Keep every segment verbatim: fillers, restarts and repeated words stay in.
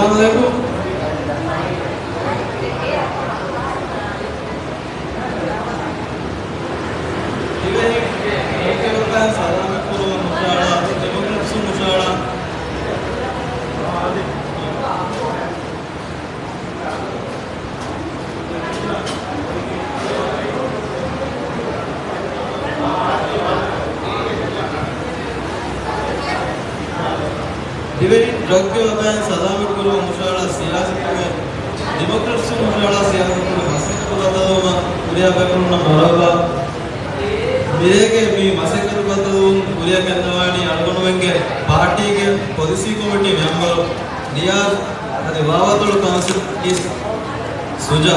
އައްސަލާމު ޢަލައިކުމް. ދިވެހި ރައްޔިތުން ސަލާމަތް ކުރުމަށް ހުށަހަޅާ، ޑިމޮކްރެޓްސުން ހުށަހަޅާ. ދިވެހި ޑްރަގްގެ ވަބާއިން ސަލާމަތް ކުރުމަށް ހުށަހަޅާ ސިޔާސަތުގެ، ޑިމޮކްރެޓްސުން ހުށަހަޅާ ސިޔާސަތުގެ މަސައްކަތް ބައްދަލުވުމަށް ކުރިއަށް ބޭފުޅުންނަށް މަރުޙަބާ. މިރޭގެ މި މަސައްކަތު ބައްދަލުވުން ކުރިއަށް ގެންނަވާނީ އަޅުގަނޑުމެންގެ ޕާޓީގެ ޕޮލިސީ ކޮމިޓީ މެމްބަރު ނިޔާޒް އަދި ވާވަތޮޅު ކައުންސިލަރ ސުޖާ.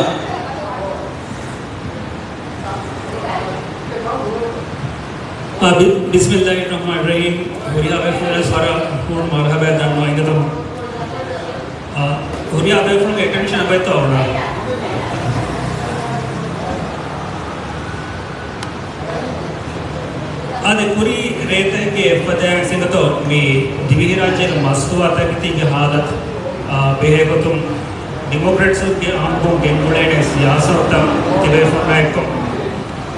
އާ، ބި-، ބިސްމިއްލާހިއްރަޙްމާނިއްރަޙީމް. ހުރިހާ ބޭފުޅުންނަށް ވަރަށް މަރުޙަބާ ދަންނަވަން އިނގޭތޯ. އާ، ހުރިހާ ބޭފުޅުންގެ އެޓެންޝަން އެބައޮތްތޯ އަޅާ. އާދެ، ކުރީ ރޭތަކެއްގެ އެއްފަދައިން ސިނގަތޯ މި ދިވެހިރާއްޖޭގެ މަސްތުވާތަކެތީގެ ހާލަތު، އާ، ބެހޭގޮތުން ޑިމޮކްރެޓްސްގެ އާންމުކޮށް ގެންގުޅޭނެ ސިޔާސަތުތައް ތިބޭފުޅުންނާ އެއްކޮށް،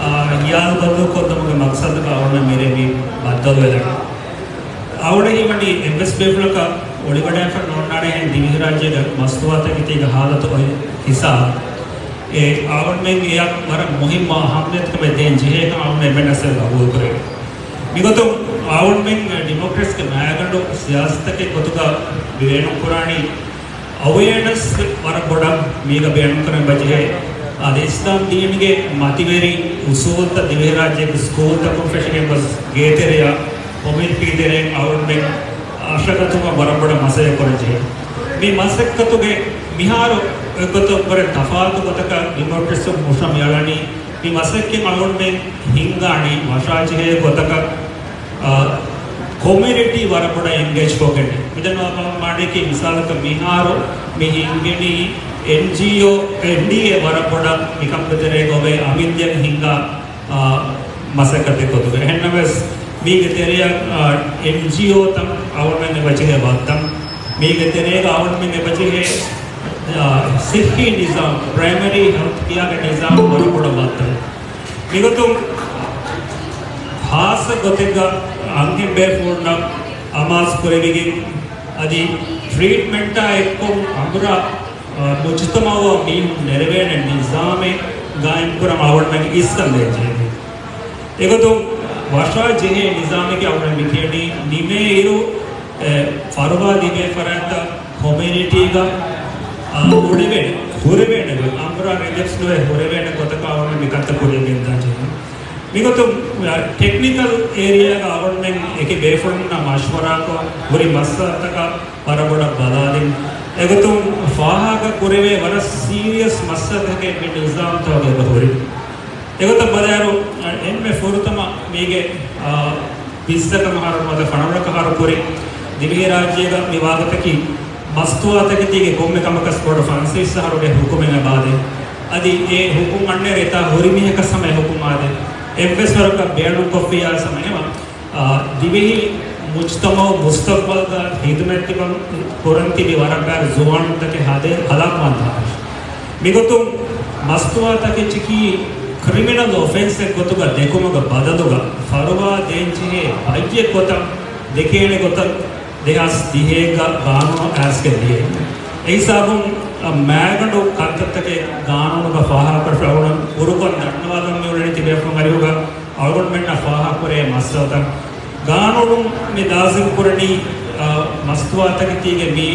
އާ، ހިޔާލު ބަދަލުކޮށްދެމުގެ މަގްސަދަކަށް އަޅުގަނޑަށް މިރޭ މި ބައްދަލުވެލަނީ. އަޅުގަނޑަށް ހީވަނީ އެއްވެސް ބޭފުޅަކަށް އޮޅިވަޑައިފަ ނޯންނާނެ ހެން ދިވެހިރާއްޖޭގެ މަސްތުވާތަކެތީގެ ހާލަތު އޮތް ހިސާބު. އެ އަޅުގަނޑުމެން އެއަށް ވަރަށް މުހިއްމު އަހައްމިޔަތުކަމެއް ދޭން ޖެހޭކަން އަޅުގަނޑު އެންމެންނަށް ގަބޫލުކުރޭ. މިގޮތުން އަޅުގަނޑުމެން ޑިމޮކްރެޓްސްގެ މައިގަނޑު ސިޔާސަތަކެއް ގޮތުގަ ބޭނުންކުރާނީ އަވެއަރނަސް ވަރަށް ބޮޑަށް މީގަ ބޭނުންކުރަން އެބަޖެހޭ. އަދި އިސްލާމް ދީންގެ މަތިވެރި އުސޫލްތައް ދިވެހިރާއްޖޭގެ ސްކޫލްތަކުން ފެށިގެން ގޮސް ގޭތެރެއަށް ކޮމިއުނިޓީ ތެރެއިން އަޅުގަނޑުމެން އަށަގަތުމަށް ވަރަށް ބޮޑަށް މަސައްކަތް ކުރަން ޖެހޭ. މި މަސައްކަތުގެ މިހާރު އެއްގޮތަށް ވަރަށް ތަފާތު ގޮތަކަށް ޑިމޮކްރެޓްސް ހުށަ މިއަޅަނީ. މި މަސައްކަތް އަޅުގަނޑުމެން ހިންގާނީ ވަށާޖެހޭ ގޮތަކަށް، އާ، ކޮމިއުނިޓީ ވަރަށް ބޮޑަށް އެންގޭޖް ކޮށްގެން. މިދަންނަވާ މާނައަކީ މިސާލަކަށް މިހާރު މި ހިންގެނީ އެންޖީއޯ، އެންޑީއޭ ވަރަށް ބޮޑަށް މިކަމުގެ ތެރޭގަ އޮވޭ އަމިއްލައަށް ހިންގާ، އާ، މަސައްކަތެއް ގޮތުގަ. އެހެންނަމަވެސް މީގެ ތެރެއަށް، އާ، އެންޖީއޯތައް އަޅުގަނޑުމެން އެބަޖެހޭ ވައްދަން. މީގެ ތެރޭގަ އަޅުގަނޑުމެން އެބަޖެހޭ، އާ، ސިއްހީ ނިޒާމް، ޕްރައިމަރީ ހެލްތް ކެއާގެ ނިޒާމް ވަރަށް ބޮޑަށް ވައްދަން. މިގޮތުން ޚާއްޞަ ގޮތެއްގަ އަންހެން ބޭފުޅުންނަށް އަމާޒު ކުރެވިގެން އަދި ޓްރީޓްމަންޓާ އެއްކޮށް އަނބުރާ، އާ، މުޖުތަމަޢަށް މީހުން ނެރެވޭނެ ނިޒާމެއް ގާއިމްކުރަން އަޅުގަނޑުމެން އިސްކަން ދޭން ޖެހޭ. އެގޮތުން ވަށާ ޖެހޭ ނިޒާމެކޭ އަޅުގަނޑު މި ކިޔަނީ ނިމޭ އިރު، އެ، ފަރުވާ ލިބޭ ފަރާތްތައް ކޮމިއުނިޓީގަ، އާ، އުޅެވޭނެ، ހުރެވޭނެ ގޮތް، އަނބުރާ ރިލެޕްސް ނުވެ ހުރެވޭނެ ގޮތަކަށް އަޅުގަނޑު މި ކަންތައް ކުރިއަށް ގެންދާން ޖެހޭ. މިގޮތުން، އާ، ޓެކްނިކަލް އޭރިއާގަ އަޅުގަނޑުމެން އެކި ބޭފުޅުންނާ މަޝްވަރާކޮށް ހުރި މައްސަލަތަކަށް ވަރަށް ބޮޑަށް ބަލާލިން. އެގޮތުން ފާހަގަ ކުރެވޭ ވަރަށް ސީރިއަސް މައްސަލަތަކެއް މި ނިޒާމްތަކުގަ އެބަ ހުރި. އެގޮތަށް ބަލާއިރު، އަ، އެންމެ ފުރަތަމަ މީގެ، އާ، ބިސްތަކަށް އަހަރު ނުވަތަ ފަނަރަ އަހަރު ކުރި ދިވެހިރާއްޖޭގަ މި ވާގޮތަކީ މަސްތުވާތަކެތީގެ ކޮންމެ ކަމަކަސް ބޮޑު ފަންސަވީސް އަހަރުގެ ހުކުމެއް އެބަ އާދޭ. އަދި އެ ހުކުމް އަންނައިރު އެތާ ހުރި މީހަކަސް ހަމަ އެ ހުކުމް އާދޭ. އެއްވެސް ވަރަކަށް ބޭނުންކޮށްފިއްޔާ ހަމަ އެހެންވީމަ، އާ، ދިވެހި މުޖްތަމަޢު މުސްތަޤްބަލްގަ ހިދުމަތް ދިމަން ކުރަން ތިބި ވަރަށް ބާރު ޒުވާނުންތަކެއް ހަދޭ ހަލާކުވާން ދާނެ. މިގޮތުން މަސްތުވާތަކެއްޗަކީ ކްރިމިނަލް އޮފެންސެއް ގޮތުގަ ދެކުމުގެ ބަދަލުގަ ފަރުވާ ދޭންޖެހޭ ބައްޔެއް ގޮތަށް ދެކޭނެ ގޮތަށް ދެހާސް ދިހައެއްގަ ގާނޫނު އައިސްގެން ދިޔަ. އެހިސާބުން، އަ، މައިގަނޑު ކަންތައްތަކެއް ގާނޫނުގަ ފާހަގަކުރެވުނު ކުރުކޮށް ދަންނަވާލަން މިއުޅެނީ ތިބޭފުޅުން އަރިހުގަ އަޅުގަނޑުމެންނަށް ފާހަގަކުރޭ މައްސަލަތައް. ގާނޫނުން މި ލާޒިމް ކުރަނީ، އަ، މަސްތުވާތަކެތީގެ މި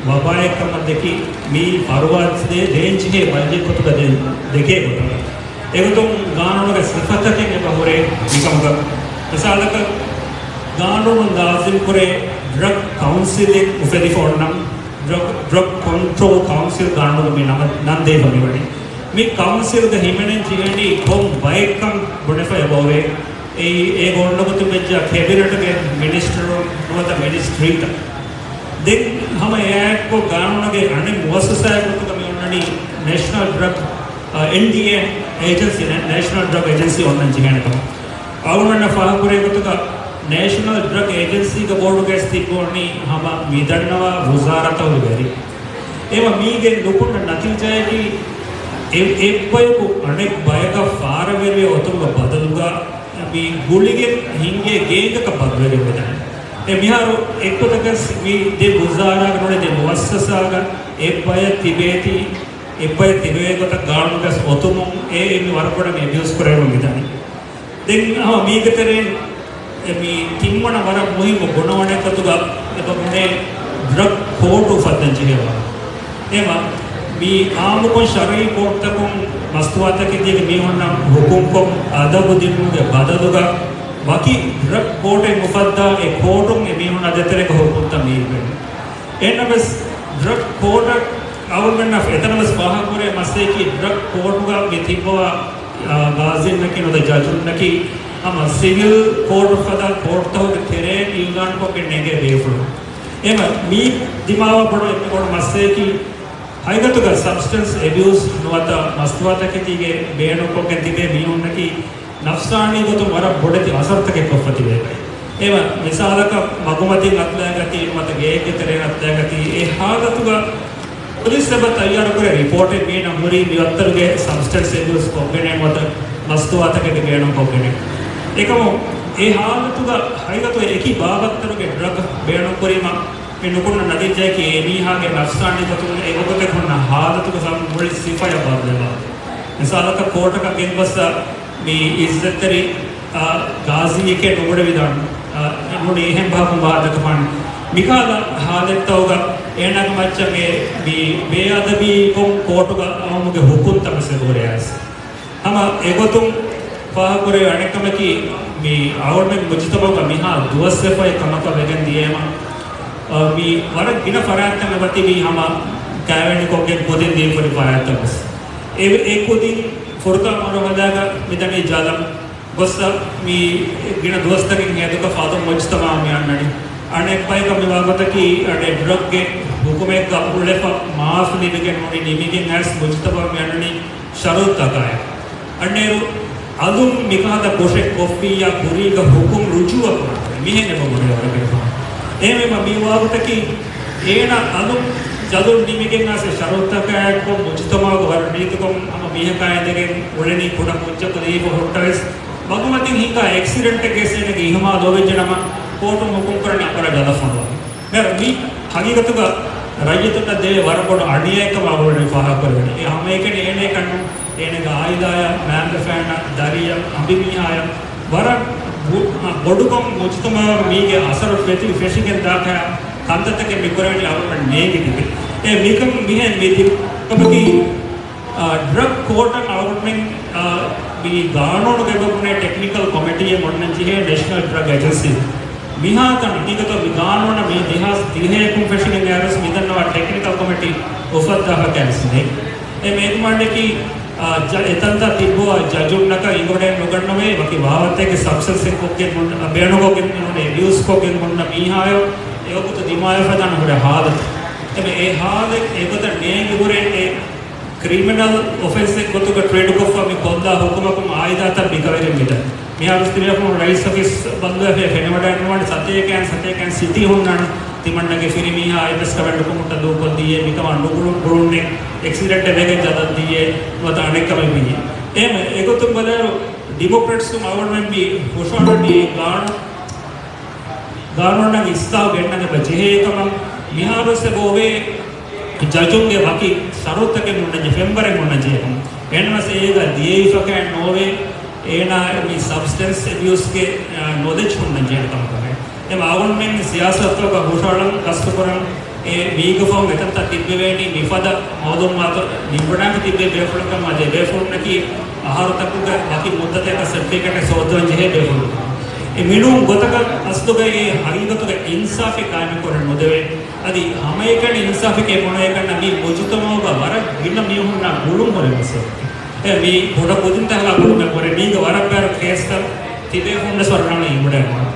ވަބާއެއް ކަމަށް ދެކި، މި ފަރުވާ ދޭ-، ދޭންޖެހޭ ބައްޔެއް ގޮތުގަ ދޭ-، ދެކޭ ގޮތަށް. އެގޮތުން ގާނޫނުގެ ސިފަތަކެއް އެބަ ހުރޭ މިކަމުގަ. މިސާލަކަށް، ގާނޫނުން ލާޒިމް ކުރޭ ޑްރަގް ކައުންސިލެއް އުފެދިފަ އޮންނަން، ޑްރަގް، ޑްރަގް ކޮންޓްރޯލް ކައުންސިލް ގާނޫނު މި ނަމަ-، ނަން ދީފަ މިވަނީ. މި ކައުންސިލްގަ ހިމެނެން ޖެހެނީ ކޮން ބައެއްކަން ބުނެފަ އެބައޮވޭ. އެއީ، އޭގަ އޮންނަ ގޮތުން ވެއްޖާ ކެބިނެޓްގެ މިނިސްޓަރުން ނުވަތަ މިނިސްޓްރީތައް. ދެން ހަމަ އެއާއެއްކޮށް ގާނޫނުގެ އަނެއް މުއައްސަސާއެއް ގޮތުގަ މި އޮންނަނީ ނޭޝަނަލް ޑްރަގް، އެންޑީއޭ އޭޖެންސީ، ނޭޝަނަލް ޑްރަގް އޭޖެންސީ އޮންނަން ޖެހޭނެ ކަމަށް. އަޅުގަނޑަށް ފާހަގަކުރޭ ގޮތުގަ ނޭޝަނަލް ޑްރަގް އޭޖެންސީގެ ބޯޑުގައި ތިއްބަވަނީ ހަމަ މިދަންނަވާ ވުޒާރަތަކުގެ ވެރި. އެމަ މީގެ ނުކުންނަ ނަތީޖާއަކީ، އެ-، އެއްބަޔަކު އަނެއް ބަޔަކަށް ފާރަވެރިވެ އޮތުމުގެ ބަދަލުގަ މި ގުޅިގެން ހިނގޭ ގޭގަކަށް ބަދަލުވެގެން ވެދާނެ. އެ މިހާރު އެއްގޮތަކަސް މި ދެ ވުޒާރާގަ ނޫނީ ދެ މުއައްސަސާގަ އެއްބަޔަށް ތިބޭތީ، އެއްބަޔަށް ތިބޭ ގޮތަށް ގާނޫނުގަސް އޮތުމުން އެ، އެ މި ވަރަށް ބޮޑަށް މި އެބިޔޫސް ކުރެވެމުން މިދާނެ. ދެން ހަމަ މީގެ ތެރެއިން އެ މި ތިންވަނަ ވަރަށް މުހިއްމު ބުނަވަނެއް ގޮތުގަ އެބަ ބުނޭ ޑްރަގް ކޯޑު އުފައްދަން ޖެހޭ ވާހަކަ. އެމަ މި އާއްމުކޮށް ޝަރުއީ ކޯޓްތަކުން މަސްތުވާތަކެތީގެ މީހުންނަށް ހުކުމްކޮށް އަދަބު ދިނުމުގެ ބަދަލުގަ ވަކި ޑްރަގް ކޯޓެއް އުފައްދާ އެ ކޯޓުން އެ މީހުންނާ ދޭތެރޭގަ ހުކުމްތައް މި އިވޭނެ. އެހެންނަމަވެސް ޑްރަގް ކޯޓަށް އަޅުގަނޑުމެންނަށް އެތަނަށް ވެސް ފާހަގަކުރޭ މައްސަލައަކީ ޑްރަގް ކޯޓުގަ މި ތިއްބަވާ، އާ، ގާޒީންނަކީ ނުވަތަ ޖަޖުންނަކީ ހަމަ ސިވިލް ކޯޓު ފަދަ ކޯޓުތަކުގެ ތެރެއިން އިއުލާންކޮށްގެން ނެގޭ ބޭފުޅުން. އެމަ މީ ދިމާވާ ބޮޑު އެންމެ ބޮޑު މައްސަލައަކީ ހަގީގަތުގަ ސަބްސްޓެންސް އެބިއުސް ނުވަތަ މަސްތުވާތަކެތީގެ ބޭނުންކޮށްގެން ތިބޭ މީހުންނަކީ ނަފްސާނީ ގޮތުން ވަރަށް ބޮޑެތި އަސަރުތަކެއް ކޮށްފަ ތިބޭ. އެމަ މިސާލަކަށް މަގުމަތިން އަތުލައިގަތީ ނުވަތަ ގޭގެ ތެރެއިން އަތުލައިގަތީ އެ ހާލަތުގަ ޕޮލިސް އެބަ ތައްޔާރުކުރޭ ރިޕޯޓެއް މީނަ ހުރީ މިވައްތަރުގެ ސަބްސްޓެންސް އެބިއުސް ކޮށްގެނޭ ނުވަތަ މަސްތުވާތަކެތި ބޭނުން ކޮށްގެނޭ. އެކަމު އެ ހާލަތުގަ ހަގީގަތުގަ އެކި ބާވައްތަރުގެ ޑްރަގް ބޭނުން ކުރީމަ މި ނުކުންނަ ނަތީޖާއަކީ އެ މީހާގެ ނަފްސާނީ ގޮތުން އެ ވަގުތެއް ހުންނަ ހާލަތުގެ މުޅި ސިފަޔަށް ބަދަލުވާ. މިސާލަކަށް ކޯޓަކަށް ގެންގޮއްސަ މި އިއްޒަތްތެރި، އާ، ގާޒީއެކޭ ނުގުޅެވިދާނެ. އާ، ނޫނީ އެހެން ބަހަކުން ވާދަކަފާނެ. މިކާލަ ހާލަތްތަކުގަ އޭނާގެ މައްޗަށް މި، މި ބޭއަދަބީކޮށް ކޯޓުގަ އައުމުގެ ހުކުމްތައް ވެސް އެބަހުރި އައިސް. ހަމަ އެގޮތުން ފާހަގަކުރެވޭ އަނެއްކަމަކީ، މި އަޅުގަނޑުމެން މުޖުތަމަޢުގަ މިހާ ދުވަސްވެފައި ކަމަކަށް ވެގެން ދިޔައިމަ، އަ، މި ވަރަށް ގިނަ ފަރާތްތައް އެބަތިބީ ހަމަ ކައިވެނިކޮށްގެން ކުދިން ދީފައި ފަރާތްތައް ވެސް. އެ، އެ ކުދިން ފުރުޤާން މަރުހަލާގަ މިދަނީ ޖަލަށް ގޮއްސަ މި ގިނަ ދުވަސްތަކެއް ހޭދަކޮށް އަލުން މުޖުތަމަޢަށް މި އަންނަނީ. އަނެއް ބަޔަކަށް މި ވާގޮތަކީ އަނެއް ޑްރަގްގެ ހުކުމެއްގަ އުޅެފަ މާފު ލިބިގެން ނޫނީ ނިމިގެން އައިސް މުޖުތަމަޢަށް މި އަންނަނީ ޝަރުޠުތަކާއެކު. އަންނައިރު އަލުން މިކަހަލަ ކުށެއް ކޮށްފިއްޔާ ކުރީގަ ހުކުމް ރުޖޫޢަ ކުރާނެ. މިހެން އެބަ ބުނެ ވަރަކަށް. އެހެންވީމަ މި ވާގޮތަކީ އޭނަ އަލުން ޖަލުން ނިމިގެން އައިސް ޝަރުޠުތަކާއެކު މުޖުތަމަޢުގަ ވަރަށް ރީތިކޮށް ހަމަ މީހަކާ އިނދެގެން އުޅެނީ ކުޑަ ކުއްޖަކު ލިބިފަ ހުއްޓަވެސް މަގުމަތިން ހިނގާ އެކްސިޑެންޓެއްގައި އޭނަގެ އިހުމާލު އޮވެއްޖެނަމަ ކޯޓުން ހުކުމް ކުރަނީ އަނބުރާ ޖަލަށް ފޮނުވާ. މި ހަގީގަތުގަ ރައްޔިތުންނަށް ދެވޭ ވަރަށް ބޮޑު އަނިޔާއެއްކަމަށް އަޅުގަނޑު ފާހަގަކުރެވެނީ. އެ ހަމައެކަނި އޭނައަކަށް ނޫން، އޭނަގެ އާއިލާއަށް، މައިންބަފައިންނަށް، ދަރިއަށް، އަނބިމީހާއަށް ވަރަށް ބު-، އަ، ބޮޑުކޮށް މުޖުތަމަޢަށް މީގެ އަސަރު ފެތި ފެށިގެން ދާކަހަލަ ކަންތައްތަކެއް މި ކުރެވެނީ އަޅުގަނޑަށް ނޭނގި ތިބެ. އެ މިކަން މިހެން މި ތިބި ކަމަކީ، އާ، ޑްރަގް ކޯޓަށް އަޅުގަނޑުމެން، އާ، މި ގާނޫނުގައި ބުނޭ ޓެކްނިކަލް ކޮމިޓީއެއް އޮންނަން ޖެހޭ ނޭޝަނަލް ޑްރަގް އެޖެންސީ. މިހާތަނަށް ހަގީގަތަށް މި ގާނޫނަށް މި ދެހާސް ދިހައެކުން ފެށިގެން އައިސް މިދަންނަވާ ޓެކްނިކަލް ކޮމިޓީ އުފައްދާފަކައިސް ނެތް. އެ މޭގަމާނަކީ، އާ، ޖަ-، އެތަންތާ ތިއްބަވާ ޖަޖުންނަކަށް އިނގޮޑައެއް ނުގަންނަވޭ، ވަކި ވާވަތެއްގެ ސަބްސްޓެންސް ކޮށްގެން ހުންނަ، ބޭނުންކޮށްގެން ހުންނަ، އެބިއުސް ކޮށްގެން ހުންނަ މީހާއަށް އެވަގުތު ދިމާވެފަދާނެ ހުރި ހާލަތު. އެމެ އެ ހާލަތް އެގޮތަށް ނޭނގި ހުރެ އެ ކްރިމިނަލް އޮފެންސެއް ގޮތުގަ ޓްރީޓްކޮށްފަ މި ކޮށްލާ ހުކުމަކުން އާއިލާތައް ބިކަވެގެން މިދަނީ. މިހާރު ތިބޭފުޅުން ރައީސް އޮފީސް ބަންދުވެފަ ފެނިވަޑައިގަންނަވާނެ ސަތޭކައިން ސަތޭކައިން ސިޓީ ހުންނާނެ. ތިމަންނަގެ ފިރިމީހާ އެއްވެސް ކަމެއް ނުކުމުން ދޫކޮށްދީއޭ، މިކަމާ ނުގުޅުން ގުޅުންނެއް، އެކްސިޑެންޓެއް ވެގެން ޖަލަށް ދީއޭ، ނުވަތަ އަނެއްކަމެއް ވީއޭ. އެހެން އެގޮތުން ބަލާއިރު ޑިމޮކްރެޓްސް އަޅުގަނޑުމެން މި ހުށަހަޅަނީ ގާނޫ-، ގާނޫނަށް އިސްލާހު ގެންނަން އެބަ ޖެހޭ ކަމަށް. މިހާރުވެސް އެބަ އޮވޭ ޖަޖުންގެ ވަކި ޝަރުތުތަކެއް ހުންނަންޖެ، ފެންވަރެއް ހުންނަންޖެހޭ ކަމަށް. އެހެންނަމަވެސް އޭގަ ދިޔައީފަކައެއް ނޯވޭ، އޭނާ މި ސަބްސްޓެންސް އެބިއުސްގެ، އާ، ނޮލެޖް ހުންނަންޖެހޭ ކަމަކަށް. އެމަ އަޅުގަނޑުމެން ސިޔާސަތުގަ ހުށަހަޅަން ގަސްތުކުރަން އެ މީގަފަހުން އެތަންތައް ތިއްބެވޭނީ މިފަދަ މައުލޫމާތު ނިންމުނާކަށް ތިއްބޭ ބޭފުޅުން ކަމަށް. އަދި ބޭފުޅުންނަކީ އަހަރުތަކުގެ ވަކި މުއްދަތަކަށް ސެޓްފިކެޓެއް ސޯދަވަން ޖެހޭ ބޭފުޅުން. އެ މިނޫން ގޮތަކަށް އަސްލުގައި އެ ހަގީގަތުގަ އިންސާފެއް ގާއިމުކުރަން ނުދެވޭ. އަދި ހަމައެކަނި އިންސާފެކޭ ބުނެވޭކަންނަށް މި މުޖުތަމަޢުގަ ވަރަށް ގިނަ މީހުންނާ ގުޅުން ހުރި މައްސަލައެއް. އެ މީ ކުޑަ ކުދިންތަކާ ގުޅުމެއް ހުރެ މީގަ ވަރަށް ބައި ކޭސްތައް ތިބޭފުޅުންވެސް ވަރަށް ރަނގަޅަށް އިނގުޑައެއް ނޫން.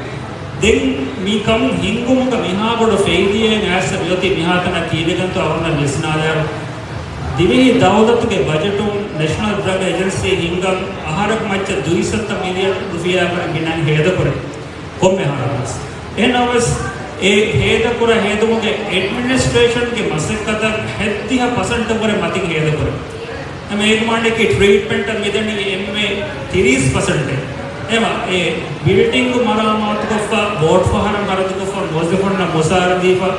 ދެން މި ކަމުން ހިންގުމުގަ މިހާ ބޮޑު ފެއިލިއޭން އައިސް މިއޮތީ މިހާތަނަށް ތިބިގެންތޯ އަޅުގަނޑަށް ވިސްނާލާއިރު، ދިވެހި ދައުލަތުގެ ބަޖެޓުން ނޭޝަނަލް ޑްރަގް އެޖެންސީ ހިންގަން އަހަރަކު މައްޗަށް ދުއިސައްތަ މިލިއަން ރުފިޔާއަށްވުރެ ގިނައިން ހޭދަކުރޭ ކޮންމެ އަހަރަކުވެސް. އެހެންނަމަވެސް، އެ ހޭދަކުރާ ހޭދުމުގެ އެޑްމިނިސްޓްރޭޝަންގެ މަސައްކަތަށް ހަތްދިހަ ޕަސެންޓަށް ވުރެ މަތިން ހޭދަކުރޭ. އެމަ އޭގެ މާނައަކީ ޓްރީޓްމަންޓަށް މިދަނީ އެންމެ ތިރީސް ޕަސެންޓެއް. އެމަ އެ ބިލްޑިންގ މަރާމާތުކޮށްފަ، ބޯޓް ފަހަރަށް ހަރަދުކޮށްފަ، މުވައްޒަފުންނަށް މުސާރަ ދީފަ،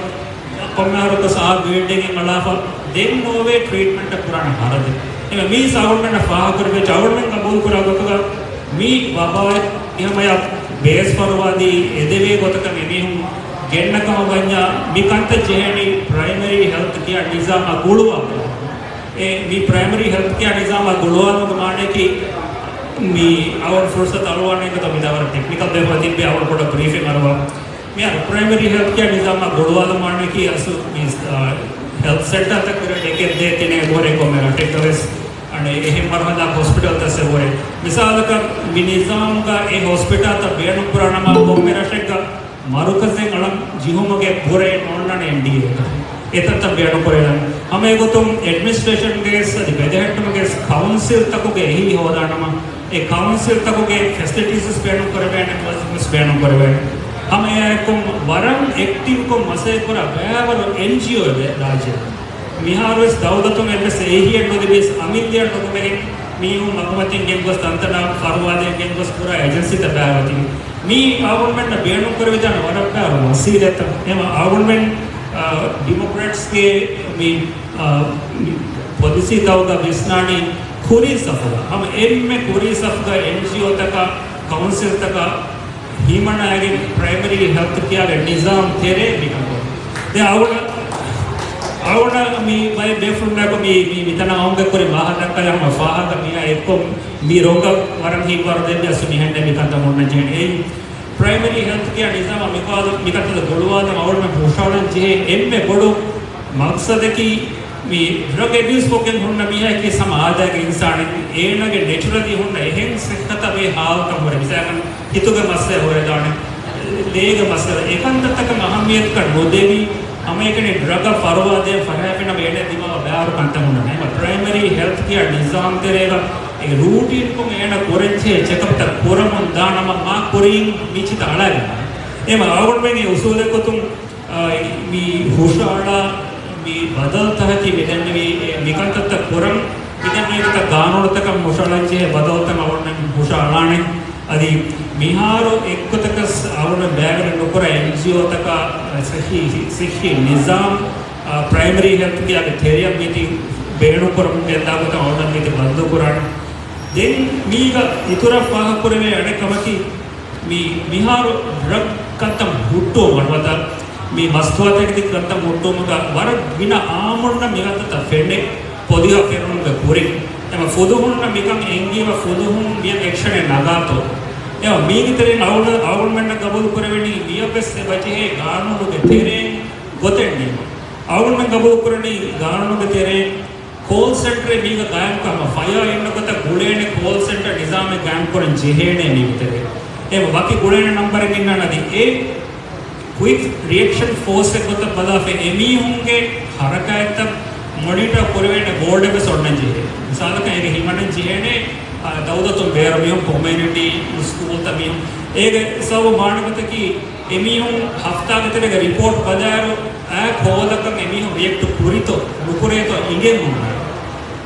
ކޮންމެ އަހަރަކުވެސް އާ ބިލްޑިންގ އަޅާފަ، ދެން ނޯވޭ ޓްރީޓްމަންޓަށް ކުރާނެ ހަރަދެއް. އެމަ މީސް އަޅުގަނޑަށް ފާހަގަކުރެވިއްޖެ، އަޅުގަނޑު ގަބޫލުކުރާ ގޮތުގަ މި ވަބާއެއް އެހަމަޔަށް ބޭސް ފަރުވާދީ އެދެވޭ ގޮތަކަށް އެމީހުން ގެންނަ ކަމަށް ވަންޏާ، މި ކަންތައް ޖެހޭނީ ޕްރައިމަރީ ހެލްތް ކެއާ ނިޒާމާ ގުޅުވާ. އެ މި ޕްރައިމަރީ ހެލްތް ކެއާ ނިޒާމާ ގުޅުވާލުމުގެ މާނައަކީ، މި އަޅުގަނޑު ފުރުސަތު އަޅުވާނެ ގޮތަށް މި ދާވަރަށް ޓެކްނިކަލް ބޭފުޅުން ތިއްބެވި އަޅުގަނޑު ކުޑަ ބްރީފިން އަރުވާ. މިހާރު ޕްރައިމަރީ ހެލްތް ކެއާ ނިޒާމާ ގުޅުވާލުމާނައަކީ އަސްލު މި، އާ، ހެލްތް ސެންޓަރތަކުގެ ޑެކެއް ދޭ ތިނޭ ދުވަރެއް ކޮންމެ ރަށެއްގަ ވެސް އަނެއް އެހެން މަރުހަލާ ހޮސްޕިޓަލްތައް ސެވުރެ. މިސާލަކަށް މި ނިޒާމްގަ އެ ހޮސްޕިޓާލްތައް ބޭނުންކުރާނަމަ ކޮންމެ ރަށެއްގަ މަރުކަޒެއް އަޅަން ޖެހުމުގެ ބުރައެއް ނޯންނާނެ އެމްޑީއޭގަ. އެތައްތައް ބޭނުންކުރެވޭނެ. ހަމަ އެގޮތުން އެޑްމިނިސްޓްރޭޝަންގެ ވެސް އަދި ބެލެހެއްޓުމުގެ ވެސް ކައުންސިލްތަކުގެ އެހީ ހޯދާނަމަ، އެ ކައުންސިލްތަކުގެ ފެސިލިޓީސް ވެސް ބޭނުންކުރެވޭނެ، ވެސް ބޭނުންކުރެވޭނެ. ހަމަ އެއާއެކު ވަރަށް އެކްޓިވްކޮށް މަސައްކަތްކުރާ ބައިވަރު އެންޖީއޯއެއް ރާއްޖޭގަ. މިހާރުވެސް ދައުލަތުން އެއްވެސް އެހީއެއް ނުލިބިޔަސް އަމިއްލައަށް ނުކުމެގެން މީހުން މަގުމަތިން ގެންގޮސް ތަންތަނަށް ފަރުވާދޭން ގެންގޮސް ކުރާ އެޖެންސީތައް ބައިވަތި. މީ އަޅުގަނޑުމެންނަށް ބޭނުންކުރެވިދާނެ ވަރަށް ބާރު ވަސީލަތްތައް. އެމަ އަޅުގަނޑުމެން، އާ، ޑިމޮކްރެޓްސްގެ މި، އާ، މި ޕޮލިސީތަކުގަ ވިސްނާނީ ކުރީ ސަފުގަ. ހަމަ އެންމެ ކުރީ ސަފުގަ އެންޖީއޯތަކަށް، ކައުންސިލްތަކަށް، ހިމަނާގެން ޕްރައިމަރީ ހެލްތް ކެއާގެ ނިޒާމް ތެރޭ މިކަން ކުރުން. ދެން އަޅުގަނޑަށް، އަޅުގަނޑަށް މި ބައެއް ބޭފުޅުންނަކު މި، މި، މިތަނަށް އައުމުގެ ކުރިން ވާހަކަ ދައްކާލި ހަމަ ފާހަގަ މިއާ އެއްކޮށް މި ރޮނގަށް ވަރަށް ހިތްވަރު ދެން އަސް މިހެންނެ މިކަންތައް ހުންނަން ޖެހެނީ. އެއީ ޕްރައިމަރީ ހެލްތް ކެއާ ނިޒާމަށް މިކަން، މިކަންތައް ގުޅުވާލަން އަޅުގަނޑު ހުށަހަޅަން ޖެހޭ އެންމެ ބޮޑު މަގްސަދަކީ މި ޑްރަގް އެބިއުސް ކޮށްގެން ހުންނަ މީހާއަކީ ހަމަ އާދައިގެ އިންސާނެއް. އޭނާގެ ނެޗުރަލީ ހުންނަ އެހެން ސިއްހަތަށް ހާލަތަށް ހުރެ މިސާލަކަށް ހިތުގެ މައްސަލަ ހުރެދާނެ، ލޭގެ މައްސަލަ، އެކަންތައްތަކަށް އަހައްމިއްޔަތުކަން ނުދެވި، ހަމައެކަނި ޑްރަގަށް ފަރުވާ ދޭން ފަށާފިނަމަ އޭނަ ދިމާވާ ބައިވަރު ކަންތައް ހުންނަން. އެމަ ޕްރައިމަރީ ހެލްތް ކެއާ ނިޒާމް ތެރޭގަ އެ ރޫޓީންކޮށް އޭނަ ކުރަންޖެހޭ ޗެކަޕްތައް ކުރަމުން ދާނަމަ މާ ކުރިން މި ޗިތައް އަޅާގެން. އެމަ އަޅުގަނޑުމެން އެ އުސޫލެއްގޮތުން، އާ، މި ހުށައަޅާ މި ބަދަލުތަކަކީ މިދެންނެވި އެ މިކަންތައްތައް ކުރަން، މިދެންނެވި ގޮތަށް ގާނޫނުތަކަށް ހުށައަޅަންޖެހޭ ބަދަލުތައް އަޅުގަނޑުމެން ހުށައަޅާނެ. އަދި މިހާރު އެއްގޮތަކަސް އަޅުގަނޑު ބައިވެރި ނުކުރާ އެންޖީއޯތަކާ ސިއްހީ، ސިއްހީ ނިޒާމް، އާ، ޕްރައިމަރީ ހެލްތް ކެއާގެ ތެރެއަށް މިތި ބޭނުންކުރަމުން ގެންދާ ގޮތަށް އަޅުގަނޑު މިތި ބަދަލުކުރާނެ. ދެން މީގަ އިތުރަށް ފާހަގަކުރެވޭ އަނެއް ކަމަކީ، މި، މިހާރު ޑްރަގް ކަންތައް ހުއްޓުވުމަށް ނުވަތަ މި މަސްތުވާތަކެތި ކަންތައް ހުއްޓުވުމުގަ ވަރަށް ގިނަ އާއްމުންނަށް މިކަންތައްތައް ފެންނެ ޕޮލިހަ ފެނުނުގެ ކުރިން. އެމަ ފުލުހުންނަށް މިކަން އެންގީވަ ފުލުހުން މިއަށް އެކްޝަނެއް ނަގާތޯ. އެމަ މީގެ ތެރެއިން އަޅުގަނޑު، އަޅުގަނޑުމެންނަށް ގަބޫލު ކުރެވެނީ މިއަށްވެސް އެބަޖެހޭ ގާނޫނުގެ ތެރެއިން ގޮތެއް ނީމަ. އަޅުގަނޑުމެން ގަބޫލު ކުރަނީ ގާނޫނުގެ ތެރެއިން ކޯލް ސެންޓަރެއް މީގަ ގާއިމްކޮށް ހަމަ ފަޔާ އިންނަ ގޮތަށް ގުޅޭނެ ކޯލް ސެންޓަރ ނިޒާމެއް ގާއިމްކުރަން ޖެހޭނެ މީގެ ތެރޭ. އެ ވަކި ގުޅޭނެ ނަންބަރެއް އިންނާނެ އަދި އެ ކުއިކް ރިއެކްޝަން ފޯސްއެއް ގޮތަށް ބަލާފަ އެމީހުންގެ ހަރަކާތްތައް މޮނިޓަ ކުރެވޭނެ ބޯޑެއް ވެސް އޮންނަން ޖެހޭ. މިސާލަކަށް އޭގެ ހިމަނަން ޖެހޭނެ، އާ، ދައުލަތުން ބޭރު މީހުން ކޮމިއުނިޓީ ސްކޫލްތައް މީހުން. އޭގެ ސަބަބު މާނަ ގޮތަކީ އެމީހުން ހަފްތާގެ ތެރޭގަ ރިޕޯޓް ބަލާއިރު އާ ކޯލަކަށް އެމީހުން ރިއެކްޓް ކުރިތޯ ނުކުރޭތޯ އިނގޭ ހުންނާނެ.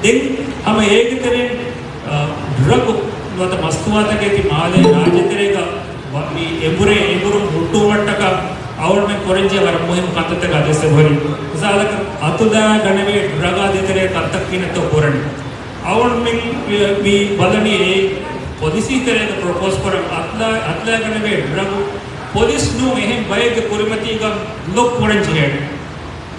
ދެން ހަމަ އޭގެ ތެރެއިން، އާ، ޑްރަގު ނުވަތަ މަސްތުވާތަކެތި މާލޭ ރާއްޖެތެރޭގަ ވަ-، މި އެނބުރޭ އެނބުރުން ހުއްޓުވުމަށްޓަކާ އަޅުގަނޑުމެން ކުރަންޖެހޭ ވަރަށް މުހިއްމު ކަންތައްތަކާ ދެއްސެވޮހެރި. މިސާލަކަށް އަތުލާ ގަނެވޭ ޑްރަގާ ދޭތެރޭ ކަންތައް ކިހިނެއްތޯ ކުރަނީ. އަޅުގަނޑުމެން މި، މި ބަލަނީ އެ ޕޮލިސީ ތެރޭގަ ޕްރޮޕޯސް ކުރަން އަތުލާ، އަތުލާ ގަނެވޭ ޑްރަގު ޕޮލިސް ނޫން އެހެން ބައެއްގެ ކުރިމަތީގަ ބްލޮކް ކުރަން ޖެހޭނެ.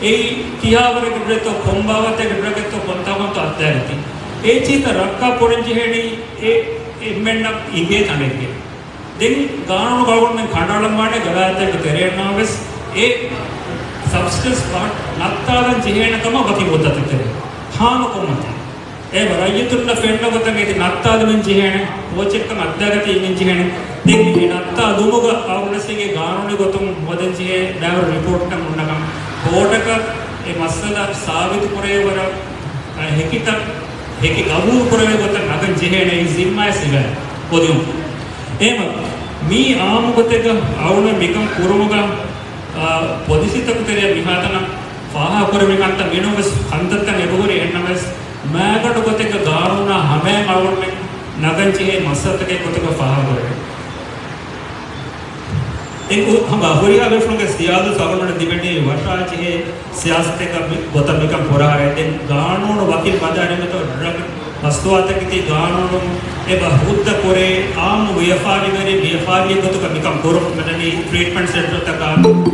އެއީ ކިހާވަރެއްގެ ޑްރަގެއްތޯ، ކޮން ބާވަތެއްގެ ޑްރަގެއްތޯ، ކޮންތާކުންތޯ އަތުލާގަތީ. އެ ޗީތައް ރައްކާ ކުރަން ޖެހޭނީ އެ އެންމެންނަށް އިނގޭ ތަނެއްގެ. ދެން ގާނޫނު ގަބޫލުކުރަން ކަނޑައަޅަންވާނެ ގަވާއިދުތަކެއްގެ ތެރެއިން ނަމަވެސް، އެ ސަބްސްޓެންސް ފަހަށް ނައްތާލަން ޖެހޭނެ ކަމަށް ވަކި މުއްދަތެއް ތެރޭ. ހާމަކޮށްމަތީ. އެ ރައްޔިތުންނަށް ފެންނަ ގޮތަށް އޭތި ނައްތާލުމެއް ޖެހޭނެ، ކޯޗެއްކަން އަތުލާގަތީ އިނގެން ޖެހޭނެ. ދެން އެ ނައްތާލުމުގަ އަޅުގަނޑުގެ ގާނޫނީ ގޮތުން ހޯދަން ޖެހޭ ބައިވަރު ރިޕޯޓްތައް ހުންނަކަން، ކޯޓަކަށް އެ މައްސަލަ ސާބިތު ކުރެވޭ ވަރަށް، އަ، ހެކިތައް، ހެކި ގަބޫލު ކުރެވޭ ގޮތަށް ނަގަން ޖެހޭނެ އެއީ ޒިންމާއެއް ސިވާ ކޮދިޔުން. އެހެމަ މީ އާއްމު ގޮތެއްގަ އަޅުގަނޑު މިކަން ކުރުމުގަ، ޕޮލިސީތަކުގެ ތެރެއަށް މިހާތަނަށް ފާހަގަކުރެވޭ ކަންތައް މިނޫންވެސް ކަންތައްތައް އެބަހުރި. އެހެންނަމަވެސް، މައިގަނޑު ގޮތެއްގަ ގާނޫނާ ހަމަޔަށް އަޅުގަނޑުމެން ނަގަން ޖެހޭ މައްސަލަތަކެއް ގޮތުގަ ފާހަގަކުރެވޭ. އެ ހު-، ހަމަ ހުރިހާ ބޭފުޅުންގެ ސިޔާސަތު އަޅުގަނޑަށް ދިމެންނެވި ވަށާ ޖެހޭ ސިޔާސަތެއްގަ މި ގޮތަށް މިކަން ކުރާރޭ. ދެން ގާނޫނު ވަކިން ވަދާނެ ގޮތަށް ޑްރަގް މަސްތުވާތަކެތި ގާނޫނު އެބަ ހުއްދަ ކުރޭ އާއްމު ވިޔަފާރިވެރި ވިޔަފާރިއެއް ގޮތުގަ މިކަން ކުރުން މިދަނީ. ޓްރީޓްމަންޓް ސެންޓަރުތަކާ،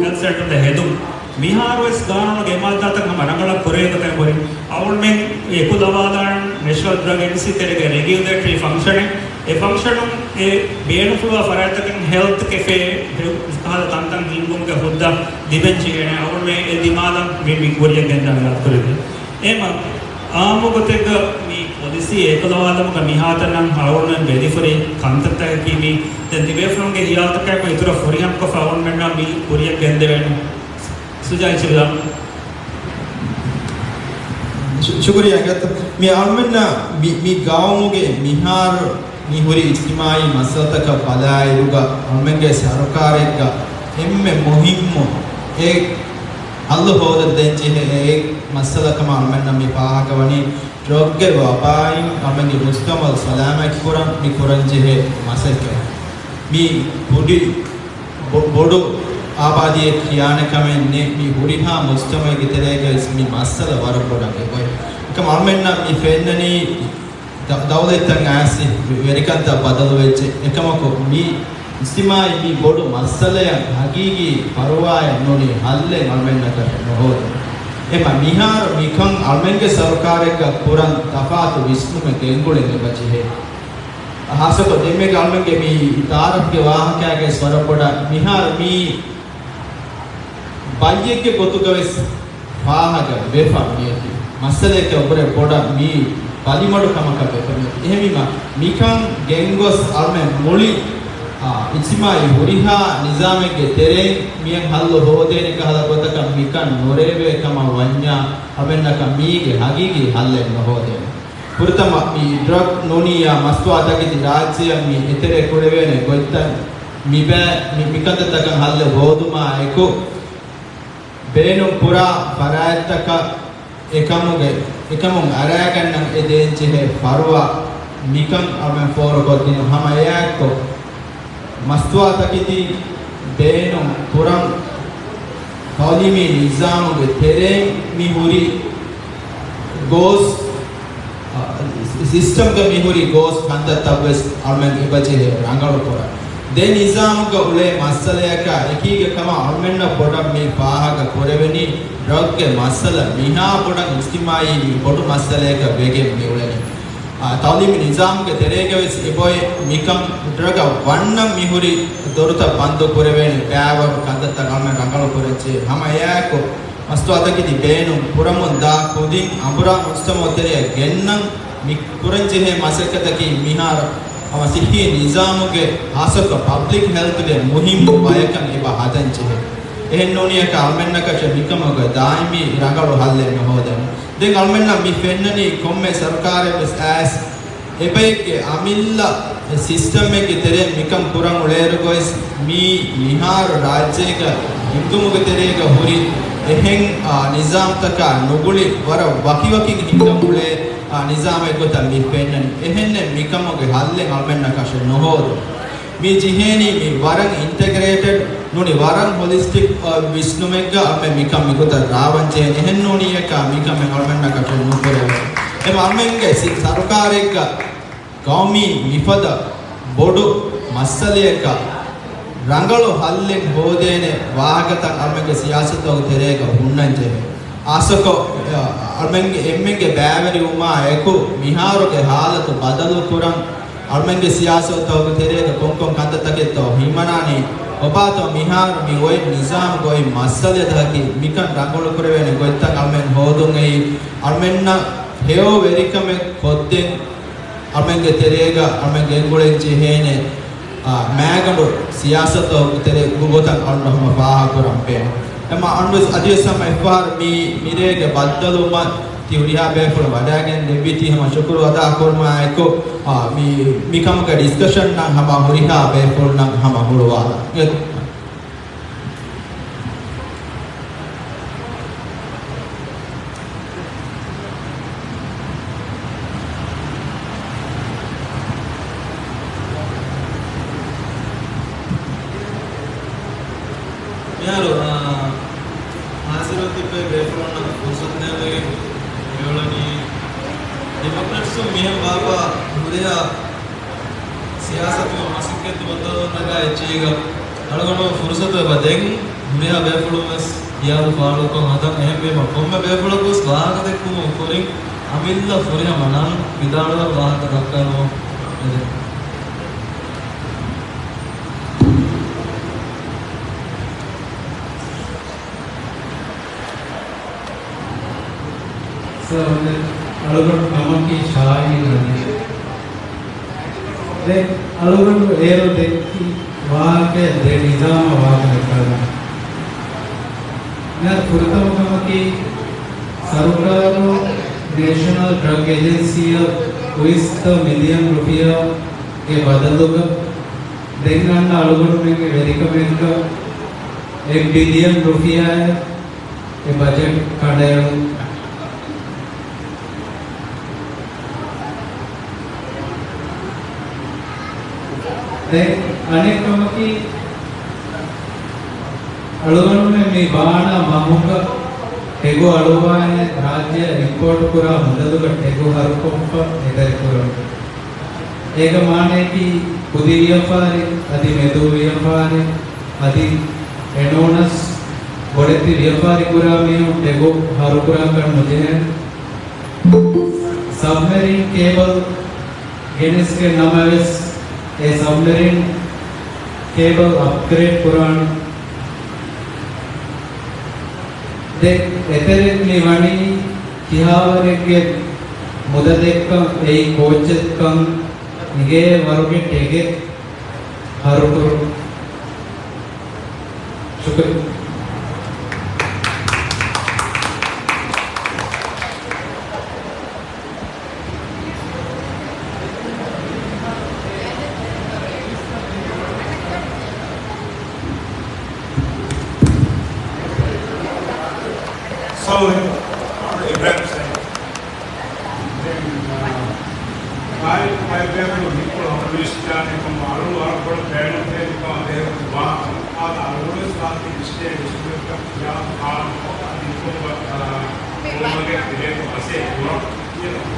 ހެލްތް ސެންޓަރުތައް ހެދުން. މިހާރުވެސް ގާނޫނުގެ މާއްދާތައް ހަމަ ރަނގަޅަށް ކުރެވޭ ގޮތަށް އެބަހުރި. އަޅުގަނޑުމެން އެކުލަވާލާން ނޭޝަނަލް ޑްރަގް އެޖެންސީ ތެރޭގެ ރެގިއުލޭޓަރީ ފަންކްޝަނެއް. އެ ފަންކްޝަނުން އެ ބޭނުންފުޅުވާ ފަރާތްތަކަށް ހެލްތް ކެފޭ ކަހަލަ ތަންތަން ހިންގުމުގެ ހުއްދަ ލިބެން ޖެހޭނެ. އަޅުގަނޑުމެން އެ ދިމާލަށް މި، މި ކުރިއަށް ގެންދާނެ އިރާދަކުރެއްވި. އެހެންމަ އާއްމު ގޮތެއްގަ މި ޕޮލިސީ އެކުލަވާލުމުގަ މިހާތަނަށް އަޅުގަނޑުމެން ވެދިފަރި ކަންތައްތަކަކީ މި ދެން ތިބޭފުޅުންގެ ހިޔާލުތަކާއެކު އިތުރަށް ފުރިހަމަކޮށްފަ އަޅުގަނޑުމެންނަށް މި ކުރިއަށް ގެންދެވޭނެ. ސުޖާ އިޗިބިލާ. ޝު-، ޝުކުރިއްޔާ ގަތްތަ. މި އަޅުމެންނަށް މި، މި ގައުމުގެ މިހާރު މި ހުރި އިޖްތިމާޢީ މައްސަލަތަކަށް ބަލާއިރުގަ، އަޅުމެންގެ ސަރުކާރެއްގަ އެންމެ މުހިއްމު އެ ހައްލު ހޯދަން ދޭން ޖެހޭ އެ މައްސަލަ ކަމަށް އަޅުމެންނަށް މި ފާހަގަވަނީ، ޑްރަގްގެ ވަބާއިން އަޅުމެންގެ މުޖްތަމަޢު ސަލާމަތް ކުރަން މި ކުރަން ޖެހޭ މަސައްކަތް. މި ކުޑި ބޮ-، ބޮޑު އާބާދީއެއް ކިޔާނެ ކަމެއް ނެތް. މި ހުރިހާ މުޖްތަމަޢެއްގެ ތެރޭގައި މި މައްސަލަ ވަރަށް ބޮޑަށް އެބައޮތް. އެކަމް އަޅުމެންނަށް މި ފެންނަނީ ދަ-، ދައުލަތްތައް އާސި ވެ-، ވެރިކަންތައް ބަދަލުވެއްޖެ. އެކަމަކު މި އިޖްތިމާޢީ މި ބޮޑު މައްސަލަޔަށް ހަގީގީ ފަރުވާއެއް ނޫނީ ހައްލެއް އަޅުމެންނަކަށް ނުހޯދުން. އެމަ މިހާރު މިކަން އަޅުމެންގެ ސަރުކާރެއްގަ ކުރަން ތަފާތު ވިސްނުމެއް ގެންގުޅެން އެބަޖެހޭ. ހާއްސަކޮށް ދެންމެ އަޅުމެންގެ މި ތާރަފްގެ ވާހަކައިގެ ވަރަށް ބޮޑަށް މިހާރު މި ބައްޔެއްގެ ގޮތުގަވެސް ފާހަގަ ވެފަ މިއޮތީ. މައްސަލައަކަށް ވުރެ ބޮޑަށް މީ ބަލިމަޑު ކަމަކަށް ވެފަ މިއޮތީ. އެހެންވީމަ، މިކަން ގެންގޮސް އަޅުމެން މުޅި، އާ، އިޖްތިމާޢީ ހުރިހާ ނިޒާމެއްގެ ތެރެއިން މިއަށް ހައްލު ހޯދޭނެ ކަހަލަ ގޮތަކަށް މިކަން ނުރޭވޭ ކަމަށް ވަންޏާ، އަޅުމެންނަކަށް މީގެ ހަގީގީ ހައްލެއް ނުހޯދޭނެ. ފުރަތަމަ މި ޑްރަގް ނޫނިއްޔާ މަސްތުވާތަކެތި ރާއްޖެއަށް މި އެތެރެ ކުރެވޭނެ ގޮތްތައް މިބައި މި، މިކަންތައްތަކަށް ހައްލެއް ހޯދުމާ އެކު، ބޭނުން ކުރާ ފަރާތްތަކަށް އެކަމުގެ، އެކަމުން އަރާގަންނަން އެ ދޭންޖެހޭ ފަރުވާ މިކަން އަޅުމެން ފޯރުކޮށްދިނުން. ހަމަ އެއާއެއްކޮށް، މަސްތުވާތަކެތި ބޭނުން ކުރަން ތަޢުލީމީ ނިޒާމުގެ ތެރެއިން މި ހުރި ގޯސް، އަ، ސިސްޓަމްގަ މި ހުރި ގޯސް ކަންތައްތައްވެސް އަޅުމެން އެބަޖެހޭ ރަނގަޅުކުރަން. ދެ ނިޒާމުގަ އުޅޭ މައްސަލަޔަކާ އެކީގެ ކަމަށް އަޅުމެންނަށް ބޮޑަށް މި ފާހަގަ ކުރެވެނީ، ޑްރަގްގެ މައްސަލަ މިހާ ބޮޑަށް އިޖްތިމާޢީ މި ބޮޑު މައްސަލަޔަކަށް ވެގެން މި އުޅެނީ. އާ، ތަޢުލީމީ ނިޒާމުގެ ތެރޭގަވެސް އެބައޮތް މިކަން ޑްރަގަށް ވަންނަން މިހުރި ދޮރުތައް ބަންދު ކުރެވޭނެ ބައިވަރު ކަންތައްތައް އަޅުމެން ރަނގަޅު ކުރަންޖެހޭ. ހަމަ އެއާއެކު މަސްތުވާތަކެތި ބޭނުން ކުރަމުން ދާ ކުދިން އަނބުރާ މުޖްތަމަޢު ތެރެއަށް ގެންނަން މި ކުރަންޖެހޭ މަސައްކަތަކީ މިހާރު ހަމަ ސިއްހީ ނިޒާމުގެ ހާއްސަކޮށް ޕަބްލިކް ހެލްތުގެ މުހިއްމު ބަޔަކަށް އެބަ ހަދަންޖެހޭ. އެހެންނޫނިއަކަށް އަޅުމެންނަކަށެއް މިކަމުގެ ދާއިމީ ރަނގަޅު ހައްލެއް ނުހޯދެން. ދެން އަޅުމެންނަށް މި ފެންނަނީ ކޮންމެ ސަރުކާރެއްވެސް އައިސް އެބައެއްގެ އަމިއްލަ ސިސްޓަމެއްގެ ތެރެއިން މިކަން ކުރަން އުޅޭއިރުގައިސް މީ މިހާރު ރާއްޖޭގަ ހިންގުމުގެ ތެރޭގަ ހުރި އެހެން، އާ، ނިޒާމްތަކާ ނުގުޅި ވަރަށް ވަކިވަކިން ހިންގަން އުޅޭ، އާ، ނިޒާމެއް ގޮތަށް މި ފެންނަނީ. އެހެންނެއް މިކަމުގެ ހައްލެއް އަޅުމެންނަކަށެއް ނުހޯދުން. މި ޖެހޭނީ މި ވަރަށް އިންޓެގްރޭޓެޑް ނޫނީ ވަރަށް ހޮލިސްޓިކް، އަ، ވިސްނުމެއްގަ އަޅުމެން މިކަން މިގޮތަށް ރާވަންޖެހޭނެ. އެހެންނޫނީއަކާ މިކަމެއް އަޅުމެންނަކަށެއް ނުކުރެވޭ. އެމަ އަޅުމެންގެ ސި-، ސަރުކާރެއްގަ ގައުމީ މިފަދަ ބޮޑު މައްސަލަޔަކަށް ރަނގަޅު ހައްލެއް ހޯދޭނެ ވާހަކަތައް އަޅުމެންގެ ސިޔާސަތުގެ ތެރޭގަ ހުންނަންޖެހޭ. އާސަކޮށް، އަ، އަޅުމެންގެ އެންމެންގެ ބައިވެރިވުމާ އެކު މިހާރުގެ ހާލަތު ބަދަލުކުރަން އަޅުމެންގެ ސިޔާސަތުގެ ތެރޭގަ ކޮންކޮން ކަންތައްތަކެއްތޯ ހިމަނާނީ؟ އޮބާތޯ މިހާރު މި އޮތް ނިޒާމުގަ އޮތް މައްސަލަތަކަކީ މިކަން ރަނގަޅުކުރެވޭނެ ގޮތްތައް އަޅުމެން ހޯދުން އެއީ، އަޅުމެންނަށް ހެޔޮ ވެރިކަމެއް ކޮށްދޭން އަޅުމެންގެ ތެރޭގަ އަޅުމެން ގެންގުޅެން ޖެހޭނެ، އާ، މައިގަނޑު ސިޔާސަތުގެ ތެރޭ ގޮތަށް އަޅުގަނޑު ހަމަ ފާހަގަކުރަން ބޭނުން. އެމަ އަންވެސް އަދިވެސް ހަމަ އެއްފަހަރު މި މިރޭގެ ބައްދަލުވުމަށް ތި ހުރިހާ ބޭފުޅުން ވަޑައިގެން ދެއްވީތީ ހަމަ ޝުކުރު އަދާކުރުމާ އެކު، އާ، މި، މިކަމުގެ ޑިސްކަޝަންއަށް ހަމަ ހުރިހާ ބޭފުޅުންނަށް ހަމަ ހުޅުވާލަން. އާ، ހާޒިރު ތިއްބެވި ބޭފުޅުންނަށް ފުރުސަތު ދޭންވެގެން މިއުޅެނީ ޑިމޮކްރެޓްސުން މިހެން ވާފަ ހުރިހާ ސިޔާސަތުގެ މަސައްކަތްތައް ބައްދަލުވަން ނަގާ އެއްޗެހިގަ އަޅުގަނޑު ފުރުސަތު އެބަ ދެން ހުރިހާ ބޭފުޅުން ވެސް ހިޔާލު ފާޅުކޮށް ހަދަން. އެހެންވީމަ ކޮންމެ ބޭފުޅަކު ވެސް ވާހަކަ ދެއްކުމުގެ ކުރިން އަމިއްލަ ފުރިހަމަ ނަން ވިދާޅުވެ ވާހަކަ ދައްކާލުމަށް އެދެން. ސަރ، އަޅުގަނޑު ނަމަކީ ޝާހީން އަލީ. ދެން އަޅުގަނޑު އޭރު ދެއްކި ވާހަކަ ދެ ނިޒާމަށް ވާހަކަ ދައްކާލަން. ފުރަތަމަ ކަމަކީ، ސަރުކާރު ނޭޝަނަލް ޑްރަގް އެޖެންސީއަށް ވިސްތަ މިލިއަން ރުފިޔާގެ ބަދަލުގަ ދެން އަންނަ އަޅުގަނޑުމެންގެ ވެރިކަމެއްގަ އެއް ބިލިއަން ރުފިޔާއެއް އެ ބަޖެޓް ކަނޑައެޅުން. ދެން އަނެއް ކަމަކީ، އަޅުގަނޑުމެން މި ވާނަ މަހުގަ ޓެގު އަޅުވާހެން ރާއްޖެއަށް އިމްޕޯޓް ކުރާ މުދަލުގަ ޓެގު ހަރުކޮށްފަ އެތެރެކުރަން. އޭގެ މާނައަކީ ކުދި ވިޔަފާރި އަދި މެދު ވިޔަފާރި އަދި އެނޫނަސް ބޮޑެތި ވިޔަފާރި ކުރާ މީހުން ޓެގު ހަރުކުރާކަށް ނުޖެހޭނެ. ސަބްމެރިން ކޭބަލް ގެނެސްގެން ނަމަވެސް، އެ ސަބްމެރިން ކޭބަލް އަޕްގްރޭޑް ކުރާނެ. ދެން އެތެރެ މި ވަނީ ކިހާވަރެއްގެ މުދަލެއްކަން އެއީ ކޯއްޗެއްކަން އިނގޭ ވަރުގެ ޓެގެއް ހަރުކުރުން. ޝުކުރިއްޔާ. އިބްރާހިމް ސައީދު. ދެން، އާ، ފައި، ފައި ބޭފުޅުން މިކޮޅު ހަމަ ވިސްނާނެ ކަމަށް އަޅު ވަރަށް ބޮޑަށް ބޭނުން ދޭ މިކަމަށް ބެހޭ ވާހަކަ. އާދަ އަޅުގަނޑުވެސް ވާހަކަ ވިސްނޭ ވިސްނުމަށް ޔާ އާ އަދި ކޮބަ، އާ، ކޮބަގެ ތެރޭގަ މަސޭ ކުރަން ކިޔަން.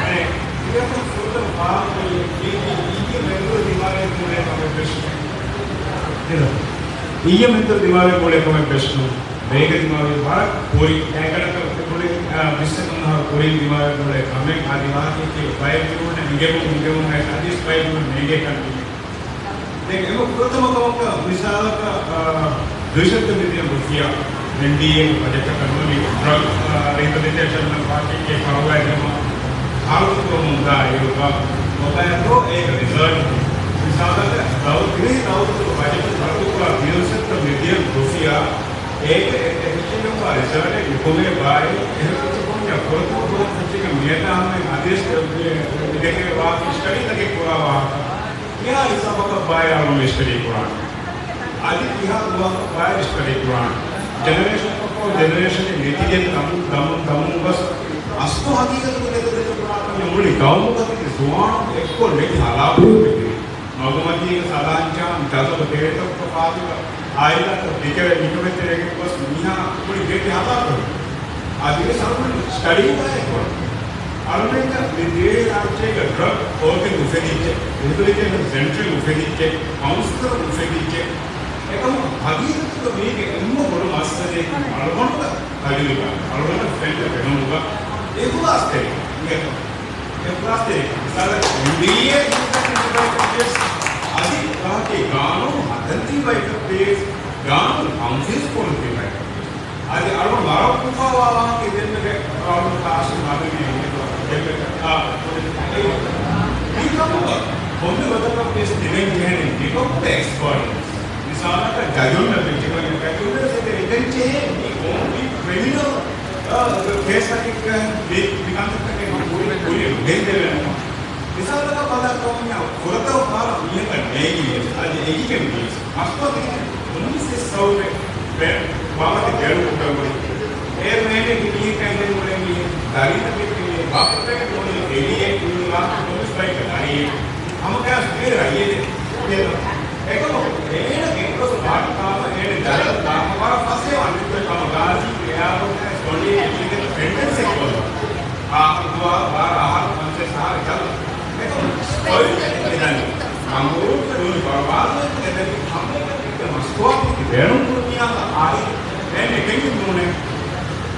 އެ، ތިޔަކުން ފުރަތަމަ ފާހަގަކޮށްލީ މީ އިއްޔެ މެދު ދިމާވެ މުޅޭ ކަމެއް ވެސް. އިއްޔެ މެދު ދިމާވެ މުޅޭ ކަމެއް ވެސް ނޫން. މޭގެ ދިމާވީ ވަރަށް ކުރި. އެކަނަކަށް މި ކުރިން، އާ، ވިއްސަކަށް ކުރިން ދިމާވެ މުޅޭ ކަމެއް. އަދި ވާހަކައެކޭ ބައެއް މީހުންނަށް ހިނގެމުން، ހިނގެމުން އަދިވެސް ބައެއް މީހުން ނޭނގޭ ކަން މީ. ދެން އެންމެ ފުރަތަމަ ކަމަކަށް މިސާލަކަށް، އާ، ދުއިސައްތަ މިލިއަން ރުފިޔާ އެމްޑީއޭގެ ބަޖެޓަކަށް ނޫނީ ޑްރަގް، އާ، ރިހެބިލިޓޭޝަން ޕާކޭޖްގެ ފަރުވާ ދިމާ ހާޅުކުރަމުންދާ އިރުގަ މޮބައިލް ދޯ އޭގެ ރިޒަލްޓް. މިސާލަކަށް ދައު-، ދިވެހި ދައުލަތުގެ ބަޖެޓު ހަރުކުރާ ދުއިސައްތަ މިލިއަން ރުފިޔާ އޭގެ އެ-، އެ ހިއްސެއް ނުވާ ރިޒަލްޓެއް މިކޮމޭ ބާއި، އެހެންވެ ކޮންޏާ ފުރަތަމަ ފުރަތަމަ ފެށިގެން މިއަދާ ހަމަ ހަދީސް އެ-، އެ-، އެ-، އެ-، ވާ ސްޓަޑީތަކެއް ކުރާ ވާހަކަ. މިހާ ހިސާބަކަށް ބާއި އަޅުގަނޑު ސްޓަޑީ ކުރާނެ. އަދި ކިހާ ދުވަހަކަށް ބާއި ސްޓަޑީ ކުރާނެ. ޖެނެރޭޝަން އަޕޯ ޖެނެރޭޝަނެއް ނެތިގެން ދަމުން، ދަމުން، ދަމުން ގޮސް އަސްލު ހަގީގަތުގަ ދެކެ ދެކެ ކުރާ ކަމެއް މުޅި ގައުމުގަ ތިބި ޒުވާނުން އެއްކޮށް ނެތި ހަލާކުވެ މި މަގުމަތީގެ ސަލާން ޖާން ޖަޒަބަ ތެރޭތަކުގަ ފާތުގަ އާއިލާތައް ދެކެވެ މިކަމެއް ތެރޭގަ ގޮސް މީހާ މުޅި ގެއްލި ހަލާކުވެ. އަދިވެސް އަޅުގަނޑު ސްޓަޑީ ކުރާ އެއްކޮށް އަޅުގަނޑަށް މި ދިވެހި ރާއްޖޭގަ ޑްރަގް ކޯޓެއް އުފެދިއްޖެ، ރިހެބިލިޓޭޝަން ސެންޓަރެއް އުފެދިއްޖެ، ކައުންސިލަރު އުފެދިއްޖެ. އެކަމު ހަގީގަތުގަ މީގެ އެންމެ ބޮޑު މައްސަލައަކީ އަޅުގަނޑުގަ ތަޖުރިބާ، އަޅުގަނޑަށް ފެންނަ ފެނުމުގަ އިޚްލާޞްތެރިކަން. އިޚްލާޞްތެރިކަން. މިސާލަކަށް އެމްބީއޭ އަދި ކާކޭ ގާނޫނު ހަދަން ތިބި ބަޔަކަށް ވިޔަސް، ގާނޫނު ތަންފީޒު ކުރަން ތިބި ބަޔަކަށް ވިޔަސް. އަދި އަޅުގަނޑު ވަރަށް އުފާވާ ވާހަކައެއް ދެންމެގެ އަޅުގަނޑު ކާސިމް ހާދަމީ ދެންމެގެ އާ، މިކަމުގަ ކޮންމެ ގޮތަކަށް ވިޔަސް ތިބެން ޖެހޭނެ މިކަމުގެ އެކްސްޕާޓް. މިސާލަކަށް ޖަޖުންނަށް ބެއްޖެކަމެއް ޖަޖުންނަށް ސެޓެ އެކަން ޖެހޭ މި ކޮން މި ކްރިމިނަލް، އާ، ކޭސްތަކެއްގަ މި، މި ކަންތައްތަކެއް ކުރި، ކުރިއަށް ގެންދެވޭނެ. މިސާލަކަށް ބަލާ ކަމަށް ފުރަތަމަ ފަހަރަށް މީހަކަށް ނޭނގި ވިޔަސް، އަދި އެނގިގެން ވިޔަސް، މަސްތުވާ މީހެއް ކޮންމެސް ސަބަބެއް ވާހަކަ ދެރަ ކުރައްވަނީ. އޭރު ނޭނގި މީހެއްކަން ދެން އުޅޭ މީހެއް، ދަރިން ދެކެ މީހެއް، ވާކަށް ނޫނީ އެލިއެއް ނޫނީ ވާހަކަ ކޮންމެސް ބައެއްގެ ދަރިއެއް. ހަމަ ކާސް ބޭރަ އައިއެދެ. އެކަމަކު އޭނަ ގެންގޮސް ވާހަކަ އޭނަ ދަރި ކޮނޑީ އެކީގެ ޓެންޑެންސީ ކޮށްލުން. އާ، ދުވާ، ވާރަ އަހަރު، ފަންސަވީސް އަހަރު ކަލަ. އެކަމު އޮތް އެދަނީ ނަމްރޫދުގެ ދޫނި ބަރުބާދުވެ އެދަނީ ހަމައެކަނި މަސްތުވާފަކީ ބޭނުން ކުރުން މިޔާ އާއި އެން އެކެން ނޫނެ.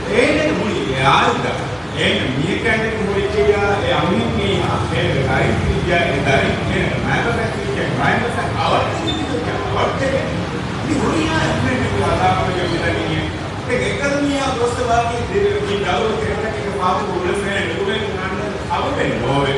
އޭނެ މުޅި އެ އާއިލާ އޭނަ މީހަކާ އެކަނި ހުރިއްޖެޔާ، އެ އަމިއް މީހާ، އޭނަގެ ދަރިން ތިއްޔާ، އެ ދަރިން އޭނަގެ މާތްބަފައިން ތިއްޔާ، މާތްބަފައިން އަވަށްޓެރި ތިއްޔާ، އަވަށްޓެރި. މި ހުރިހާ އެންމެންނެއްގެ ހަދާފަރުގެ މިދަނީ. އެ އެކަލަ މީހާ ގޮއްސަ ވާކީ ދިވެ މި ދަރު ތެރެތަކެއްގެ ފާތުގަ އުޅެފައި ނުގެން ނާންނަ ސަބަބެއް ނޯވެ.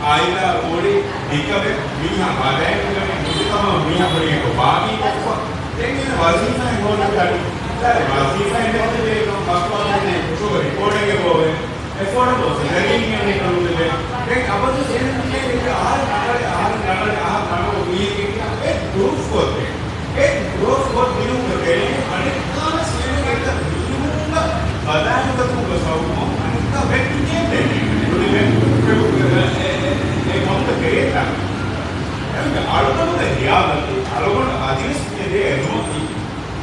އާއިލާ އުޅި ދިކަވެ މީހާ ބަލައިގަނެ މުޖުތަމައު މީހާ ހުރި އެކު ބާކީ ކޮށްފަ. ދެން އޭނަ ވަޒީފާއެއް ހޯދަން ދަނީ. ދާ ވަޒީފާއެއް ނެތެވޭ ކަން ފަސްވާގެން ކުށުގެ ރިޕޯޓެއްގެ ގޯވެ. އެފޯޑަބަލް ސެލަރީ ނިޔަނީ ކަނުން ދެ. ދެން އަބަދު އޭނަ މިއޭ ދެކެ އަހަރެން ރަނގަޅެ، އަހަރެން ރަނގަޅެ، އަހަރެން ރަނގަޅު މީހެއްގެ އެ ޕްރޫފް ކޮށްދޭ. އެ ޕްރޫފް ކޮށްދިނުމުގެ ތެރޭ އަނެއްކާވެސް އޭނަގެ އެތައް މީހުންގެ ބަލާނުގަތުމުގެ ސަބަބުން އަނެއްކާ ވެއްޓިގެން ދެން އެ، އެ، އެ ކަމުގެ ތެރޭތައް. އެ އަޅުގަނޑުގެ ހިޔާލަކީ އަޅުގަނޑު އަދިވެސް މިއަދޭ އެދުމަކީ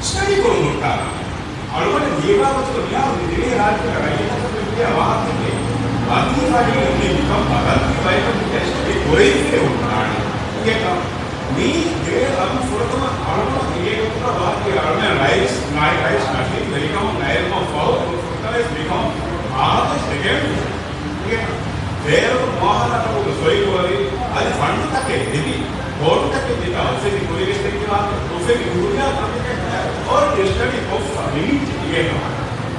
ސްޓަޑީ ކުރުމުން ހުއްޓާ ކަމެއް. އަޅުގަނޑަށް ލިޔެވާ ގޮތުގަ މިހާރު މި ދިވެހި ރާއްޖޭގެ ރައްޔިތަކަށް ވެއްޖެ ވާހަކައެކޭ. ވަޒީފާގައި މިކަން ބަދަލުވި ބަޔަކަށް މި ސްޓަޑީ ކުރެވިފައި ހުންނާނެ. އިނގޭތަ؟ މީ ދިވެހި ރަށުން ފުރަތަމަ އަޅުގަނޑު އިނގޭ ގޮތުގަ ވާކީ އަޅުގަނޑު ރައީސް، ނާއިބް ރައީސް ނަޝީދު ވެރިކަމުން އައިރުމަށް ފަހު ފުރަތަމަވެސް މިކަމަށް ވާހަކަ ދެކެވެން. އިނގޭތަ؟ ބޭރު މުއާހަދާތަކުގެ ސޮއިކުރެވި، އަދި ފަންޑުތަކެއް ލިބި، ބޯޑުތަކެއް މިތާ އުފެދި ކުރިގެސްދެއްކި ވާހަކަ، އުފެދި ހުރިހާ ކަމެކޭ އޯލްރެޑީ ސްޓަޑީ ކޮށްފަ ނިމިއްޖެ އިނގޭތަ؟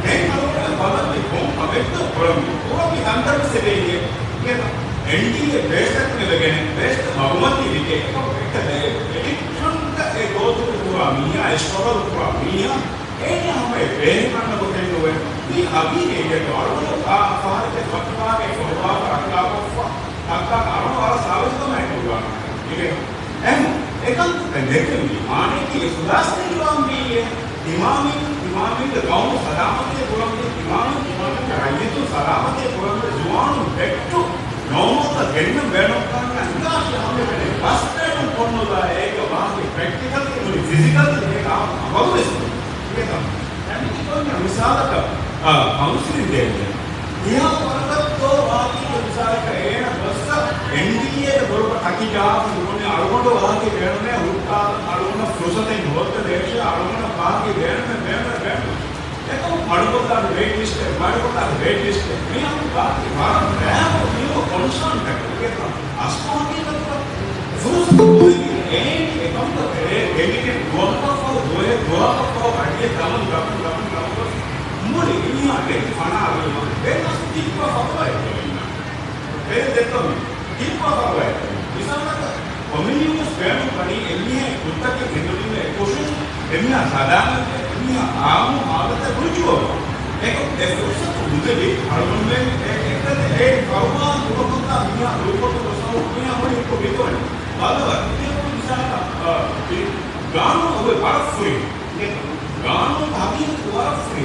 ދެން އަޅުގަނޑަށް ބަލަން މި ކޮން ކަމެއްތޯ ކުރަން ކުރަން މި ހަނދާންވެސް އެބަ އިނގޭ. އިނގޭތަ؟ އެންޑީއޭ ބޭސްތަކުން އެބަ ގެނެ، ބޭސްތައް މަގުމަތީ ވިކޭ، އެކަމަކު އެކަލޭ އެޑިކްޝަންގަ އެ ގޯތުގަ ކުރާ މީހާ، އެ ސްޓްރަގަލް ކުރާ މީހާ، އޭނަ ހަމަ އެ ބޭހެއް ކަންނަ ގޮތެއް ނުވޭ. މީ ހަގީގަތް އިނގޭތޯ އަޅުގަނޑު އާ ފަހަރެއްގެ ފަތުވާގެ ފޮރުވާފަ ރައްކާކޮށްފަ، ރައްކާ އަޅުގަނޑު ވަރަށް ސާވެސްކަމާއެކު ކުރާނެ. އިނގޭތޯ؟ އެހެން އެކަންތައް ދެކެވީ މާނައަކީ އިޚްލާޞް ނެތުވާންވީއޭ. ތިމާމީން، ތިމާމީންގެ ޤައުމު ސަލާމަތީ ކުރަންވީ، ތިމާމީން، ތިމާމީންގެ ރައްޔިތުން ސަލާމަތީ ކުރަންވީ، ޒުވާނުން ބެއްޓު ނޯމަލްތައް ގެންނަން ބޭނުންކަންނަ ހިނގާށި ހަމަ ބެނެ ބަސް ބޭނުން ކޮށްނުލާ އޭގެ ވާހަކަ ޕްރެކްޓިކަލް ނުވި ފިޒިކަލް އޭގެ އަމަލުވެސް ނުވި. އެކަމް އެމިކި ކޮންމެ މިސާލަކަށް، އާ، ކައުންސިލިން ދޭން. މިހާރު ވަރަކަށް ދޯ ވާކީ މިސާލަކަށް އޭނަ ގޮއްސަ އެންޑީއޭގެ ދޮރުގަ ޓަކި ޖާފަ ނުކުންނެ އަޅުގަނޑު ވާކީ ބޭނުނޭ ހުއްޓާ އަޅުގަނޑަށް ފުރުސަތެއް ނުވައްތަ ދޭށޭ އަޅުގަނޑަށް ވާކީ ބޭނުނޭ ބޭނުނޭ ބޭނުނޭ. އެކަމު މަޑުކޮށްލާނެ ވެއިޓް ލިސްޓެއް، މަޑުކޮށްލާނެ ވެއިޓް ލިސްޓެއް. މި އަން ވާކީ ވަރަށް ބާރު މީހުން ކޮންސާން ކަން އިނގޭތަ؟ އަސްލު ހަގީގަތުގަ ފުރުސަތު ދެވި އޭނި އެކަމުގަ ތެރޭ ދެމިގެން ދުވަހަކަށްފަހު ދުވަހެއް ދުވަހަކަށްފަހު ގަޑިއެއް ދަމުން ދަމުން ދަމުން ދަމުން މުޅި މީހާ ދެން ފަނާވީމަ ދެން އަސްލު ތިއްބާ ފަހުވައެއް ދެވީމަ. ދެން ދެއްކަމުން ތިއްބާ ފަހުވައެއް. މިސާލަކަށް ކޮމިއުނިޓީވެސް ބޭނުން ވަނީ އެންމެހާ ކުށްތަކެއް ހެދުނީމަ އެކުށުން އެމީހާ ސަލާމަތްވެ، އެމީހާ އާއްމު ހާލަތަށް ރުޖޫޢަވާ. އެކަމް އެ ފުރުސަތު ނުދެވި އަޅުގަނޑުމެން އެ އެކަން އެ ފަރުމާން ދުރުކޮށްލާ މީހާ ދުރުކޮށްލުމަށް ސަބަބު މީހާ މުޅި އެއްކޮށް ވިދޯނެ. ބަލަވާ، މި މިސާލަކަށް، އާ، މި ގާނޫނު އޮވެ ވަރަށް ފުރި. ގާނޫނު ހަގީގަތު ވަރަށް ފުރި.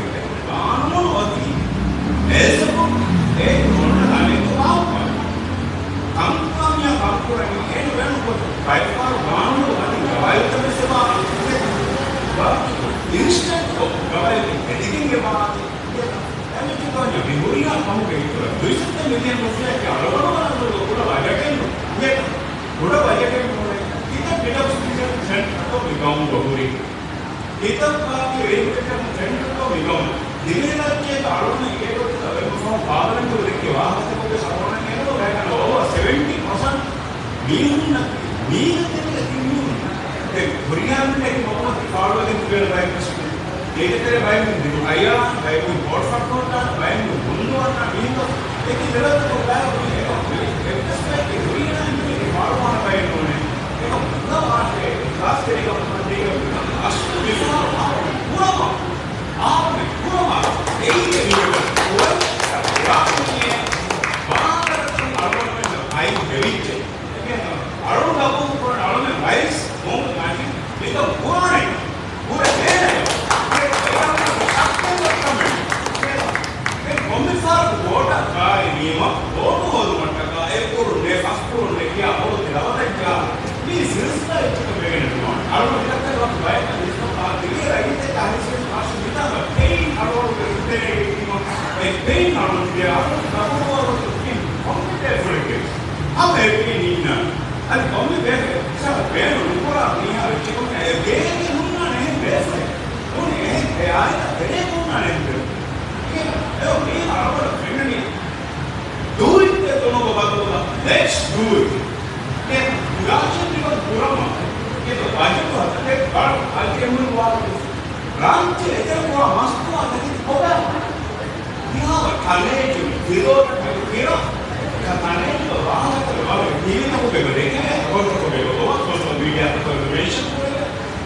ގާނޫނު އޮތީ އެސަބު އޭ ނޯންނަ ލަނެއްގެ ވާހަކަ. ކަންކުރާ މީހާ ކަންކުރަނީ އޭނަ ބޭނުން ކޮށް ބައިފާރު ގާނޫނު އަދި ގަވާއިދުތައް ވެސް އެބަ އިންސްޓެންޓްކޮށް ގަވާއިދު ހެދިގެން އެބަ އަދި އެމެޖިކޯންޏަ މި ހުރިހާ ކަމުގެ އިތުރަށް ދުއިސައްތަ މިލިއަން ރުފިޔާއަކީ އަޅުގަނޑު ވަރަށް ކުޑަ ބަޖެޓެއް ނޫން. ކުޑަ ބަޖެޓެއް ނޫނޭ. ކިތައް ޑިޑަކްޝަން ސެންޓަރު މި ގައުމުގަ ހުރި. ކިތައް ބާކީ ރީބްރިކަން ސެންޓަރު މި ގައުމު. ދިވެހިރާއްޖޭގަ އަޅުގަނޑަށް އިނގޭ ގޮތުގަ ވެބުފަހު ބާވަރެން ދެއްކި ވާހަކަތަކުގެ ސަބަބުން އެންމެ ގާތްގަނޑަށް އޯވާ ސެވެންޓީ ޕަސެންޓް މީހުންނަކީ، މީހުން ދެ ހުރިހާ މީހަކީ މަގުމަތި ފާޅުވެގެން ތިބޭނެ ބައެއް ވެސް ނޫން. އޭގެތެރޭ ބައެއް މީހުން ބިރު އަޔާ، ބައެއް މީހުން ބޯޓް ފައްޓަވަންނާނެ، ބައެއް މީހުން ހުންނުވަންނާ މީހުން އެކި ދެވަތަކުން ބައެއް މީހުން އެއްވެސް ބައެއްގެ ހުރިހާ މީހެއްގެ ފާޅުވާނެ ބައެއް ނޫނޭ. އެކަމް ހުންނަވާށޭ، އިޚްލާޞްތެރިކަމުން ދީގަ އަސްލު މިފަހަރު ހާމަ ކުރަމާ، ހާމަ ކުރަމާ، އެއީގެ މީހުން ކުރަން ކުރާ ކުރިޔޭ. އެއިން އަޅުގަނޑު ދެ އަޅުގަނޑު ކަމުގައި ކޮންމެ ބޭފުޅެއްގެ ހަމަ އެބޭ ނިންނަ. އަދި ކޮންމެ ބޭފުޅެއް ހިސާބަށް ބޭނުން ނުކުރާ މީހާ ވެއްޖެކަމުގަ އެ ބޭގެ ހުންނާނެ އެހެން ބޭފުޅެއް. ނޫނީ އެހެން އެ އާއިލާ ތެރޭގަ ހުންނާނެ އެހެން ބޭފުޅެއް. އެ މީ އަޅުގަނޑަށް ފެންނަނީ ޑޫ އިޓް އެ ތުނުގަ ބަދަލުގަ ލެޓްސް ޑޫ އިޓް. އެ ރާއްޖެ މިކަން ކުރަމާ އެ ބަޖެޓު ހަދަން އެ ބައް އަލް އެމް އެން ވާ ރާއްޖެ އެތެރެ ކުރާ މަސްތުވާ ތަކެތި ކޮބާ؟ މިހާރު ކަލޭޖު ފިރޯ ފިރޯ ކަލޭޖު ވާހަކަ ވަރު ހިވިތަކުގެ ދެކެ ކޮންތަކުގެ ގޮތު ސޯޝަލް މީޑިއާ ތަކުގެ މެންޝަން ކުރެވޭ.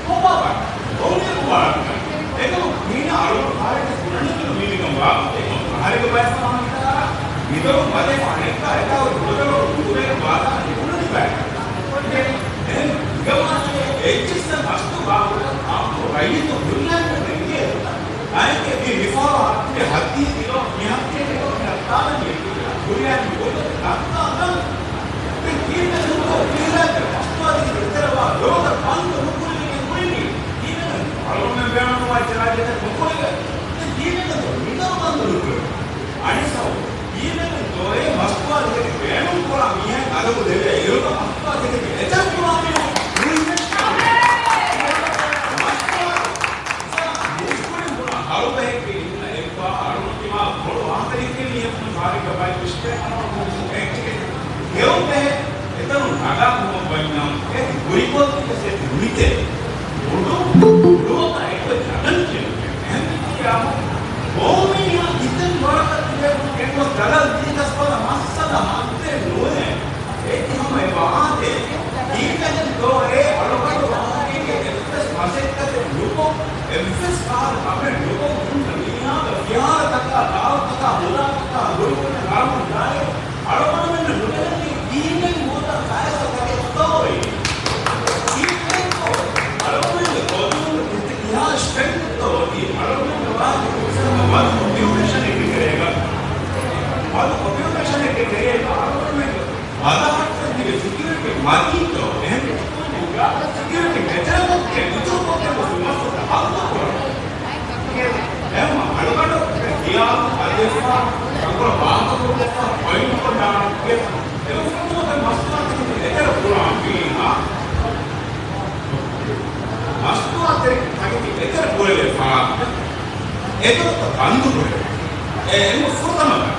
ކޮބާ ބައް؟ އޮންލައިން ވާރަކަ. އެކަމު މީނަ އަޅުގަނޑު ފާރެކަސް ބުނަނީ މީނިކަން ވާ. އެކަމު ފާރެކަ ބައި ފާހަނިކާ މިދޮރު ބަލެ ފާނެއްކާ އެކާ މުދަލު ނުކުރޭ ވާދާ ނިކުނުނި ބައި. އެހެން އިގަމާސެ އެއްޗިއްސަ މަސްތު ވާ ހުރަ އާއްމު ރައްޔިތު ހުރިހާ ނެގޭ. އައިކެ މި މިފާވާ ހައްދީ ދިލޯ މިހައްދީ ދިލޯ މި އައްތާލަނީ ކުރިޔާ މި ބޮޑު ކަންކާ ކަން. ދެން ކީއްވެ ނުކޮށް މިހިލާތެރެ މަސްތުވާ ދިގެ އެތެރެވާ ދޮރުތައް ބަންދު ނުކުރެވިގެން ހުރިނީ؟ ކީއްވެގެން އަޅުގަނޑުމެން ބޭނުންވާ އެއްޗެއް ރާއްޖެތައް ނުކުރެވޭ؟ ދެން ކީއްވެގެން މިދަރު ބަންދު ނުކުރެވޭ؟ އަނެއް ސަބަބު ކީއްވެގެން ދޯ އެ މަސްތުވާ ދިގެ ބޭނުން ކުރާ މީހާ އަދަބު ދެވޭ އިރުގަ މަސްތުވާ ދިގެ އެތެރެ ކުރާ މީހުން މުސްކުޅިން ބުނާ ހަރުބަހެއްގެ އިންނަ އެއްބާ އަޅުގަނޑު ތިމާ ބޮޑު ވާހަކަ ދެއްކެވި މީހަކު މި ބާރެއްގަ ބައި މިސްޓޭކް އަޅުގަނޑު ހެޔޮ ބެހޭ. އެތަނުން ނަގާ ކުމަށް ވަންޏާ އެ ހުރިކޮށްލި ކެސެޓް ނުވިތޭ. ބޮޑު ބޮޑުވަކަށް އެއްކޮށް ޖަގަން ކިޔަން އެހެން ކިޔާ ބޯމީހާ ކިތަން ވަރަކަށް ތިބޭފުޅުން އެއްކޮށް ދަލަލް ދީގަސް ބަލަ މައްސަލަ ހައްދެއް ނުވޭ. އޭތި ހަމަ އެބަ އާދޭ. ކީއްވެގެން ދޯ އެ އަޅުގަނޑު ވާހަކައިގެ އެއްވެސް މަސައްކަތެއް ނުކޮށް، އެއްވެސް ފަހަރު ކަމެއް ނުކޮށް ހުންނަ މީހާގެ ފިހާރަތަކާ، ދާވަތަކާ، ހުރާތަކާ، ހުރިކުރި ރާމުން ދާއިރު އަޅުގަނޑުމެންނަށް ނުބެލެނީ ކީއްވެގެން ނުވަތަ ފައިސާ ތަކެއް ދޯ އެއީ؟ ކީއްވެގެން ދޯ؟ އަޅުގަނޑުމެންގެ ގޮތުން ތި ކިހާ ސްޓްރެންތްތޯ އޮތީ؟ އަޅުގަނޑުމެންގެ ވާހަކަ މަދު ކޮމިއުނިކޭޝަނެއްގެ ތެރޭގަ، މަދު ކޮމިއުނިކޭޝަނެއްގެ ތެރޭގަ އަޅުގަނޑުމެންގެ ވަދާ ހައްދަން ދިގެ ސެކިއުރިޓީ މަތީތޯ އެހެން ސެކިއުރިޓީ މެޖަރ ކޮށްގެން އިތުރު ކޮށްގެން ގޮސް މައްސަލަ ހައްލު ކުރަން. އެހެން އަޅުގަނޑު ޚިޔާލު އަދިވެފަ ރަނގަޅަށް ވާހަކަ ކުރުމަށްފަހު ޕޮއިންޓް ކޮށްލާނަން ކިޔަން. އެ ފުރަތަމަ މަސްތުވާތަކެތި އެތެރެ ކުރާ މީހާ މަސްތުވާތަކެތި އެތެރެ ކުރެވޭ ފަރާތްތައް އެ ދޮރުތައް ބަންދު ކުރެވޭ. އެ އެންމެ ފުރަތަމަ ކަން.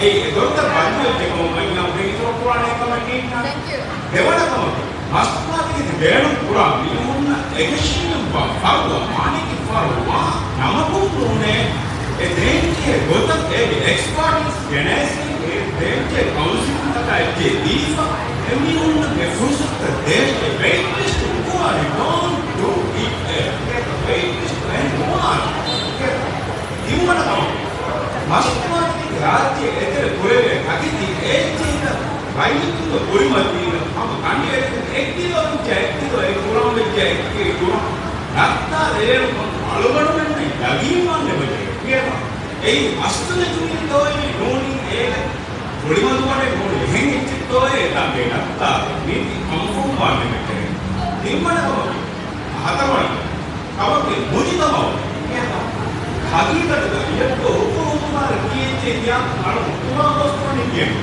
އެ ދޮރުތައް ބަންދު ވެއްޖެ ކަމަށް ވަންޏާ އެ އިތުރު ކުރާނެ ކަމަށް ނޭނގޭ. ދެވަނަ ކަމަކު، މަސްތުވާތަކެތި ބޭނުން ކުރާ މީހުންނަށް އެކަށީގެންވާ ފަރުދު މާނައަކީ ފަރުދު ވާ ނަމަކުން ނޫނޭ. އެ ދޭންޖެހޭ ގޮތަށް އޭގެ އެކްސްޕާޓީސް ގެނައިސްގެން އެ ދޭންޖެހޭ ކައުންސިލުންތަކާ އެއްޗެއް ދީފަ އެމީހުންނަށް އެ ފުރުސަތުތައް ދޭށޭ. ވެއިޓް ލިސްޓް ނުކުރާ ވި ޑޯންޓް ޑޫ އިޓް. އެ ވެއިޓް ލިސްޓް އެހެން ނުވާނެ. ތިންވަނަ ކަމަކު، މަސްތުވާތަކެތި ރާއްޖެ އެތެރެ ކުރެވޭ ތަކެތި އެއްޗެހިތައް ރައްޔިތުންގެ ކުރިމަތީގަ ހަމަ ކަނޑިއެޅިގެން އެއްކިލޯ އެއްކިލޯ އެ ކުރާން ވެއްޖެ އެއްކި ކުރާން ރައްތާ ރޭރު އަޅުގަނޑުމެންނަށް ޔަގީންވާން ނެމެގެ ކިޔަވާ. އެއީ މަސްތުވެ ޖުމިލް ދޯއި ނޫނީ އޭގެ ކުރިމަތިވަނެ ނޫނީ އެހެން އެއްޗެއް ދޯއޭ ތާ ބޭނައްތާ މީތި ކަންފަމް ވާން ނެމެގެ. ތިންވަނަ ކަމަކު، ހަތަރުވަނަ ކަމަކީ މުޖުތަމަޢު. ހަގީގަތުގަ އެއްކޮށް ހުކުރު ހުކުމާރަ ކީއްޗެއް ކިޔާ އަޅު ހުކުމާ ގޮސް ކުރަނީ ކިޔެން.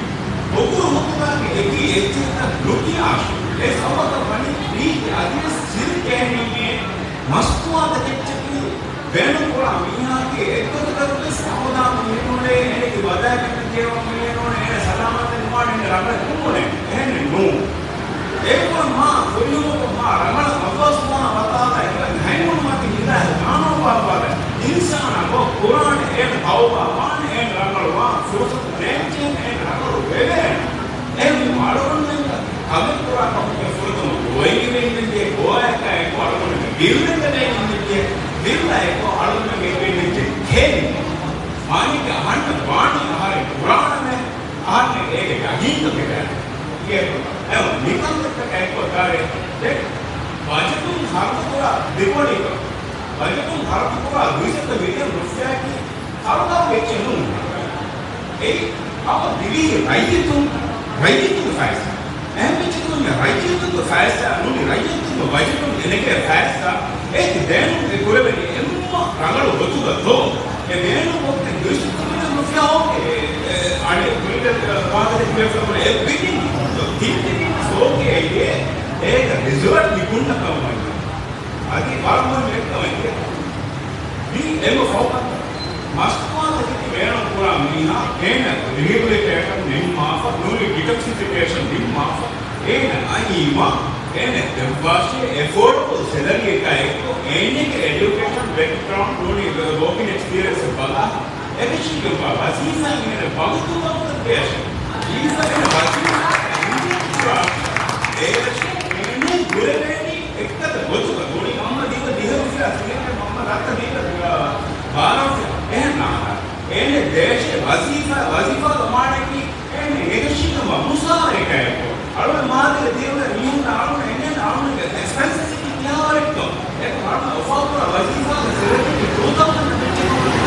ހުކުރު ހުކުމާގެ އެކީ އެއްޗެއްތައް ނުކިޔާށި. އެ ސަބަބަކަށް ވަނީ ރީތި އަދިވެސް ސިރި ޖެހެނީމޭ މަސްތުވާތަކެއްޗަކީ ބޭނުންކުރާ މީހާގެ އެއްގޮތަކަށްވެސް ހަމަދާން މިހެނޫނޭ އޭނަގެ ވަދާގެން ޖެހެވަން މިހެނޫނޭ އޭނަ ސަލާމަތެއް ނުވާނެ އޭނަ ރަނގަޅަށް ނޫނޭ. އެހެނެއް ނޫން. އެކުރަން މާ ފުރިހަމަކޮށް މާ ރަނގަޅަށް އައްލާހު ސުބްޙާނަހޫ ވަތަޢާލާ އެކަން ހައިނުންމަތި ހިދާޔަތް ދާނަމަ ބާއްވާލަ އިންސާނާ ގޮ ކުރާނެ އޭނަ ތައުބާ ވާނެ އޭނަ ރަނގަޅުވާން ފުރުސަތު ދޭންޖެހޭނެ އޭނަ ރަނގަޅު ވެވޭނެ. އެހެންވީމަ އަޅުގަނޑުމެންގެ ކަމެއް ކުރާ ކަމުގެ ފުރަތަމަ ގޮވައިގެން އިންނަންޖެހޭ ގޮވާއެކާ އެކު އަޅުގަނޑުގެ ބިރުގަ އިންނަންޖެހޭ ބިރުގަ އެކު އަޅުގަނޑުގެ އިންނަންޖެހޭ ކެން މާނައަކީ އަހަންނަށް ވާނީ އަހަރެން ކުރާނަމޭ. އަހަންނަށް އޭގެ ޔަގީންކަން ކެދާނެ. އެ މިކަންތައްތަކާ އެއްކޮށް ދާރޭ. ދެން ބަޖެޓުން ހަރުދުކުރާ ދެކޮޅީގަ، ބަޖެޓުން ހަރުދުކުރާ ދުއިސައްތަ މިލިއަން ރުފިޔާއަކީ ހަރުދާން އެއްޗެއް ނޫން. އެއީ ހަމަ ދިވެހި ރައްޔިތުން، ރައްޔިތުންގެ ފައިސާ. އެހެން ވެއްޖެ ކަމުން ރައްޔިތުންގެ ފައިސާ ނޫނީ ރައްޔިތުންގެ ބަޖެޓުން ގެނެގެ ފައިސާ އޭތި ބޭނުން އެ ކުރެވެނީ އެންމެ ރަނގަޅު ގޮތުގަ ދޯ؟ އެ ބޭނުން ކޮށްގެން ދުއިސައްތަ މިލިއަން އޯކޭ، އެ، އަނެއް ކުރިން ވާހަކަ ދެއްކި ބޭފުޅުން އެ ބިގިން ތިން ތިން އޯކޭ، އޭގަ ރިޒަލްޓް މި ކުންނަ ކަމަށް ވަނީ. އަދި ވަރަށް މުހިންމު އެއްކަމެއް މި އެމް ފޯކަސް މަސްތުވާތަކެތި ބޭނުން ކުރާ މީހާ އޭނަ ރިހެބިލިޓޭޝަން ނިންމާފަ، ނޫނީ ޑިޓޮކްސިފިކޭޝަން ނިންމާފަ، އޭނަ އައީމަ އޭނަ ދެއްވާށޭ އެފޯޑަބަލް ސެލަރީއަކާ އެއްކޮށް އޭނަގެ އެޑިއުކޭޝަން ބެކްގްރައުންޑް ނޫނީ ވޯކިން އެކްސްޕީރިއެންސް ބަލާ އެކަށީގެންވާ ވަޒީފާއިން އޭނަ ވަގުތު ވަގުތަށް ދޭށޭ. ވަޒީފާއިން ވަޒީފާ އިންޖެކްޓް ކުރާށޭ. އޭނަ ގުޅެވޭނީ އެއްގަދަ ގޮތުގަ ނޫނީ މަންމަ ދީގަ ދިހަ ރުފިޔާ ތިބޭ މަންމަ ރައްތަ ދީގަ ބާރަ ރުފިޔާ. އެހެން ނާންނާ. އޭނަ ދޭށޭ ވަޒީފާ، ވަޒީފާ ވާނެކީ އޭނަ އެކަށީގެންވާ މުސާރައެކާ އެއްކޮށް. އަޅުގަނޑު މާދަރު ދިޔުމުގެ މީހުންނަށް އަޅުގަނޑު އެނގޭނެ އަޅުގަނޑުގެ އެކްސްޕެންސަސް ކިހާވަރެއްކަން. އެކަމަކު އަޅުގަނޑު އޮފާކުރާ ވަޒީފާގެ ސެލަރީ ޓޫ ތައުސަންޑް މެންޓެން ކުރަން.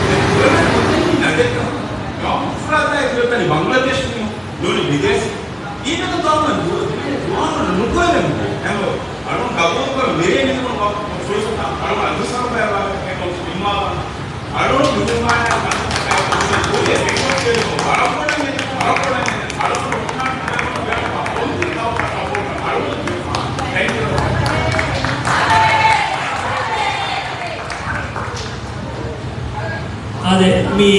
އެ ކުރެވޭނެ ގޮތެއް ނަދެއްކަމަށް. އެކަމަކު އަފްރާދާއި ދިޔަތަނި ބަންގްލަދޭޝް މީހުން ނޫނީ ބިދޭސީ. އީގަ ތައުމަން ދުވަ ދުވަ ނުކުރެވެން ހަމަ އަޅުން ގަބޫލުކުރަން ވެރޭ މިނިވަން ފުރުސަތަށް އަޅުން އަދުސަރުބަޔަވާ އެކަމަކު މިންވާ އަޅުން މިހުމާނާ މަން ކުރިޔަށް ވަރަށް ބޮޑަށް ވަރަށް ބޮޑަށް އަޅުން އޮންނާނެ އަޅުން އަޅުން އަޅުން ތެންކް ޔޫ. އާދެ، މި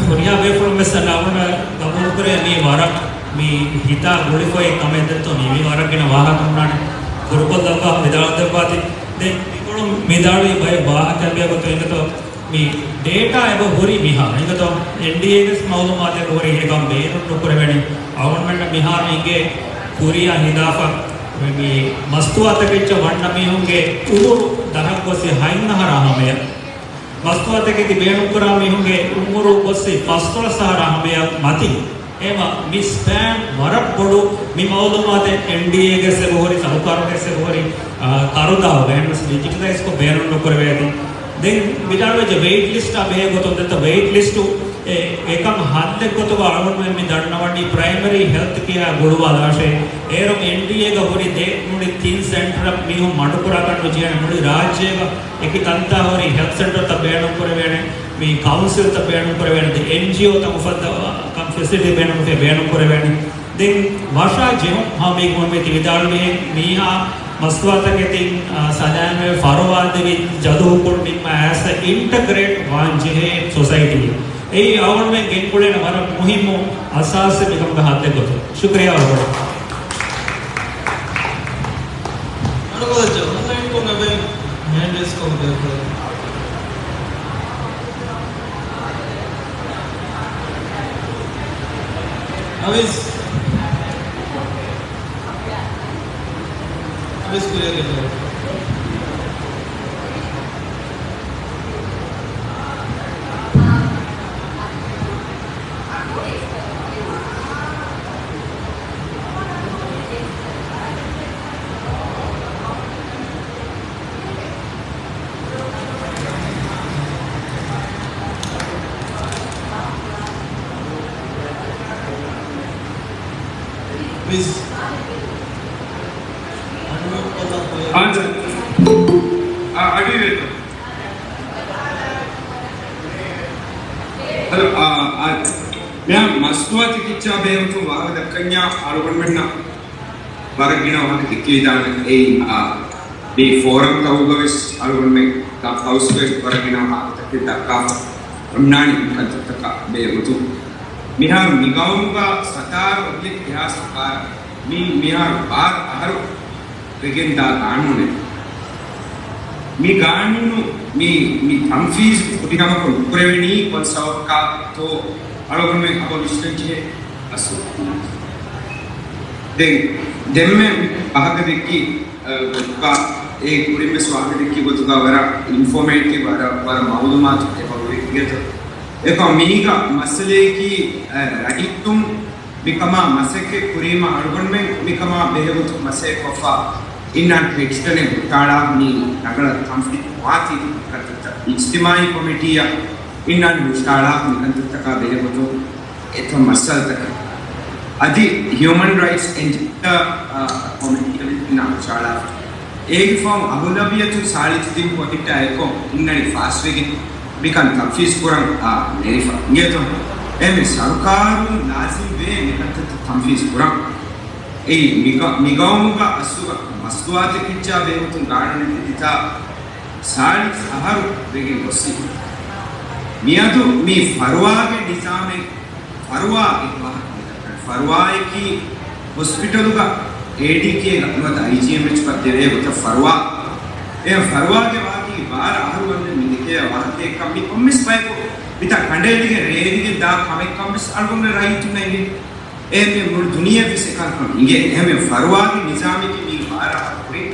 ހުރިހާ ބޭފުޅުން ވެސް އަޅުގަނޑަށް ގަބޫލުކުރޭ، މީ ވަރަށް މި ހިތާ ގުޅިފައި ކަމެއް ދެއްތޯ، މީ މީ ވަރަށް ގިނަ ވާހަކަ ހުންނާނެ. ކުރުކޮށްލައްވާ ވިދާޅުދެއްވާތި. ދެން މިކޮޅުން ވިދާޅުވި ބައެއް ވާހަކައެއް ގޮތުން އިނގޭތޯ، މި ޑޭޓާ އެބަ ހުރި މިހާރު އިނގޭތޯ، އެންޑީއޭގެ ވެސް މައުލޫމާތެއް ހުރި އެކަން ބޭނުން ނުކުރެވޭނެ. އަޅުގަނޑުމެންނަށް މިހާރު އިނގޭ ކުރިއަށް ހިނގާފަ މި މަސްތުވާތަކެއްޗަށް ވަންނަ މީހުންގެ އުމުރު ދަހަށް ގޮސް ހަތް އަހަރާ ހަމަޔަށް. މަސްތުވާތަކެތި ބޭނުންކުރާ މީހުންގެ އުމުރު ގޮސް ފަސްދޮޅަސް އަހަރާ ހަމަޔަށް މަތިން. އެމަ މި ސްޕޭން ވަރަށް ބޮޑު މި މައުލޫމާތެއް އެންޑީއޭގެ ސެބަހުރި، ސަރުކާރުގެ ސެބަހުރި، އާ، ކަރުދާހުގަ އެންވެސް ޑިޖިޓަލައިޒްކޮށް ބޭނުން ނުކުރެވޭތީ. ދެން ވިދާޅުވެއްޖެ ވެއިޓް ލިސްޓާ ބެހޭ ގޮތުން ދެއްތަ ވެއިޓް ލިސްޓު އެ، އެކަން ހައްލެއް ގޮތުގަ އަޅުގަނޑުމެން މި ދަންނަވަނީ ޕްރައިމަރީ ހެލްތް ކެއާ ގުޅުވާލާށޭ. އޭރު އެންޑީއޭގަ ހުރި ދެ ނުނި ތިން ސެންޓަރަށް މީހުން މަޑުކުރާކަށް ނުޖެހޭނެ. މުޅި ރާއްޖޭގަ އެކި ތަންތާ ހުރި ހެލްތް ސެންޓަރތައް ބޭނުން ކުރެވޭނެ، މި ކައުންސިލްތައް ބޭނުން ކުރެވޭނެ، ދެ އެންޖީއޯތައް އުފައްދަ ކަން ފެސިލިޓީ ބޭނުން ކުރެވޭނެ. ދެން ވަށާ ޖެހުން ހަމީގު މިތި ވިދާޅުވިހެން މީހާ މަސްތުވާތަކެތިން، އާ، ސަލާމަތް ފަރުވާ ދެވި ޖަލުހުކުން ނިންމާ އައިސް އިންޓަގްރޭޓް ވާން ޖެހޭ ސޮސައިޓީ. އެއީ އަޅުގަނޑުމެން ގެންގުޅޭނެ ވަރަށް މުހިއްމު އަސާސެއް މިކަމުގަ ހައްދެއް ގޮތުން. ޝުކުރިއްޔާ ވަރަށް. އަޑުގަދަ ޖަމުން ނައިންކޮށް އެބައި ހޭންޑް ރޭސް ކޮށް ބޭފުޅެއް. އަވިސް. އަވިސް ކުރިއަށް ގެންދަވާ. ޕްލީޒް. އާންސަރ. އާ، އަޑުއިވޭތޯ؟ ހަލޯ، އާ، އާ، މިހާ މަސްތުވާ ތިކިއްޗާ ބެހޭގޮތުން ވާހަކަ ދައްކަންޏާ އަޅުގަނޑުމެންނަށް ވަރަށް ގިނަ ވާހަކަ ދެއްކިވިދާނެ. އެއީ، އާ، މި ފޯރަމްތަކުގަ ވެސް އަޅުގަނޑުމެން ކްލަބް ހައުސްގައި ވަރަށް ގިނަ ވާހަކަތަކެއް ދައްކާފަ އޮންނާނީ މި ކަންތައްތަކާ ބެހޭގޮތުން. މިހާރު މި ގައުމުގަ ސަތާރަ އޮތްލި އިހާސް ބާރަ މި މިހާރު ބާރަ އަހަރު ވެގެންދާ ގާނޫނެއް. މި ގާނޫނު މި، މި ތަންފީޒު ފުރިހަމަކޮށް ނުކުރެވެނީ ކޮން ސަބަބަކާތޯ އަޅުގަނޑުމެން އަބަ ވިސްނަންޖެހޭ އަސްލު. ދެން ދެންމެ ވާހަކަ ދެއްކި، އަ، ގޮތުގަ އެ ކުރިން ވެސް ވާހަކަ ދެއްކި ގޮތުގަ ވަރަށް އިންފޯމޭޓިވް، ވަރަށް، ވަރަށް މައުލޫމާތު އެބަ ހުރި އިނގޭތޯ. އެކަމަ މީގަ މައްސަލައަކީ، އަ، ރައްޔިތުން މިކަމާ މަސައްކަތް ކުރީމަ އަޅުގަނޑުމެން މިކަމާ ބެހޭގޮތުން މަސައްކަތް ކޮށްފަ އިންނާނެ ހެކިތަނެއް ހުއްޓާޅާ މި ރަނގަޅަށް ތަންފީޒު ވާތީ މިކަންތައްތައް އިޖްތިމާއީ ކޮމިޓީއަށް އިންނާނެ ހުއްޓާޅާ މިކަންތައްތަކާ ބެހޭގޮތުން އެތައް މައްސަލަތަކެއް. އަދި ހިއުމަން ރައިޓްސް އެންޑް ޖެންޑާ، އާ، ކޮމިޓީއަށް އިންނާނެ ހުއްޓާޅާ. އޭގެ ފަހުން އަޣުލަބިއްޔަތުން ސާޅީސް ތިން ޕޮއިންޓާ އެއްކޮށް އިންނަނީ ފާސްވެގެން. މިކަން ތަންފީޒު ކުރަން އާ ނެރިފަ އިނގޭތޯ. އެހެންވެ ސަރުކާރުން ލާޒިމް ވޭ މިކަންތައް ތަންފީޒު ކުރަން. އެއީ މިގަ-، މިގައުމުގަ އަސްލުގަ މަސްތުވާތަކެއްޗާ ބެހޭގޮތުން ގާނޫނެއް ގެންދިތާ ސާޅީސް އަހަރު ވެގެން ގޮއްސި. މިއަދު މި ފަރުވާގެ ނިޒާމެއް، ފަރުވާ އެއް ވާހަކަ މި ދައްކަނީ. ފަރުވާއަކީ ހޮސްޕިޓަލުގަ އޭޑީކޭގަ ނުވަތަ އައިޖީއެމްއެޗްގަ ދެވޭ ގޮތަށް ފަރުވާ. އެ ފަރުވާގެ ވާހަކައީ ބާރަ އަހަރު ވަންދެން މި ދެކޭ ވާހަކައެއްކަން މި ކޮންމެސް ބަޔަކު މިތާ ކަނޑައެޅިގެން ރޭވިގެން ދާ ކަމެއްކަން ވެސް އަޅުގަނޑުގެ ރައްޔިތުންނަށް އެނގޭ. އެހެންވެ މުޅި ދުނިޔެ ވެސް އެކަންކަން އިނގޭ. އެހެންވެ ފަރުވާގެ ނިޒާމަކީ މީ ބާރަ އަހަރު ކުރިން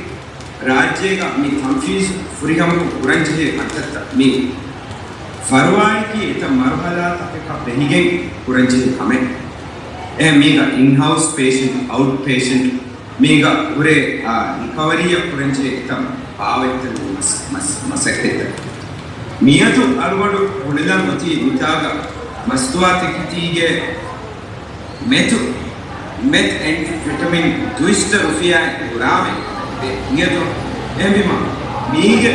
ރާއްޖޭގަ މި ތަންފީޒު ފުރިހަމަކޮށް ކުރަންޖެހޭ ކަންތައްތައް މީ. ފަރުވާއަކީ އެތައް މަރުހަލާތަކަކަށް ބެހިގެން ކުރަންޖެހޭ ކަމެއް. އެ މީގަ އިންހައުސް ޕޭޝަންޓް، އައުޓް ޕޭޝަންޓް، މީގަ ހުރޭ، އާ، ރިކަވަރީއަށް ކުރަންޖެހޭ އެތައް ބާވަތްތައް މަސް-، މަސް-، މަސައްކަތްތައް. މިއަދު އަޅުގަނޑު ހުޅުލަން އޮތީ މިތާގަ މަސްތުވާތަކެތީގެ މެތު، މެތް އެމްފެޓަމިން ދުއިސައްތަ ރުފިޔާއެއް ހުރާމެ އިނގޭތޯ. އެހެންވީމަ، މީގެ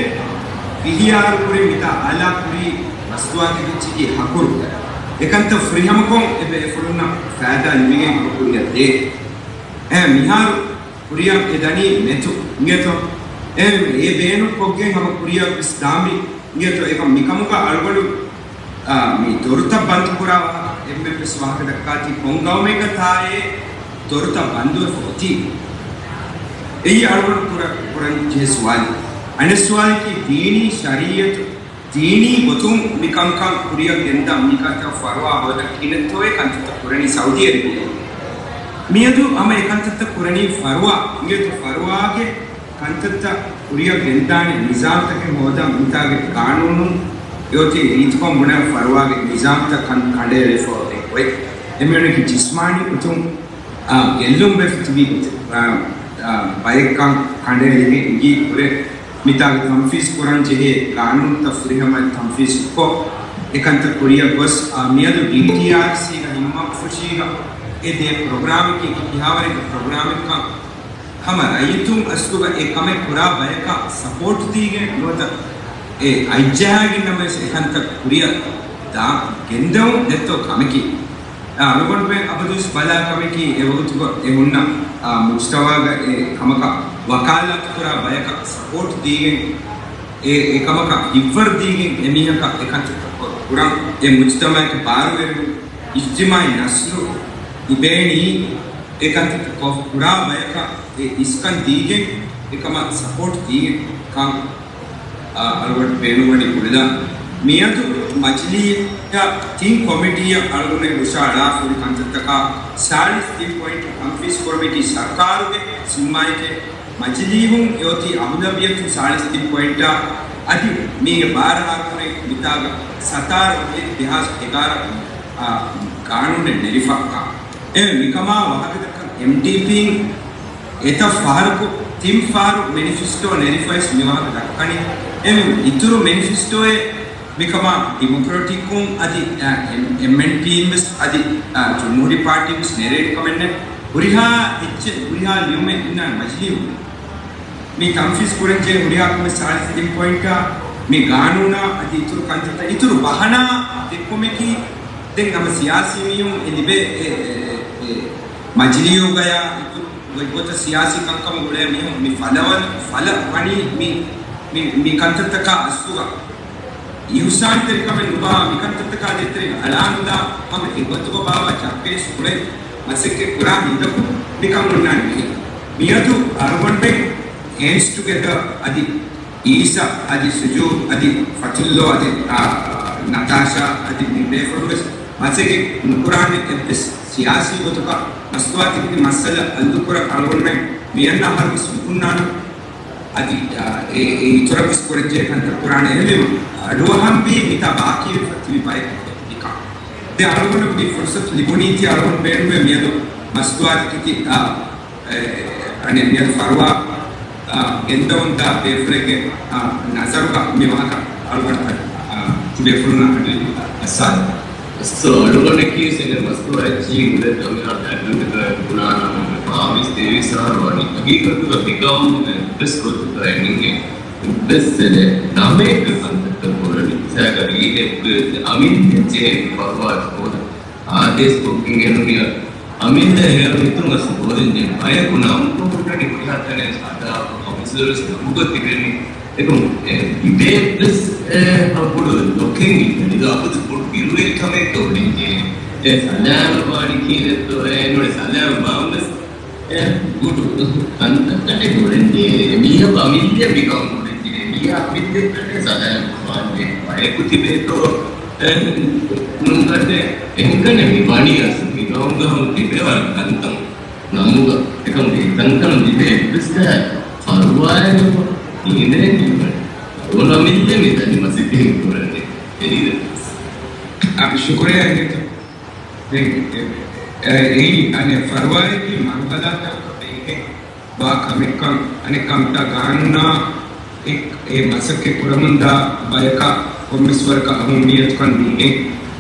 ފިހިޔާރު ކުރިން މިތާ އަލާ ކުރީ މަސްތުވާތަކެއްޗަކީ ހަކުރު. އެކަންތައް ފުރިހަމަކޮށް އެ ބޭފުޅުންނަށް ފައިދާ ލިބިގެން ކުރިއަށް ދޭ. އެ މިހާރު ކުރިއަށް އެ ދަނީ މެތު އިނގޭތޯ. އެ، އެ ބޭނުން ކޮށްގެން ހަމަ ކުރިއަށް ވެސް ދާންވީ އިނގޭތޯ. އެކަމް މިކަމުގަ އަޅުގަނޑު، އާ، މި ދޮރުތައް ބަންދު ކުރާ ވާހަކަ އެންމެ ވެސް ވާހަކަ ދައްކާތީ ކޮން ގައުމެއްގަ ތާއޭ ދޮރުތައް ބަންދުވެފަ އޮތީ. އެއީ އަޅުގަނޑު ކުރަ-، ކުރަން ޖެހޭ ސުވާލެއް. އަނެއް ސުވާލަކީ ދީނީ ޝަރީއަތު ދީނީ ގޮތުން މިކަންކަން ކުރިއަށް ގެންދާ މިކަންތައް ފަރުވާ ހޯދަން ކިހިނެއްތޯއޭ ކަންތައްތައް ކުރަނީ ސައުދީ އަރަބިއަށް. މިއަދު ހަމަ އެ ކަންތައްތައް ކުރަނީ ފަރުވާ އިނގޭތޯ. ފަރުވާގެ ކަންތައްތައް ކުރިއަށް ގެންދާނެ ނިޒާމްތަކެއް ހޯދަން މިތާގެ ގާނޫނުން އެއޮތީ ރީތިކޮށް ބުނެ ފަރުވާގެ ނިޒާމްތައް ކަން ކަނޑައެޅިފަ އޮތް އޮތް. އެމީހުންނަކީ ޖިސްމާނީ ގޮތުން އާ، ގެއްލުން ވެފަ ތިބި، އާ، އާ، ބައެއްކަން ކަނޑައެޅިގެން އިނގި ކުރެ، މިތާގަ ތަންފީޒު ކުރަން ޖެހޭ ގާނޫނުތައް ފުރިހަމަ ތަންފީޒު ކޮށް، އެކަންތައް ކުރިއަށް ގޮސް، އާ، މިއަދު ޑީޓީއާރްސީގަ ހިންމަންފުށީގަ އެ ދޭ ޕްރޮގްރާމަކީ ކިހާވަރެއްގެ ޕްރޮގްރާމެއްކަން ހަމަ ރައްޔިތުން އަސްލުގަ އެ ކަމެއް ކުރާ ބަޔަކަށް ސަޕޯޓް ދީގެން ނުވަތަ އެ އަތްޖަހާގެން ނަމަވެސް އެކަންތައް ކުރިއަށް ދާ ގެންދެވުން ދެއްތޯ ކަމެކީ. އާ، އަޅުގަނޑުމެން އަބަދުވެސް ބަލާ ކަމެކީ، އެ ވަގުތުގަ އެ ހުންނަ، އާ، މުޖްތަމަޢުގަ އެ ކަމަކަށް ވަކާލާތު ކުރާ ބަޔަކަށް ސަޕޯޓް ދީގެން، އެ، އެ ކަމަކަށް ހިތްވަރު ދީގެން އެ މީހަކަށް އެ ކަންތައްތައް ކުރަން، އެ މުޖްތަމަޢަކަށް ބާރުވެރިވުން، އިޖްތިމާޢީ ނަސްރު ލިބޭނީ އެ ކަންތައްތައް ކޮށް ކުރާ ބަޔަކަށް އެ އިސްކަން ދީގެން، އެ ކަމަށް ސަޕޯޓް ދީގެން ކަން އަޅުގަނޑު ބޭނުންވަނީ ކުޅިދާން. މިއަދު މަޖިލީހަށް ތިން ކޮމިޓީއަށް އަޅުގަނޑު ހުށަހަޅާފަ ހުރި ކަންތައްތަކާ ސާޅީސް ތިން ޕޮއިންޓް ތަންފީޒު ކުރުމަކީ ސަރުކާރުގެ ޒިންމާއެކޭ. މަޖިލީހުން އެއޮތީ އަޣުލަބިއްޔަތުން ސާޅީސް ތިން ޕޮއިންޓާ އަދި މީގެ ބާރަ ހާކުރެ މިތާގަ ސަތާރަ އުޅޭ ދެހާސް އެގާރަ، އާ، ގާނޫނެއް ނެރިފަ. އެ މިކަމާ ވާހަކަދައްކަން އެމްޑީޕީން އެތައް ފަހަރަކު ތިން ފަހަރު މެނިފެސްޓޯ ނެރިފައިސް މި ވާހަކަ ދައްކަނީ. އެ އިތުރު މެނިފެސްޓޯއެއް މިކަމާ ޑިމޮކްރެޓިކުން އަދި، އާ، އެމް-، އެމްއެންޕީން ވެސް އަދި، އާ، ޖުމްހޫރީ ޕާޓީން ވެސް ނެރޭނެ ކަމެއް ނެތް. ހުރިހާ އެއްޗެއް ހުރިހާ ލިޔުމެއް އިންނާނެ މަޖިލީހުން. މި ތަންފީޒު ކުރަންޖެހޭ ހުރިހާ ކަމެއް ސާޅީސް ތިން ޕޮއިންޓާ މި ގާނޫނާ އަދި އިތުރު ކަންތައްތައް އިތުރު ބަހަނާ ދެއްކުމަކީ ދެން ހަމަ ސިޔާސީ މީހުން އެ ލިބޭ އެ، އެ، އެ، އެ މަޖިލީހުގަޔާ އިތުރު ގޮތްގޮތަށް ސިޔާސީ ކަންކަމަށް އުޅޭ މީހުން މި ފަލަވަން، ފަލަ ވަނީ މި، މި، މި ކަންތައްތަކާ އަސްލުގަ. އިހުސާންތެރިކަމެއް ނުބަހާ މިކަންތައްތަކާ ދޭތެރެއިން އަޅާނުލާ ހަމަ އެގޮތުގަ ބާވާ ޗައްޕޭސް ކުޅެ މަސައްކަތް ކުރާ ހިނދަކު މިކަން އޮންނާނެ މިހެން. މިއަދު އަޅުގަނޑުމެން ހޭންޑްސް ޓުގެދާ އަދި އީސާ އަދި ސުޖޫ އަދި ފަތުއްލޯ އަދި، އާ، ނަތާޝާ އަދި މި ބޭފުޅުން ވެސް މަސައްކަތް ނުކުރާނެ އެއްވެސް ސިޔާސީ ގޮތަކަށް މަސްތުވާތަކެތި މައްސަލަ ހައްލުކުރަން އަޅުގަނޑުމެން މިއަންނަ އަހަރު ވެސް ނުކުންނާނަން. އަދި، އާ، އެ، އެ އިތުރަށް ވެސް ކުރަންޖެހޭ ކަންތައް ކުރާނެ. އެހެންވީމަ، އަޑުއަހަންވީ މިތާ ބާކީވެފަ ތިބި ބައެއް ނިކާ. ދެން އަޅުގަނޑަށް މި ފުރުސަތު ލިބުނީތީ އަޅުގަނޑު ބޭނުމޭ މިއަދު މަސްތުވާތަކެތި، އާ، އެ، އަނެއް މިއަދު ފަރުވާ، އާ، ގެންދަވަންތާ ބޭފުޅެއްގެ، އާ، ނަޒަރުގަ މި ވާހަކަ އަޅުގަނޑަށް، އާ، ބޭފުޅުންނަށް އަޑު އައްސާލި. ސޯ، އަޅުގަނޑަކީ ސެނެ މަސްތުވާ އެއްޗިހި އުޅޭ ކަމެއް އަޑު ނުގައި ބުނާނަމަ ބާވީސް ތޭވީސް އަހަރު ވަނީ. ހަގީގަތުގަ މިގައުމުގެ އެއްވެސް ގޮތަކަށް އެނގެން އެއްވެސް ސެނެ ނަމެއްގެ ކަންތައްތައް ކުރަނީ. ސާގަ ރީގެ އަމިއްލަ ޖޭ ފަރުވާ ސޯދަ އާދޭސް ކޮށްގެން ގެނުނިއަ އަމިއްލަ ހޭރު ހިތުން އަސް ބޯލިން ޖެ ބަޔަކު ނަމުކޮށް ހުއްޓަނި ހުރިހާތަނެއް ހަދާފަ ކޮންމެސްވެރިސް ނަމުގަ ތިބެނީ. އެކު އެ ޑިބޭޓް ވެސް އެ ބޮޑު ލޮކެއް އިންނަނީ އަބަދު ބޮޑު ބިރުވެރިކަމެއް ގޮވަނީ. އެ ސަލާމް ވާނީ ކީއްތޯ އެ ނުވެ ސަލާމް ވާން ވެސް އެ ބޮޑު ކަންތައްތަކެއް ގުޅެންޖެހޭ. މީހަކު އަމިއްލަ މިކަން ގުޅެންޖެހޭ. މީހާ އަމިއްލަ ކަން ސަލާމް ވާންޖެހޭ. ބަޔަކު ތިބޭތޯ އެ ނުންގަނޑެ އެންކަނެ މި ވަނީ އަސް މި ގައުމުގަ ހަމަ ތިބޭ ވަރަށް ކަންތައް ނަމުގަ އެކަމުގެ ތަންތަނުން ތިބޭ އެއްވެސް ފަރުވާއެއް ނުކޮށް އިނދެނީ ވަނީ. އަޅުގަނޑު އަމިއްލަ މި ދަނީ މަސައްކަތް ކުރަން އެރީ ވެސް. އާ، ޝުކުރިއްޔާ އިނގޭތޯ. ދެން، އެ، އެ، އެއީ އަނެއް ފަރުވާއެކީ މަރުހަލާތަކަކަށް ބޭނުންވާ ކަމެއްކަން، އަނެއް ކަންތައް ގާނޫނާ އެ، އެ މަސައްކަތް ކުރަމުންދާ ބަޔަކަށް ކޮންމެސް ވަރަކަށް އަހައްމިއްޔަތުކަން ދީ އެ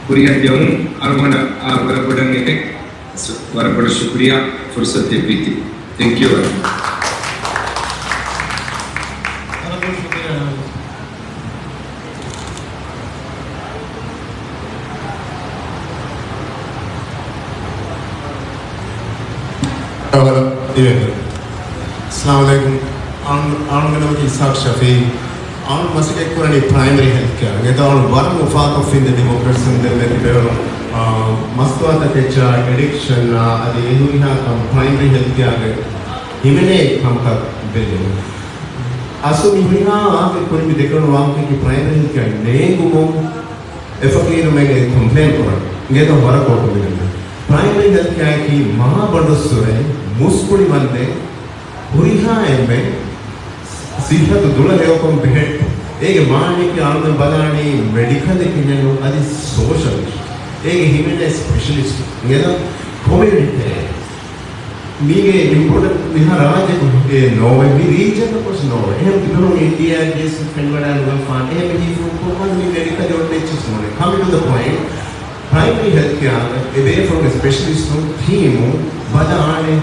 ކުރިއަށް ދެވުން އަޅުގަނޑަށް އާ ވަރަށް ބޮޑަށް އެ، ވަރަށް ބޮޑަށް ޝުކުރިއްޔާ ފުރުސަތު ދެއްވީތީ. ތެންކް ޔޫ. އައްސަލާމު ޢަލައިކުމް. އަޅު-، އަޅުގެ ނަމަކީ އިސްޙާޤް ޝަފީޢީ. އަޅު މަސައްކަތް ކުރަނީ ޕްރައިމަރީ ހެލްތް ކެއާ. އެދާ އަޅު ވަރަށް އުފާކޮށްފިން ދެ ޑިމޮކްރެޓްސް ދެން މެ ތިބެވަރު، އާ، މަސްތުވާތަކެއްޗާ، އެޑިކްޝަން އާ، އަދި އެހުރިހާ ކަން ޕްރައިމަރީ ހެލްތް ކެއާގެ ހިމެނޭ ކަމަކަށް ބެލެވުނު. އަސްލު މި ހުރިހާ ވާހަކަ ކުރިން މި ދެކެވުނު ވާހަކައަކީ ޕްރައިމަރީ ހެލްތް ކެއާ ނޭނގުމުން އެ ފަޤީރު މީހެއް ކޮމްޕްލޭން ކުރަން. އިނގޭތޯ ވަރަށް ކޯޓު މިނަން. ޕްރައިމަރީ ހެލްތް ކެއާއަކީ މާބަނޑުއްސުރެ މުސްކުޅިވަންދެން ހުރިހާ އެންމެ ސިއްހަތު ދުޅަހެޔޮކޮށް ބެހެއްޓު. އޭގެ މާނައަކީ އަޅުގަނޑު ބަލާނީ މެޑިކަލެއް ކިހިނެއްނު އަދި ސޯޝަލް އިޝޫ. އޭގެ ހިމެނޭ ސްޕެޝަލިސްޓް އިނގޭތޯ ކޮމިއުނިޓޭރިއަން. މީގެ މި ބޮޑަށް މިހާ ރާއްޖެއަކު އެއް ނޯވޭ، މި ރީޖަނަކުވެސް ނޯވޭ. އެހެން ތިބެވަނީ އިންޑިއާއަށް ގެސް ފެނިވަޑާ ނުގަންފާނެ. އެހެން މި ހީފުޅު ކުރުމަށް މި މެޑިކަލް އޮންނަ އެއްޗެއް ނޫނޭ. ކަމި ޓު ދަ ޕޮއިންޓް، ޕްރައިމަރީ ހެލްތް ކެއާގަ އެ ބޭފުޅުންގެ ސްޕެޝަލިސްޓުން ޓީމު ބަލާނެ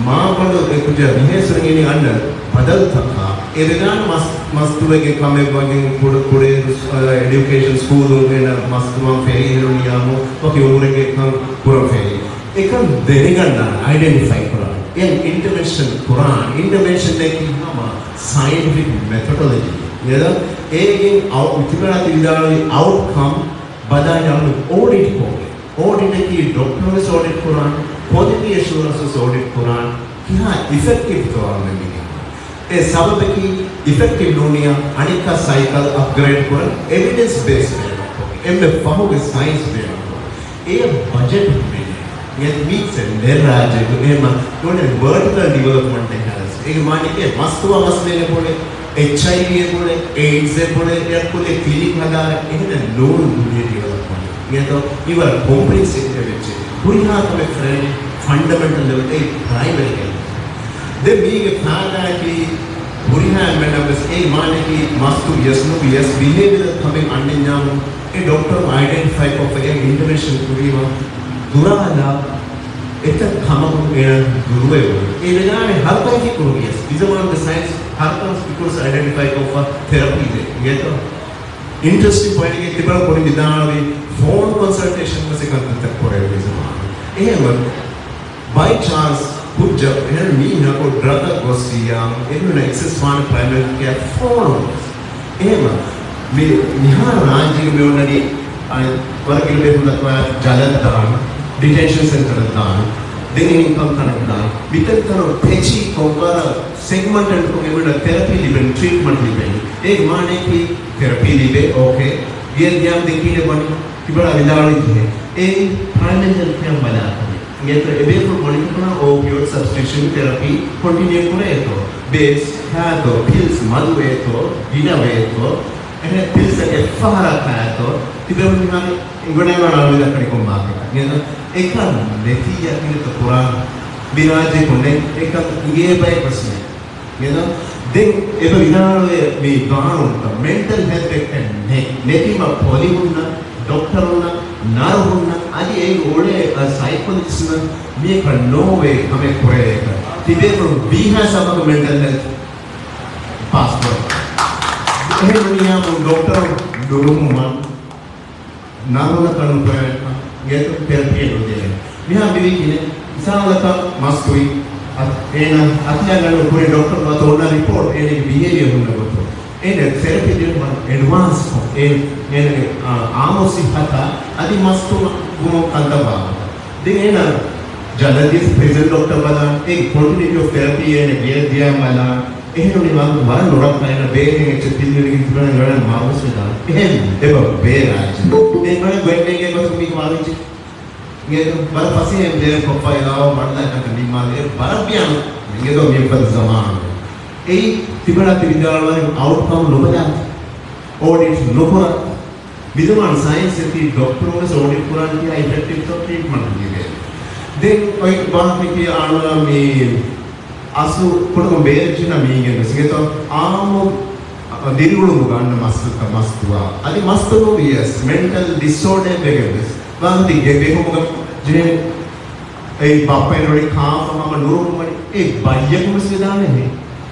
މާބަނޑު އެ ކުއްޖާ މިހޭސްވެރިން އިނީ އަންނަ ބަދަލުތަކާ. އެ ވެދާނެ މަސް، މަސްތުވެގެ ކަމެއް ވަންޏެ ކުޑަ، ކުޑަ، އ، އެޑިއުކޭޝަން ސްކޫލުން އޭނަ މަސްތުވާން ފެރީ ހެރުނިޔާމު ވަކި އުމުރެއްގެ ކަން ކުރަން ފެރީ. އެކަން ދެނެގަންނާނެ، އައިޑެންޓިފައި ކުރާނެ. އެ އިންޓަވެންޝަން ކުރާނެ. އިންޓަވެންޝަންއަކީ ހަމަ ސައިންޓިފިކް މެތޮޑޮލޮޖީ. އެދަ އޭގެން އައު-، ތިބެނާ ތި ވިދާޅުވި އައުޓްކަމް ބަލާނެ އަޅުގަނޑު އޯޑިޓް ކޮށްގެން. އޯޑިޓަކީ ޑޮކްޓަރުވެސް އޯޑިޓް ކުރާނެ، ކޮލިޓީ އެޝުއަރެންސްވެސް އޯޑިޓް ކުރާނެ. ކިހާ އިފެކްޓިވްތޯ އަޅުގަނޑު މި ގެންގުޅެނީ؟ އެ ސަބަބަކީ އިފެކްޓިވް ނޫނިއްޔާ އަނެއްކާ ސައިކަލް އަޕްގްރޭޑް ކުރަން، އެވިޑެންސް ބޭސް ބޭނުންކޮށް، އެންމެ ފަހުގެ ސައިންސް ބޭނުންކޮށް، އެ ބަޖެޓް ހިމެނޭ. މީ ސެންޓަރ ރާއްޖޭގެ އެހެން ނޫނީ ވަރޓިކަލް ޑިވެލޮޕްމަންޓެއް ހާސް. އޭގެ މާނައަކީ މަސްތުވާ މަސްމީހުން އެބައުޅޭ، އެޗްއައިވީ އެބައުޅޭ، އެއިޑްސް އެބައުޅޭ، އެއަށް ކުލަ ކްލިނިކް ހަދާ، އެހެން ނޫން ދުނިޔެ ޑިވެލޮޕްމަންޓް. އިނގޭތޯ މި ވަރަށް ކޮމްޕްލެކްސް އެއްޗެއް ވެއްޖެ. ހުރިހާ ކަމެއް ފެންނަނީ ފަންޑަމެންޓަލް ލެވެލް އެ ޕްރައިމަރީ ހެލްތް. ދެން މީގެ ފާއިދާއަކީ ހުރިހާ އެންމެންނަށް ވެސް އެ މާނައަކީ މަސްތު ވިޔަސް ނުވިޔަސް ބިހޭވިއަރ ކަމެއް އަންނަންޏާމު އެ ޑޮކްޓަރު އައިޑެންޓިފައި ކޮށްފަ އެ އިންޓަވެންޝަން ކުރީމަ ދުރާލާ އެތައް ކަމަކުން އޭނަ ދުރުވެވުނު. އެ ވެލާނެ ހަރުކައިކި ކުރުވިޔަސް މިޒަމާނުގެ ސައިންސް ހަރުކަން ސްޕިކުލްސް އައިޑެންޓިފައި ކޮށްފަ ތެރަޕީ ދޭ. އިނގޭތޯ؟ އިންޓްރެސްޓިން ޕޮއިންޓްގެ ތިބަ ކުރިން ވިދާޅުވި ފޯނު ކޮންސަލްޓޭޝަން ވެސް އެކަންތައްތައް ކުރެވޭ ޒަމާނު. އެހެންވެ، ބައި ޗާންސް ކުއްޖަކު އެހެން މީހަކު ޑްރަގަށް ގޮއްސިއްޔާ، އެމީހުންނަށް އެކްސެސް ވާނެ ޕްރައިމަރީ ކެއާ ފޯނު. އެހެންވެ، މި، މިހާރު ރާއްޖޭގަ މި އޮންނަނީ، އަނެއް ވަރަށް ގިނަ ބޭފުޅުން ދައްކާ ޖަލަށް ދާން، ޑިޓެންޝަން ސެންޓަރަށް ދާން، ދެން އެހެން ކަންކަނަށް ދާން. މިތަންތަނުން ފެށީ ކޮށްވަރަށް ސެގްމަންޓެޑްކޮށް އެމީހުންނަށް ތެރަޕީ ލިބެން، ޓްރީޓްމަންޓް ލިބެން. އޭގެ މާނައަކީ ތެރަޕީ ލިބޭ، އޯކޭ. ގިޔަ ގިޔަން ދެކީނެ ވަނީ ތިބަ ވިދާޅުވި ޖެހޭ. އެއީ ޕްރައިމަރީ ހެލްތް ކެއަށް ބަލާކަމެއް. އިނގޭތޯ އެބޭފުޅު ބުނި ކަމަށް އޯޕިއޮއިޑް ސަބްސްޓިޓިއުޝަން ތެރަޕީ ކޮންޓިނިއު ކުރޭތޯ؟ ބޭސް ހާތޯ؟ ޕިލްސް މަދުވޭތޯ؟ ގިނަވޭތޯ؟ އެހެން ޕިލްސް އެއްފަހަރާ ކާތޯ؟ ތިބެވުނު މިހާރު އިނގޮނާ ވާނާ މި ދައްކަނީ ކޮން މާކެޓަށް؟ އިނގޭތޯ އެކަން ނެތިއްޔާ ކިހިނެއްތޯ ކުރާން؟ މި ރާއްޖޭ ކޮންނެއް އެކަން އިނގޭ ބަޔަކުވެސް ނެތް. އިނގޭތޯ؟ ދެން އެބަ ވިދާޅުވޭ މި ގާނޫނުތައް މެންޓަލް ހެލްތް އެކްޓެއް ނެތް. ނެތީމަ ޕޮލިހުންނަށް، ޑޮކްޓަރުންނަށް، ނަރުހުންނަށް އަދި އޭގެ އުޅޭ، އަ، ސައިކޮލޮޖިސްޓުންނަށް މީހަކަށް ނޯވޭ ކަމެއް ކުރެވޭކަށް. ތިބޭފުޅުން ވީހާ ސަބަބަކު މެންޓަލް ހެލްތް ޕާސްކޮށް. އެހެން ނޫނީ އާއްމު ޑޮކްޓަރު ނުރުހުމަން ނަރުނަކަށް ނުކުރެވޭ ގެތު ތެރަޕީއެއް ނުދޭނެ. މިހާ މިވީ ކިހިނެއް؟ މިސާލަކަށް މަސްތުވި އަ-، އޭނަ އަތިލަނގަނޑު ކުރި ޑޮކްޓަރު އަތު އޮންނަ ރިޕޯޓް އޭނަގެ ބިހޭވިއަރ ހުންނަ ގޮތު. އޭނަ ތެރަޕީ ދިނުމަށް އެޑްވާންސްކޮށް، އޭ-، އޭނަގެ، އާ، އާއްމު ސިއްހަތާ އަދި މަސްތުވުމަށް ކަންތައް ބާއްވަ. ދެން އޭނަ ޖަލަށް ދިޔަސް ޕްރެޒެންޓް ޑޮކްޓަރަށް ބަލާން، އޭގެ ކޮންޓިނިއުޓީ އޮފް ތެރަޕީ އޭނަ ގެޔަށް ދިޔައިން ބަލާން. އެހެން ނޫނީ ވަރަށް ނުރައްކާ އޭނަ ބޭނުމެއް އެއްޗެއް ތިއްބެވިގެން ތިބެން ގަޑަށް މަރުވެސް ވެދާނެ. އެހެން އެބަ ބޭރާއްޖެ. ދެން ގަޑަށް ގޮތް ނޭނގޭ ގޮތުން މީ ވާވެއްޖެ. އިނގޭތޯ ވަރަށް ފަސޭހައިން ބްލޭމް ކޮށްފަ އެލާވަ ވަންދާ ކަންކަން ނިންމާލި. އެ ވަރަށް ބިޔާނު. އިނގޭތޯ މި އުފަދަ ޒަމާނު. އެއީ ތިބެނާ ތި ވިދާޅުވާ އައުޓްކަމް ނުބަލާ. އޯޑިޓް ނުކުރާ. މިޒަމާނު ސައިންސް އެތީ ޑޮކްޓަރުން ވެސް އޯޑިޓް ކުރާން ކިޔާ އިފެކްޓިވް ތައް ޓްރީޓްމަންޓް ލިބޭ. ދެން އޮތް ވާހަކަ ކިޔާ އާންމު މީ އަސްލު ކުޑަކޮށް ބޭރަށް ޖެހިނަ މީގެން ވެސް އިނގޭތޯ އާއްމު ދިރިއުޅުމުގަ އަންނަ މަސްތަކަށް މަސްތުވާ. އަދި މަސްތުވުން ވިޔަސް މެންޓަލް ޑިސްއޯޑަރ އެއްވެގެން ވެސް ވާހަކަ ގެ ބޭފުޅުމުގަ ޖެހޭނެ. އެއީ ބައްޕައިން ރޮޅި ކާފަ ހަމަ ނުރުހުމަނި އެ ބައްޔަކު ވެސް ވެދާނެހެ.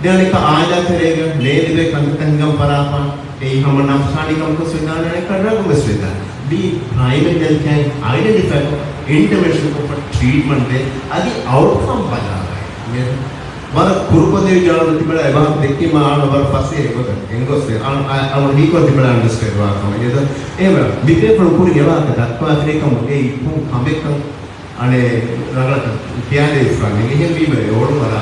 ދެން އަނެއްކާ އާއިލާ ތެރޭގަ ނޭދެވޭ ކަންތައްތައް ހިނގަން ފަރާފާ އެއީ ހަމަ ނަފްސާނީ ކަމަކު ވެސް ވެދާނެ، އަނެއްކާ ޑްރަގު ވެސް ވެދާނެ. މީ ޕްރައިމަރީ ހެލްތް ކެއާއިން އައިޑެންޓިފައިކޮށް އިންޓަވެންޝަން ކޮށްފަ ޓްރީޓްމަންޓް ދޭ އަދި އައުޓްކަމް ބަލާލާ. ވަރަށް ކުރުކޮށްދެވި ޖާނު ތިބަ އެބަ ދެއްކީމަ އާނ ވަރަށް ފަސޭހަ ގޮތަށް ގެންގޮސް އަޅު ހީކޮށް ތިބަ އަންޑަސްޓޭންޑް ވާކަމަށް. އެހެން މިބޭފުޅުން ކުރިން އެވާހަކަ ދައްކާފިނޭ ކަމު އެއީ ކޮން ކަމެއްކަން އަނެއް ރަނގަޅަކަށް ކިޔާދޭ އިސްފާން އެހެންވީމަ އެ އޮޅު ވަރާ.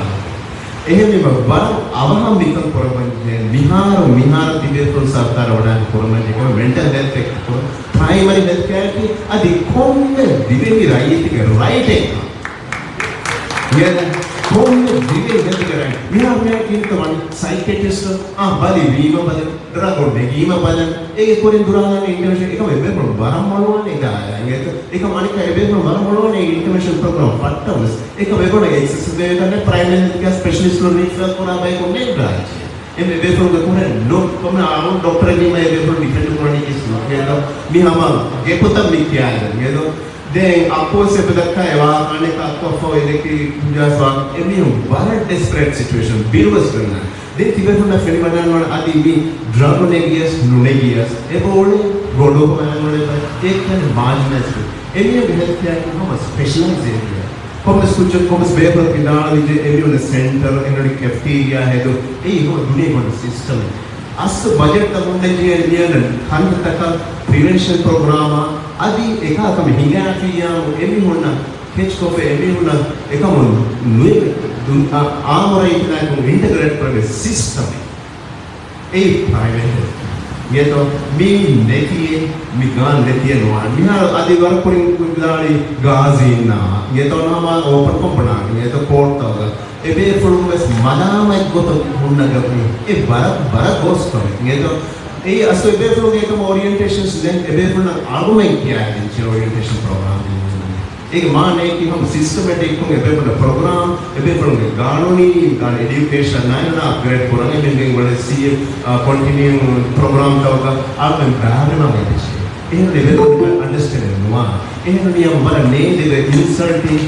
އެހެންވީމަ ވަރަށް އަވަހަށް މިކަން ކުރަމަންޖެ މިހާރު މިހާރު ތިބޭފުޅުން ސަރުކާރަށް ވަޑާން ކުރަމަންޖެ މެންޓަލް ހެލްތް އެކްޓް ކުރުން ޕްރައިމަރީ ހެލްތް ކެއާއަކީ އަދި ކޮންމެ ދިވެހި ރައްޔިތެއްގެ ރައިޓެއް. ކޮންމެ ދިވެހި ހެލްތްގެ ރައިޓް. މިހާރު މިހާރު ކީރިތަ ވަނީ ސައިކެޓްރިސްޓް އާ ބަލި ވީމަ ބަލި ރަގު ނެގީމަ ބަލަން، އޭގެ ކުރިން ދުރާލާނެ އިންޓަވެންޝަން އެކަމަށް އެބޭފުޅުން ވަރަށް މޮޅުވާނެ ގާޔާ އިނގޭތޯ. އެކަމަށް އަނެއްކާ އެބޭފުޅުން ވަރަށް މޮޅުވާނެ އިންޓަވެންޝަން ޕްރޮގްރާމް ފައްޓަވެސް. އެކަމަށް އެބޮޑަށް އެކްސެސް ދޭތަން ޕްރައިމަރީ ހެލްތް ކެއާ ސްޕެޝަލިސްޓުން ރީފަރ ކުރާ ބަޔަކު ނެއް ރާއްޖެ. އެ އެބޭފުޅުންގެ ކުރެން ނު ކޮމެ އާ ޑޮކްޓަރ ނީމަ އެބޭފުޅުން ޑިފެންޑް ކުރަނީ ކިސް ނު އިނގޭތޯ. މި ހަމަ ގެ ޕޮތަށް މި ކިޔާލި އިނގޭތޯ. ދެން އައްކުވެސް އެބަ ދައްކާ އެ ވާހަކަ އަނެއްކާ އައްކު އައްފަވަ އެދެކި ކުންޖާސް ވާ އެމީހުން ވަރަށް ޑެސްޕަރޭޓް ސިޗުއޭޝަން ބިރުވެސް ގަންނާ. ދެން ތިބޭފުންނަށް ފެނިވަޑާންވާނެ އަދި މި ޑްރަގު ނެގިޔަސް ނުނެގިޔަސް އެބައުޅޭ ގޮނޑު ހޮވާންވާނެ ބައެއް ކަން މާޖިނަލައިޒްޑް. އެމީހުންގެ ހެލްތް ކެއާ ހަމަ ސްޕެޝަލައިޒް އޭރިއާ. ކޮންމެސް ކުއްޖަކު ކޮންމެސް ބޭފުޅަކު ވިދާޅުވިއްޖެ އެމީހުންގެ ސެންޓަރ އެންޑި ކެފްޓީރިއާ ހެދު އެއީ ހަމަ ދުނިޔެ ގޮނޑު ސިސްޓަމެއް. އަސްލު ބަޖެޓްތައް ހުންނަންޖެހޭނެ މިއަންނަން ކަންތައްތަކަށް ޕްރިވެންޝަން ޕްރޮގްރާމާ އަދި އެކާ ކަމެއް ހިނގާފިއްޔާމު އެމީހުންނަށް ކެޗްކޮށްފަ އެމީހުންނަށް އެކަމުން ނުއެ-، ދު-، އާ-، އާއްމު ރައްޔިތުންނާއެކު އިންޓަގްރޭޓް ކުރެވޭ ސިސްޓަމެއް. އެއީ ޕްރައިވެޓް ހެލްތް. އިނގޭތޯ މީ ނެތިއެއް، މި ގާން ނެތިއެއް ނުވާނެ. މިހާރު އަދި ވަރަށް ކުރިން ވިދާޅުވި ގާޒީންނާ، އިނގޭތޯ ހަމަ އޯޕަން ކޮމްޕަނާގެ، އިނގޭތޯ ކޯޓްތަކުގަ. އެބޭފުޅުން ވެސް މަލާމަތް ގޮތަށް ހުންނަ ގަބުނި. އެ ވަރަށް، ވަރަށް ގޯސް ކަމެއް. އިނގޭތޯ އެއީ އަސްލު އެބޭފުޅުންގެ އެކަމަށް އޯރިއެންޓޭޝަންސް ދެން އެބޭފުޅުންނަށް އަޅުމެން ކިޔާދިން ޗި އޯރިއެންޓޭޝަން ޕްރޮގްރާމް ދިނުން. އޭގެ މާނައަކީ ހަމަ ސިސްޓަމެޓިކްކޮށް އެބޭފުޅުންގެ ޕްރޮގްރާމް، އެބޭފުޅުންގެ ގާނޫނީ ގާން އެޑިއުކޭޝަން އާއި އަޕްގްރޭޑް ކުރަން އެމެންގެ އޮޅެ ސީ އެ، އާ، ކޮންޓިނިއު ޕްރޮގްރާމްތަކުގަ އަޅުމެން ބައިވެރިވާން އެބަޖެހޭ. އެހެން އެބޭފުޅުން އަންޑަސްޓޭންޑެއް ނުވާ. އެހެން މިޔަށް ވަރަށް ނޭދެވޭ އިންސަލްޓިން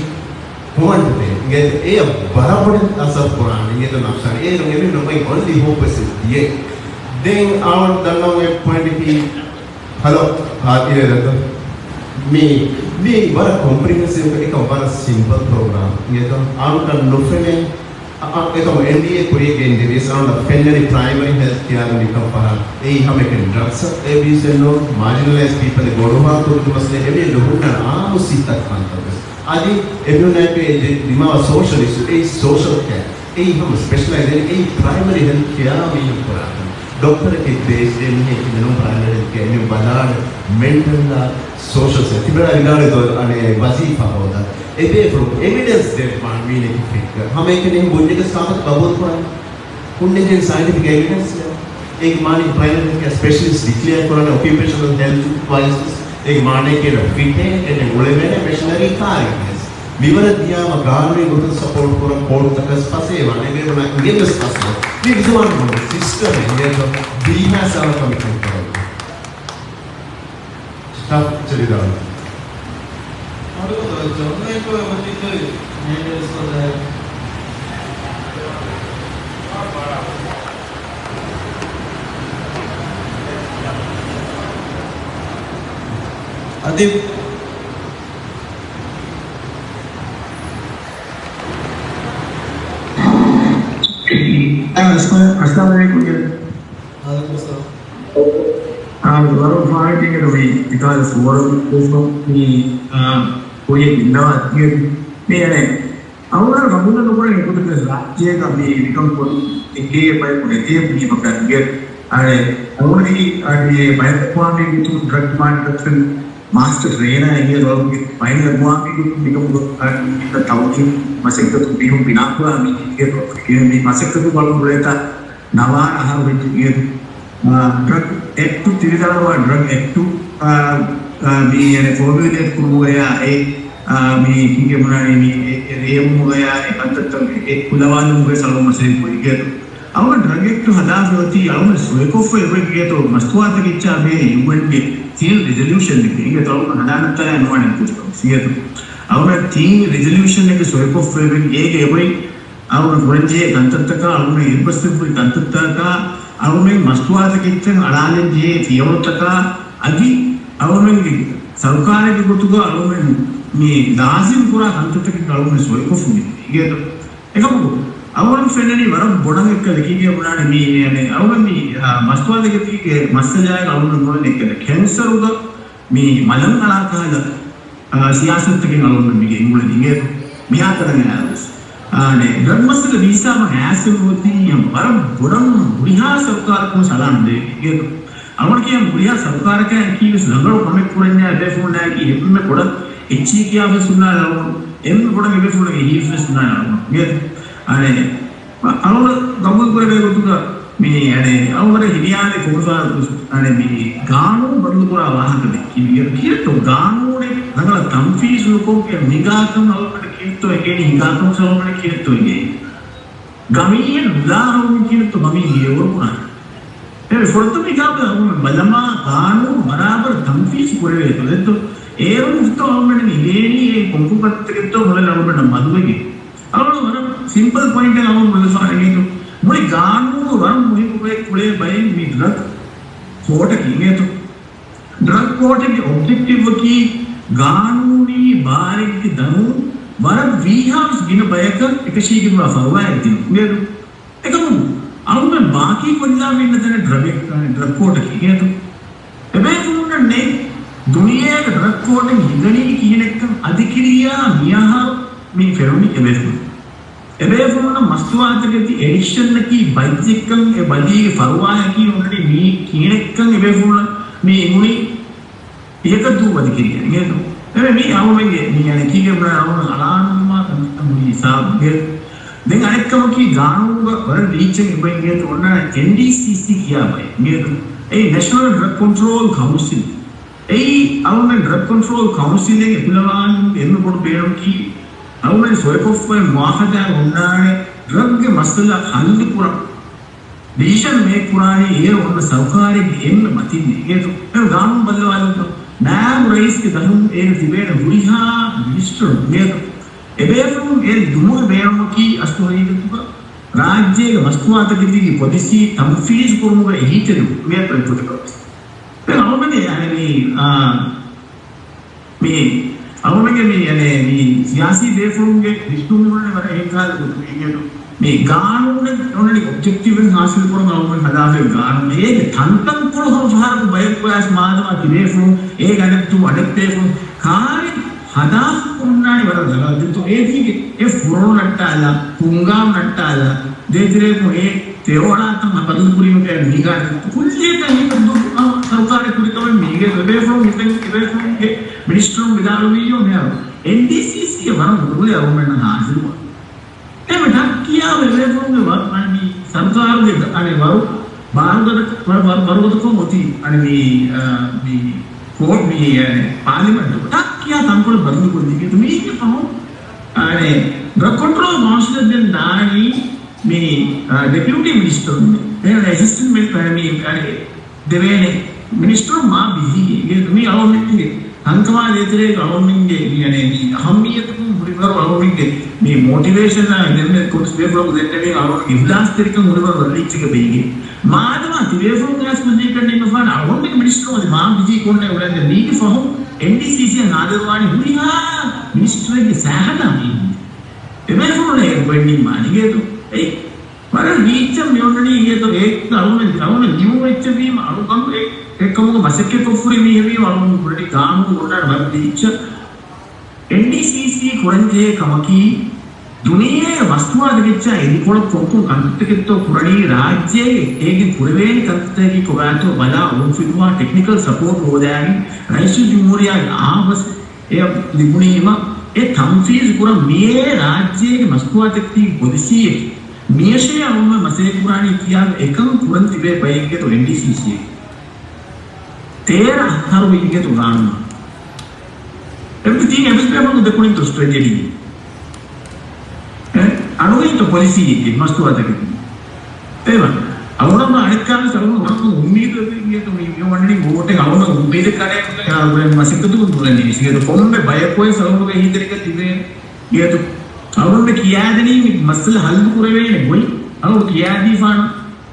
ކޮމެންޓްތައް އިނގޭތޯ އެއަށް ބަރަބަރަށް އަސަރު ކުރާނެ އިނގޭތޯ ނަފްސާނީ. އޭރުން އެމީހުންނަށް އޮންލީ ހޯޕް ވެސް ދިޔަ. ދެން އަޅުގަނޑު ދަންނަވަން އޮތް ޕޮއިންޓަކީ ހަލޯ، ހާ، އިރޭ ދަތު. މި، މި ވަރަށް ކޮމްޕްރިހެންސިވް އެކަމް ވަރަށް ސިމްޕަލް ޕްރޮގްރާމް. އިނގޭތޯ އަޅުގަނޑަށް ނުފެނޭ، އަ، އަ، އެކަމު އެންޑީއޭ ކުރިޔަށް ގެންދެވިޔަސް އަޅުގަނޑަށް ފެންނަނީ ޕްރައިމަރީ ހެލްތް ކެއާގަ މިކަން ފަހަރާ. އެއީ ހަމައެކަނި ޑްރަގްސް އެބިޔުސް ނޫން، މާޖިނަލައިޒް ޕީޕަލް ގޮނޑުހާ ތުރުދުމަސް އެމީހުން ހުންނަ އާއްމު ސިއްހަތު ކަންތައް ވެސް. އަދި އެމީހުންނާއެކު އެ ދި-، ދިމާވާ ސޯޝަލް އިޝޫ، އެއީ ސޯޝަލް ކެއާ. އެއީ ހަމަ ސްޕެޝަލައިޒް އެއީ ޕްރައިމަރީ ހެލްތް ކެއާ މީހުން ކުރާ. ޑޮކްޓަރެކޭ ދޭސް ދޭ މީހެއް ކިނެނު ޕްރައިމަރީ ހެލްތް ކެއާ މި ބަލާނެ މެންޓަލް ސޯޝަލް ސެ-، ތިބެނާ ވިދާޅުވި ދޯ އަނެއް ވަޒީފާ ހޯދާ. އެބޭފުޅުން އެވިޑެންސް ދެއްވާން މީނެކި ފެއްކަ. ހަމައެކަނި ބުންޏެކަސް ކާމަތު ގަބޫލު ކުރާނެ. ހުންނެއްޖެ ސައިންޓިފިކް އެވިޑެންސް. އޭގެ މާނައީ ޕްރައިމަރީ ހެލްތް ސްޕެޝަލިސްޓް ޑިކްލެއަރ ކުރާނެ އޮކިއުޕޭޝަނަލް ހެލްތް އެޑްވައިޒަރސް. އޭގެ މާނައަކީ އޭނަ ފިޓޭ، އޭނަ އުޅެވޭނެ މެޝިނަރީ ކާރެއް ވެސް. މިވަރަށް ދިޔާމަ ގާނޫނީ ގޮތުން ސަޕޯޓް ކުރަން ކޯޓްތަކަސް ފަސޭވާނެ އެބޭފުޅުންނަށް އިނގެން ވެސް ފަސޭ. މި ވިސްނާން ސިސްޓަމެއް އިނގޭތޯ ބީހާ ސާވަ ކަމެއް ކަންކަމަށް. ސްޓާފް ޗެލިދާން. އަޑުގަދަ ޖަމްނައިކޮ ވަކިކޮއި މޭނޭޖް ކޮށްލާ. އައްސަލާމު ޢަލައިކުމް. ވަޢަލައިކުމުއްސަލާމް. އާ، ވަރަށް ފާހަގަކޮށް މި ވިދާޅު ސުވާލު މި، އާ، ކުރިޔަށް ގެންދަވާ ދިޔަ މި އަނެއް. އަޅުގަނޑު ގަބޫލު ނުކުރަން އެގޮތަކަށް ރާއްޖޭގަ މި މިކަން ކޮށް އެނގޭ ބަޔަކު ނެތޭ ބުނީމަކަށް އިނގޭ. އަނެއް އަޅުގަނޑު އަނެއް ބަޔަކު ވާ މި ގޮތުން ޑްރަގް މާނިޓަރިން މާސްޓަރ ޓްރޭނަރ އިނގޭ ރޯލްގެ ބައިނަ ގޮވާ މީހުން މިކަމުގަ ތައުލީމް މަސައްކަތު މީހުން ބިނާކުރާ މީހެއްގެ މި މަސައްކަތު ބަލަން ގުޅޭތާ ނަވާރަ އަހަރު ވެއްޖެ އިނގޭ. އާ، ޑްރަގް އެކްޓު، ތިރި ދަރަވާ ޑްރަގް އެކްޓު، އާ، އާ، މި އަނެއް ފޯމިއުލޭޓް ކުރުމުގަޔާ އެ، އާ، މި ކިނގެ ބުނާނީ މި އެ، އެ ރޭވުމުގަޔާ އެ ކަންތައްތައް އެ ކުލަވާލުމުގެ ސަބަބުން މަސައްކަތް ކުރި އިނގޭ. އަޅުގަނޑު ޑްރަގް އެކްޓު ހަދާފައި އޮތީ އަޅުގަނޑު ސޮއިކޮށްފައި އެބަ އިނގޭތޯ މަސްތުވާތަކެއްޗާ ބޭރަށް ޔޫއެންގެ ތިން ރިޒޮލިއުޝަން އެއް އިނގޭތޯ އަޅުގަނޑު ހަދާނައްތާ ނުވާނެ ކުދިކޮށް އިނގޭތޯ. އަޅުގަނޑު ތިން ރިޒޮލިއުޝަން އެއްގެ ސޮއިކޮށްފައި އެބަ އިނގޭ. އޭގެ އެބައި އަޅުގަނޑު ކުރަންޖެހޭ ކަންތައްތަކާ، އަޅުގަނޑު އެއްބަސްވެފައި ކަންތައްތަކާ، އަޅުގަނޑު މަސްތުވާތަކެއްޗަށް އަޅާލަންޖެހޭ ފިޔަވަޅުތަކާ، އަދި އަޅުގަނޑު ސަރުކާރެއްގެ ގޮތުގަ އަޅުގަނޑު މި ލާޒިމް ކުރާ ކަންތައްތަކެއް އަޅުގަނޑު ސޮއިކޮށްފަ އިނގޭތޯ. އެކަމަކު، އަޅުގަނޑު ފެންނަނީ ވަރަށް ބޮޑަށް އެއްކަލަކީ ބުނާނެ މި، އަނެއް، އަޅުގަނޑު މި، އާ، މަސްތުވާތަކެތީގެ މައްސަލައިގަ އަޅުގަނޑު ނުވަން އެއްކަލަ ކެންސަރުގަ މި މަލަން އަޅާ ކަހަލަ، އާ، ސިޔާސަތުތަކެއް އަޅުގަނޑު މިގެ އިނގުޅެން އިނގޭތޯ. މިހާތަނަށް އައިސް. އާ، އަނެއް، ޑްރަގް މައްސަލަ ވީސާ މަ އައިސް އޮތީ ވަރަށް ބޮޑަށް ހުރިހާ ސަރުކާރަކުން ސަލާމް ދޭ އިނގޭތޯ. އަޅުގަނޑު ކިޔަން ހުރިހާ ސަރުކާރަކާ އެކީވެސް ރަނގަޅު ކަމެއް ކުރަންޏާ އެބޭފުޅުންނާއެކީ އެންމެ ބޮޑަށް އެއްޗިހި ކިޔާފަސް ހުންނާނެ އަޅުގަނޑު. އެންމެ ބޮޑަށް އެބޭފުޅުންނަށް އެހީފަސް ހުންނާނެ އަޅުގަނޑު. އިނގޭތޯ. އަނެއް، މަ-، އަޅުގަނޑު ގަބޫލު ކުރެވޭ ގޮތުގަ މި، އަނެއް، އަޅުގަނޑު ހިނިއާނެ ކޮންފާރު އަނެއް މި ގާނޫނު ބަދަލު ކުރާ ވާހަކަ ދެއްކީ. މި ކިހިނެއްތޯ ގާނޫނެއް ރަނގަޅަށް ތަންފީޒު ނުކޮށްގެން މި ގާކަން އަޅުގަނޑަށް ކިހިނެއްތޯ އެނގޭނީ، ހިނގާކަން އަޅުގަނޑަށް ކިހިނެއްތޯ އެނގޭނީ. ގަމީހެއް ނުލާހައުމި ކިހިނެއްތޯ ގަމީ ހިޔަވަރު ކުރާނެ. އެ ފުރަތަމަ ހިސާބު އަޅުގަނޑު ބަލަމާ ގާނޫނު ބަރާބަރަށް ތަންފީޒު ކުރެވޭތޯ ދެއްތޯ. އޭރުން ދެއްތޯ އަޅުގަނޑު އިނގޭނީ އެ ކޮންކޮން ކަންތައްތަކެއްތޯ މުޅިން އަޅުގަނޑަށް މަދުވެގެން. އަޅުގަނޑު ވަރަށް ސިމްޕަލް ޕޮއިންޓެއް އަޅުގަނޑު ބުނެފާނެ އިނގޭތޯ. މުޅި ގާނޫނު ވަރަށް މުހިއްމު ގޮތް ކުޅޭ ބައެއް މި ޑްރަގް ކޯޓަކީ އިނގޭތޯ. ޑްރަގް ކޯޓެއްގެ އޮބްޖެކްޓިވްއަކީ ގާނޫނީ ބާރެއްގެ ދަރުން ވަރަށް ވީހާވެސް ގިނަ ބަޔަކަށް އެކަށީގެންވާ ފަރުވާއެއް ދިނުން. އެކަމު އަޅުގަނޑު ބާކީ ކޮށްލާފަ އިންނަ ތަނެއް ޑްރަގެއް، ޑްރަގް ކޯޓަކީ އިނގޭތޯ. އެބޭފުޅުންނަށް ނެތް ދުނިޔޭގެ ޑްރަގް ކޯޓެއް ހިނގަނީ ކިހިނެއްކަން އަދި ކިރިޔާ މިއަހަރު މި ފެނުނީ އެބޭފުޅުން. އެބޭފުޅުންނަށް މަސްތުވާތަކެތި އެޑިކްޝަންއަކީ ބައްޖެއްކަން އެ ބަލީގެ ފަރުވާއަކީ އޮންނަނީ މީ ކިހިނެއްކަން އެބޭފުޅުން މީ އިނގުނީ. އެކަށް ދޫވަދި ކެރިޔަރ އިނގޭތޯ. އެމެ މީ އަޅުމެންގެ މީ އަނެއް ކީގެ ބުނާ އަޅުމެން އަޅާނުމާ ކަންތައް ހުރި ހިސާބުގެ. ދެން އަނެއްކަމަކީ ގާނޫނުގަ ވަރަށް ރީއްޗެއް އެބަ އިނގޭތޯ އޮންނާނެ އެންޑީސީސީ ކިޔާ ބައެއް އިނގޭތޯ. އެއީ ނެޝަނަލް ޑްރަގް ކޮންޓްރޯލް ކައުންސިލް. އެއީ އަޅުމެން ޑްރަގް ކޮންޓްރޯލް ކައުންސިލެއް އެކުލަވާން އެންމެ ބޮޑު ބޭނުމަކީ އަޅުމެން ސޮއިކޮށްފައި މުވާފަދާ އޮންނާނެ ޑްރަގްގެ މައްސަލަ ހައްލު ކުރަން. ޑިސިޝަން މޭކް ކުރާނީ އޭރު އޮންނަ ސަރުކާރެއްގެ އެންމެ މަތިން އިނގޭތޯ. އެ ގާނޫނު ބަދަލުވާލަންތޯ. ނާއިބު ރައީސްގެ ދަށުން އޭގަ ތިބޭނެ ހުރިހާ މިނިސްޓަރުން އިނގޭތޯ. އެބޭފުޅުން އޭ ދުމުގެ ބޭނުމަކީ އަސްލު ހަގީގަތުގަ ރާއްޖޭގެ މަސްތުވާތަކެތީގެ ޕޮލިސީ ތަންފީޒު ކުރުމުގަ އެހީތެރިވުން އިނގޭތޯ އެއްގޮތަކަށް. ދެން އަޅުމެން އަނެއް މި، އާ، މި އަޅުމެންގެ މި، އަނެއް، މި ސިޔާސީ ބޭފުޅުންގެ ވިސްނުން މިވަނީ ވަރަށް އެހެން ކަހަލަ ގޮތަކަށް އިނގޭތޯ. މި ގާނޫނެއް އޮންނަނީ އޮބްޖެކްޓިވްއެއް ހާސިލް ކުރަން އަޅުމެން ހަދާފައި ގާނޫނު. އޭގެ ތަންތަންކޮޅު ހަމަ ފަހަރަކު ބަޔަކު އައިސް މާދަމާ ތިބޭފުޅުން އޭގެ އަނެއް ދޫ އަނެއް ބޭފުޅުން ކާރި ހަދާފަ އޮންނާނެ ވަރަށް ރަނގަޅަށް ދެއްތޯ. އޭތީގެ އެ ފުރޮޅު ނައްޓާލާ، ކުންގާ ނައްޓާލާ، ދޭތެރޭކު އެ ތެޔޮޅާތަން ބަދަލުކުރީމަކަށް މީގާ ކުއްލިއަކަށް ހިތަށް ދު ސަރުކާރެއް ކުރިކަމެއް މީގެ އެބޭފުޅުން ހިތަށް އެބޭފުޅުންގެ މިނިސްޓަރުން ވިދާޅުވިއްޔޯ މިހާރު އެންޑީސީސީ ވަރަށް ހުރުލެއް އަޅުމެންނަށް ހާސިލުވާ. އެމެ ޓައްކިޔާ އެބޭފުޅުންގެ ވަ-، މި ސަރުކާރުގެ އަނެއް ވަރު ބާރުގަދަ-، ވަރު-، ވަރު-، ވަރުގަދަކޮށް އޮތީ އަނެއް މި، އާ، މި ކޯޓް މި އަނެއް ޕާލިމެންޓު ޓައްކިޔާ ތަންކޮޅެއް ބަދަލުކޮށްލީ މީގެ ފަހުން އަނެއް ޑްރަގް ކޮންޓްރޯލް ކައުންސިލަށް ދެން ދާނީ މި، އާ، ޑެޕިއުޓީ މިނިސްޓަރުން، އެ، އެސިސްޓެންޓް މި، މި، އަނެއް ދެވޭނެ މިނިސްޓަރުން މާ ބިޒީ. އެ، މި އަޅުމެންގެ ހަންކަމާ ދޭތެރޭގަ އަޅުމެންގެ މި، އަނެއް، މި އަހައްމިއްޔަތު ހުރިވަރު އަޅުމެންގެ މި މޯޓިވޭޝަނާ ދެންމެ ކޮންސް ބޭފުޅަކު ދެންނެވީ އަޅުމެންގެ އިހްލާސްތެރިކަން ހުރިވަރު ރައްރީއްޗެކެ ބެއިގެ. މާދަމާ ތިބޭފުޅުން ގާސް ކުއްލިއަކަށް ނިންމަފާނެ އަޅުގަނޑުގެ މިނިސްޓަރު އަދި މާ ބިޒީ ކޮންނެ އުޅެންދެ މީގެ ފަހު އެންޑީސީސީއަށް ހާދަރުވާނީ ހުރިހާ މިނިސްޓަރެއްގެ ސާހަތާ މީހުން. އެބޭފުޅުންނޭ ގޮތް ނިންމާނީ އިނގޭތޯ. އެއީ ވަރަށް ރީއްޗަށް މި އޮންނަނީ އިނގޭތޯ. އެ އަޅުގަނޑު އަޅުގަނޑު ނިމުމެއްޗެއް ވީމަ އަޅުގަނޑު އެ އެކަމުގަ މަސައްކަތްކޮށްފުރި މީހެއް ވީމަ އަޅުގަނޑު ކުރެނީ ގާނޫނު އޮންނާނެ ވަރަށް ރީއްޗަށް. އެންޑީސީސީ ކުރަންޖެހޭ ކަމަކީ، ދުނިޔޭގެ މަސްތުވާތަކެއްޗާ އެދިކޮޅަށް ކޮންކޮން ކަންތައްތަކެއްތޯ ކުރަނީ، ރާއްޖޭގެ އޭގެން ކުރެވޭނެ ކަންތައްތަކަކީ ކޮބާތޯ ބަލާ އުޅުންފިލުވާ ޓެކްނިކަލް ސަޕޯޓް ހޯދާގެން ރައީސުލްޖުމްހޫރިއްޔާގެ އާފީސް އެއަށް ލިބުނީމަ، އެ ތަންފީޒު ކުރަން މިއޭ ރާއްޖޭގެ މަސްތުވާތަކެތީގެ ޕޮލިސީއެކޭ. މިޔަށޭ އަޅުގަނޑު މަސައްކަތް ކުރާނީ ކިޔާ އެކަން ކުރަން ތިބޭ ބައެއްގެތޯ އެންޑީސީސީއެއް. ތޭރަ އަހަރު އިނގޭތޯ ގާނޫނާ. އެމްޕީ ތީ އެމްއެސްޕީ އަމަނު ދެކުނިންތޯ ސްޓްރެޓެޖީ. އެ، އަޑުގައިތޯ ޕޮލިސީއެއްގެ މަސްތުވާތަކެތީ. އެވަ. އަޅުގަނޑު އަނެއްކާވެސް އަޅުގަނޑު ވަރަށް އުއްމީދު އެބަ އިނގޭތޯ މި، މި ވަންނަނީ ވޯޓެއް އަޅުގަނޑު އުއްމީދެއް ކަނޑައެޅި މަސައްކަތު ކުރަން ނިވިސް އިނގޭތޯ ކޮންމެ ބަޔަކުވެސް އަޅުގަނޑުގެ ހިތެރިކަން ތިބޭ އިނގޭތޯ. އަޅުގަނޑު ކިޔާދެނީ މި މައްސަލަ ހައްލު ކުރެވޭނެ ގޮތް. އަޅުގަނޑު ކިޔާދީފާނަ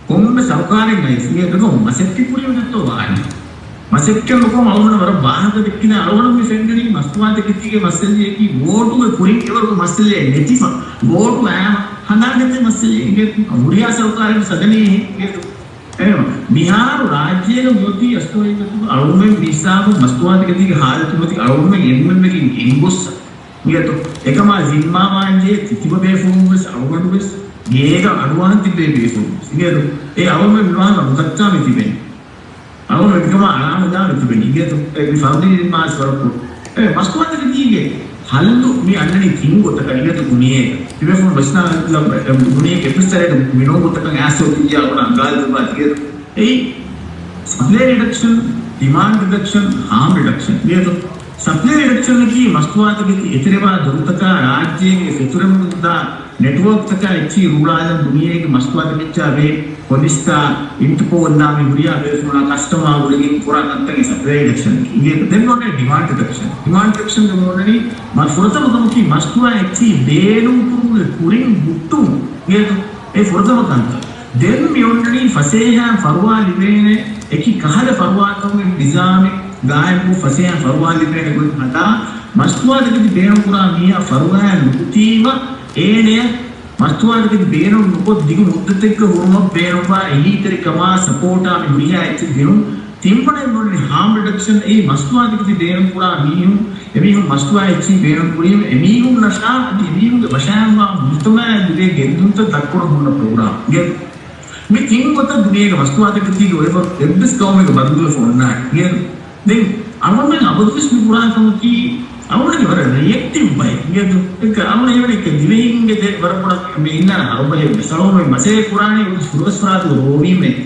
ކޮންމެ ސަރުކާރެއް ނައިސް އިނގޭތޯ މަސައްކަތް ކުރިޔަށް ދެއްތޯ ވާނެ. މަސައްކަތް ނުކޮށް އަޅުގަނޑު ވަރަށް ވާހަކަ ދެއްކިނާ އަޅުގަނޑު މި ފެންނަނީ މަސްތުވާތަކެތީގެ މައްސަލައަކީ ވޯޓުގެ ކުރިން އެވަރުގެ މައްސަލައެއް ނެތިފަ. ވޯޓު އައިމަ ހަނދާން ދެއްތެ މައްސަލައެއް އިނގޭތޯ. ހުރިހާ ސަރުކާރެއް ސަދަނީ އިނގޭތޯ. އެހެން މިހާރު ރާއްޖޭގަ މިއޮތީ އަސްތުވައިގަތުގަ އަޅުގަނޑުމެން މި ހިސާބުން މަސްތުވާތަކެތީގެ ހާލަތު މަތި އަޅުގަނޑުމެން އެންމެންމެގެން ގެންގޮއްސަ. އިނގޭތޯ، އެކަމާ ޒިންމާވާންޖެހޭ ތިތިބަ ބޭފުޅުންވެސް އަޅުގަނޑުވެސް ގޭގަ އަޑުއަހަން ތިއްބޭ ބޭފުޅުންވެސް. އިނގޭތޯ، އެ އަޅުގަނޑުމެން މިވާހަކަ ނުދައްކާ މި ތިބެނީ. އަޅުގަނޑު މިކަމާ އަޅާނުލާ މި ތިބެނީ. އިނގޭތޯ، އެ މި ފަރުދީ ޒިންމާވެސް ވަރަށް ކުރު. އެ މަސްތުވާތަކެތީގެ ހައްލު މި އަންނަނީ ތިން ގޮތަކަށް. އިނގޭތޯ ދުނިޔޭގަ ތިބޭފުޅުން ވެސްނާ ދުނިޔޭގެ އެއްވެސް ތެރޭގަ މިނޫން ގޮތަކަށް އައިސް އޮތިއްޔާ އަޅުގަނޑު އަންގާ ދެއްވާ ތިއްބޭ. އެއީ، ސަޕްލައި ރިޑަކްޝަން، ޑިމާންޑް ރިޑަކްޝަން، ހާމް ރިޑަކްޝަން. އިނގޭތޯ، ސަޕްލައި ރިޑަކްޝަނަކީ މަސްތުވާތަކެތި އެތެރެވާ ދޮރުތަކާ ރާއްޖޭގެ ފެތުރެމުންދާ ނެޓްވޯކްތަކާ އެއްޗިހި ރޫޅާލަން ދުނިޔޭގެ މަސްތުވާތަކެއްޗާ ވޭ ޕޮލިސްތާ އިންޓަޕޯލްއާ މި ހުރިހާ ބޭފުޅުންނާ ކަސްޓަމާ ގުޅިގެން ކުރާ ކަންތައް ސަޕްލައި ރިޑަކްޝަނަކީ. އިނގޭތޯ، ދެން އޮންނަ ޑިމާންޑް ރިޑަކްޝަން. ޑިމާންޑް ރިޑަކްޝަންގެ އޮންނަނީ މަ-، ފުރަތަމަ ކަމަކީ މަސްތުވާ އެއްޗިހި ބޭނުންކުރުމުގެ ކުރިން ހުއްޓުން. އިނގޭތޯ، އެ ފުރަތަމަ ކަންތައް. ދެން މި އޮންނަނީ ފަސޭހައިން ފަރުވާ ލިބޭނެ އެކި ކަހަލަ ފަރުވާކަމުގެ ނިޒާމެއް ގާއިމްކޮށް ފަސޭހައިން ފަރުވާ ލިބޭނެ ގޮތް ހަދާ، މަސްތުވާތަކެތި ބޭނުންކުރާ މީހާ ފަރުވާއެއް ނުކުތީމަ، އޭނަޔަށް މަސްތުވާތަކެތި ބޭނުން ނުކޮށް ދިގު މުއްދަތެއްގަ ހުރުމަށް ބޭނުންވާ އެހީތެރިކަމާ ސަޕޯޓާ މި ހުރިހާ އެއްޗެއް ދިނުން. ތިންވަނައެއް އޮންނަނީ ހާމް ރިޑަކްޝަން. އެއީ މަސްތުވާތަކެތި ބޭނުންކުރާ މީހުން، އެމީހުން މަސްތުވާ އެއްޗިހި ބޭނުންކުރީމަ، އެމީހުންނަށާ އަދި އެމީހުންގެ ވަށާންވާ މުޖުތަމައާ ލިބޭ ގެއްލުންތައް ދަށްކުރަން ހުންނަ ޕްރޮގްރާމް. މި ތިން ގޮތަށް ދުނިޔޭގެ މަސްތުވާތަކެތީގެ އޮތް އެއްވެސް ގައުމެއްގެ ބަދަލުވެފަ އޮންނާނެ. ދެން އަޅުގަނޑުމެން އަބަދުވެސް މި ކުރާ ކަމަކީ، އަޅުގަނޑުގެ ވަރަށް ރިއެކްޓިވް ބައެއް. އެކަ އަޅުގަނޑު ދިވެހިންގެ ދެ ވަރަށް ބޮޑަށް މި އިންނާނެ ހަރުބަހެއް ވެސް. އަޅުގަނޑު މަސޭ ކުރާނީ އޮތް ފުރަސްފަރާތު ރޯވީމެއް.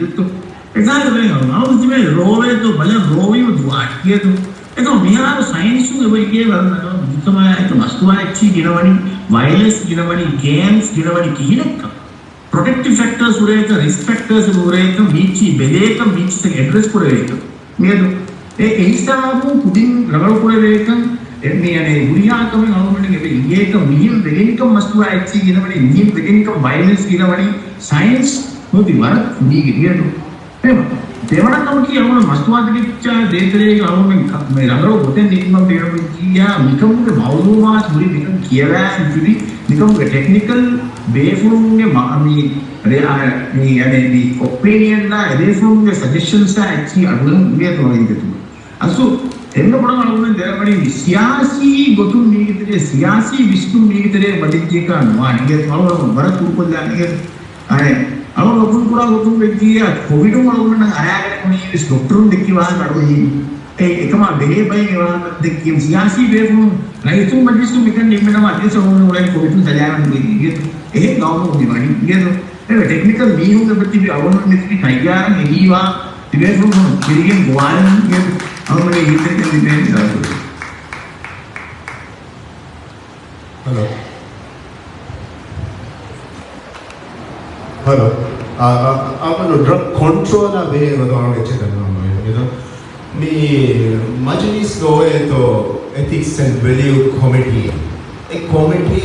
އެކާ ދެވެން އަޅު ތިބެ ރޯވޭތޯ ބަލަން ރޯވީމަ ދުވާ. އިނގޭތޯ، އެކަމަ މިހާރު ސައިންސުން އެބަ އިނގޭ ވަރަށް ނަގަ މުޖުތަމައާ އެކަ މަސްތުވާ އެއްޗިހި ގިނަވަނީ، ވަޔަލެންސް ގިނަވަނީ، ގޭމްސް ގިނަވަނީ ކިހިނެއްކަން. ޕްރޮޓެކްޓިވް ފެކްޓާސް ހުރޭތަ، ރިސްކް ފެކްޓާސް ހުރޭތަ، މީޗީ ބެލޭކަން، މީޗިތައް އެޑްރެސް ކުރެވޭކަން. އިނގޭތޯ، އެ އެހިސާބުން ކުދިން ރަނގަޅު ކުރެވޭކަން، އެ މި އަނެއް ހުރިހާ ކަމެއް އަޅުގަނޑުމެން އެބަ އިނގޭކަން މިހެން ވެގެނިކަން މަސްތުވާ އެއްޗިހި ގިނަވަނީ، މިހެން ވެގެނިކަން ވަޔަލެންސް ގިނަވަނީ، ސައިންސް ހުދި ވަރަށް ކުދީގެ އިނގޭތޯ. އެ ދެވަނަ ކަމަކީ އަޅުގަނޑު މަސްތުވާތަކެއްޗާ ދޭތެރޭގަ އަޅުގަނޑުމެން ކަ-، މި ރަނގަޅު ގޮތެއް ނިންމަން ބޭނުންވެއްޖިއްޔާ، މިކަމުގެ މައުލޫމާތު ހުރި މިކަން ކިޔަވާން ތިބި، މިކަމުގެ ޓެކްނިކަލް ބޭފުޅުންގެ މަ-، މި ރެ-، އާ، މި، އަނެއް، މި އޮޕީނިއަންއާ އެބޭފުޅުންގެ ސަޖެޝަންސްއާ އެއްޗިހި އަޑުއެހުން އިނގޭތޯ އިނގޭތޯ. އަސްލު އެންމެ ބޮޑަށް އަޅުގަނޑުމެން ދެރަވަނީ މި ސިޔާސީ ގޮތުން މީގެ ތެރޭ، ސިޔާސީ ވިސްނުން މީގެ ތެރޭ ވަދެއްޖެކާ ނުވާނެ. އިނގޭތޯ އަޅުގަނޑު ވަރަށް ކުރުކޮށްލާނެ އިނގޭތޯ. އަނެއް، އަޅުގަނޑު ވަކުން ކުރާ ގޮތުން ވެއްޖިއްޔާ، ކޮވިޑުން އަޅުގަނޑަށް އަރާގަނެ ބުނީ ވެސް ޑޮކްޓަރުން ދެއްކި ވާހަކަ އަޑުއެހީ. އެ އެކަމާ ބެހޭ ބައެއް އެ ވާހަކަ ދެއްކި ސިޔާސީ ބޭފުޅުން ރައްޔިތުން މަޖިލިސް މިކަން ނިންމެނަމަ އަދިވެސް އަޅުގަނޑު އުޅެން ކޮވިޑުން ސަލާމަތް ވީ އިނގޭތޯ. އެހެން ގައުމު މި ވަނީ އިނގޭތޯ. އެ ޓެކްނިކަލް މީހުން އެބަތިބި އަޅުގަނޑު މިތިބި ތައްޔާރަށް އެހީވާ ތިބޭފުޅުން ފެނުން ކިރިގެން ގޮވާލަން އިނގޭތޯ. އަޅުގަނޑު ހިތެއްގެ ލިބޭނެ ދަރު. ހަލޯ. ހަލޯ. އާ، އާ، އާ، ޑްރަގް ކޮންޓްރޯލާ ބެހޭ ވަދާނު އެއްޗެއް ދަންނަވަން އޮތް. މި މަޖިލީސް ގޯއޭތޯ އެތިކްސް އެންޑް ވެލިއު ކޮމިޓީ. އެ ކޮމިޓީ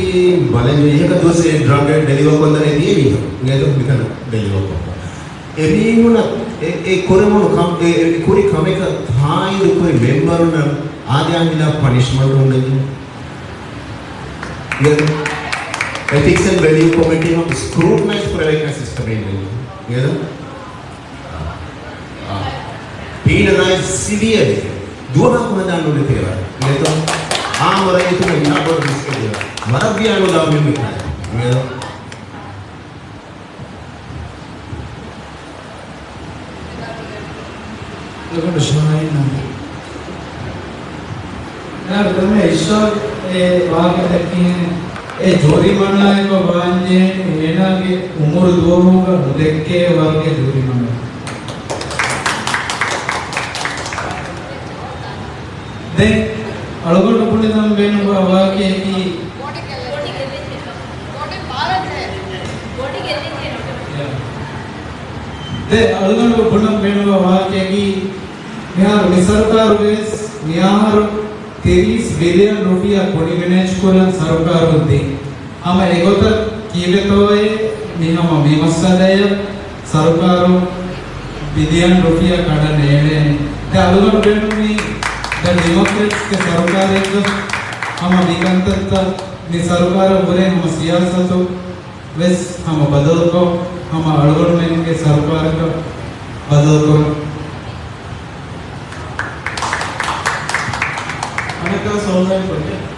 ބަލަން ޖެހޭ އެހެން ދުވަސް އެ ޑްރަގް ޑެލިވަރ ކޮށްލަން ދިޔަ މީހުން. އިނގޭތޯ މިތަނަށް ޑެލިވަރ ކޮށްފަ. އެމީހުނަށް އެ، އެ ކުރެވުނު ކަމް، އެ، އެ ކުރި ކަމަކަށް ތާއީދު ކުރި މެމްބަރުންނަށް އާދަޔާ ހިލާފް ޕަނިޝްމަންޓް އުންނަނީ. އެތިކްސް އެންޑް ވެލިއު ކޮމިޓީން ސްކްރޫޓަނައިޒް ކުރެވޭކަން ސިސްޓަމެއް ނެތް. އާ. ޕީނަލައިޒް ސިވިއަރލީ. ދުވަހަކު ހަދާން ނުލިތޭވާ. އާ މަރައްޔަތުގެ ހިސާބު މިސްކެދޭވާ. ވަރަށް ވިޔާނުދާ މި މިކާޔަށް. އެގޮނޑު ޝާހީން އަން. އޭނާގެ ދަމެ އިޝާގެ ވާހަކަ ދެއްކިހެން، އެ ޖޫރިމަނާއެއް ވާންޖެހޭނީ އޭނާގެ އުމުރު ދުވަހުގަ ނުދެއްކޭ ވަރުގެ ޖޫރިމަނާ. ދެން އަޅުގަނޑު ބުނެދާން ބޭނުންވާ ވާހަކައަކީ، ދެ އަޅުގަނޑު ބުނަން ބޭނުންވާ ވާހަކައަކީ، މިހާރު މި ސަރުކާރުގެ ވެސް މިއަހަރު ތިރީސް ބިލިއަން ރުފިޔާ ކުނި މެނޭޖް ކުރަން ސަރުކާރުން ދީ. ހަމަ އެގޮތަށް ކީއްވެތޯއޭ މި ހަމަ މި މައްސަލައަށް ސަރުކާރު ބިލިއަން ރުފިޔާ ކަނޑަން ނޭޅޭނެ. ދެ އަޅުގަނޑު ބޭނުންވީ ދަ ޑިމޮކްރެޓްސްގެ ސަރުކާރެއްގަ ހަމަ މި ކަންތައްތައް މި ސަރުކާރަށް ހުރޭ ހަމަ ސިޔާސަތު ވެސް ހަމަ ބަދަލުކޮށް، ހަމަ އަޅުގަނޑުމެންގެ ސަރުކާރަކަށް ބަދަލުކުރަން. އަނެއްކާ ސޯލްވެންޓް ޕްރޮޖެކްޓް.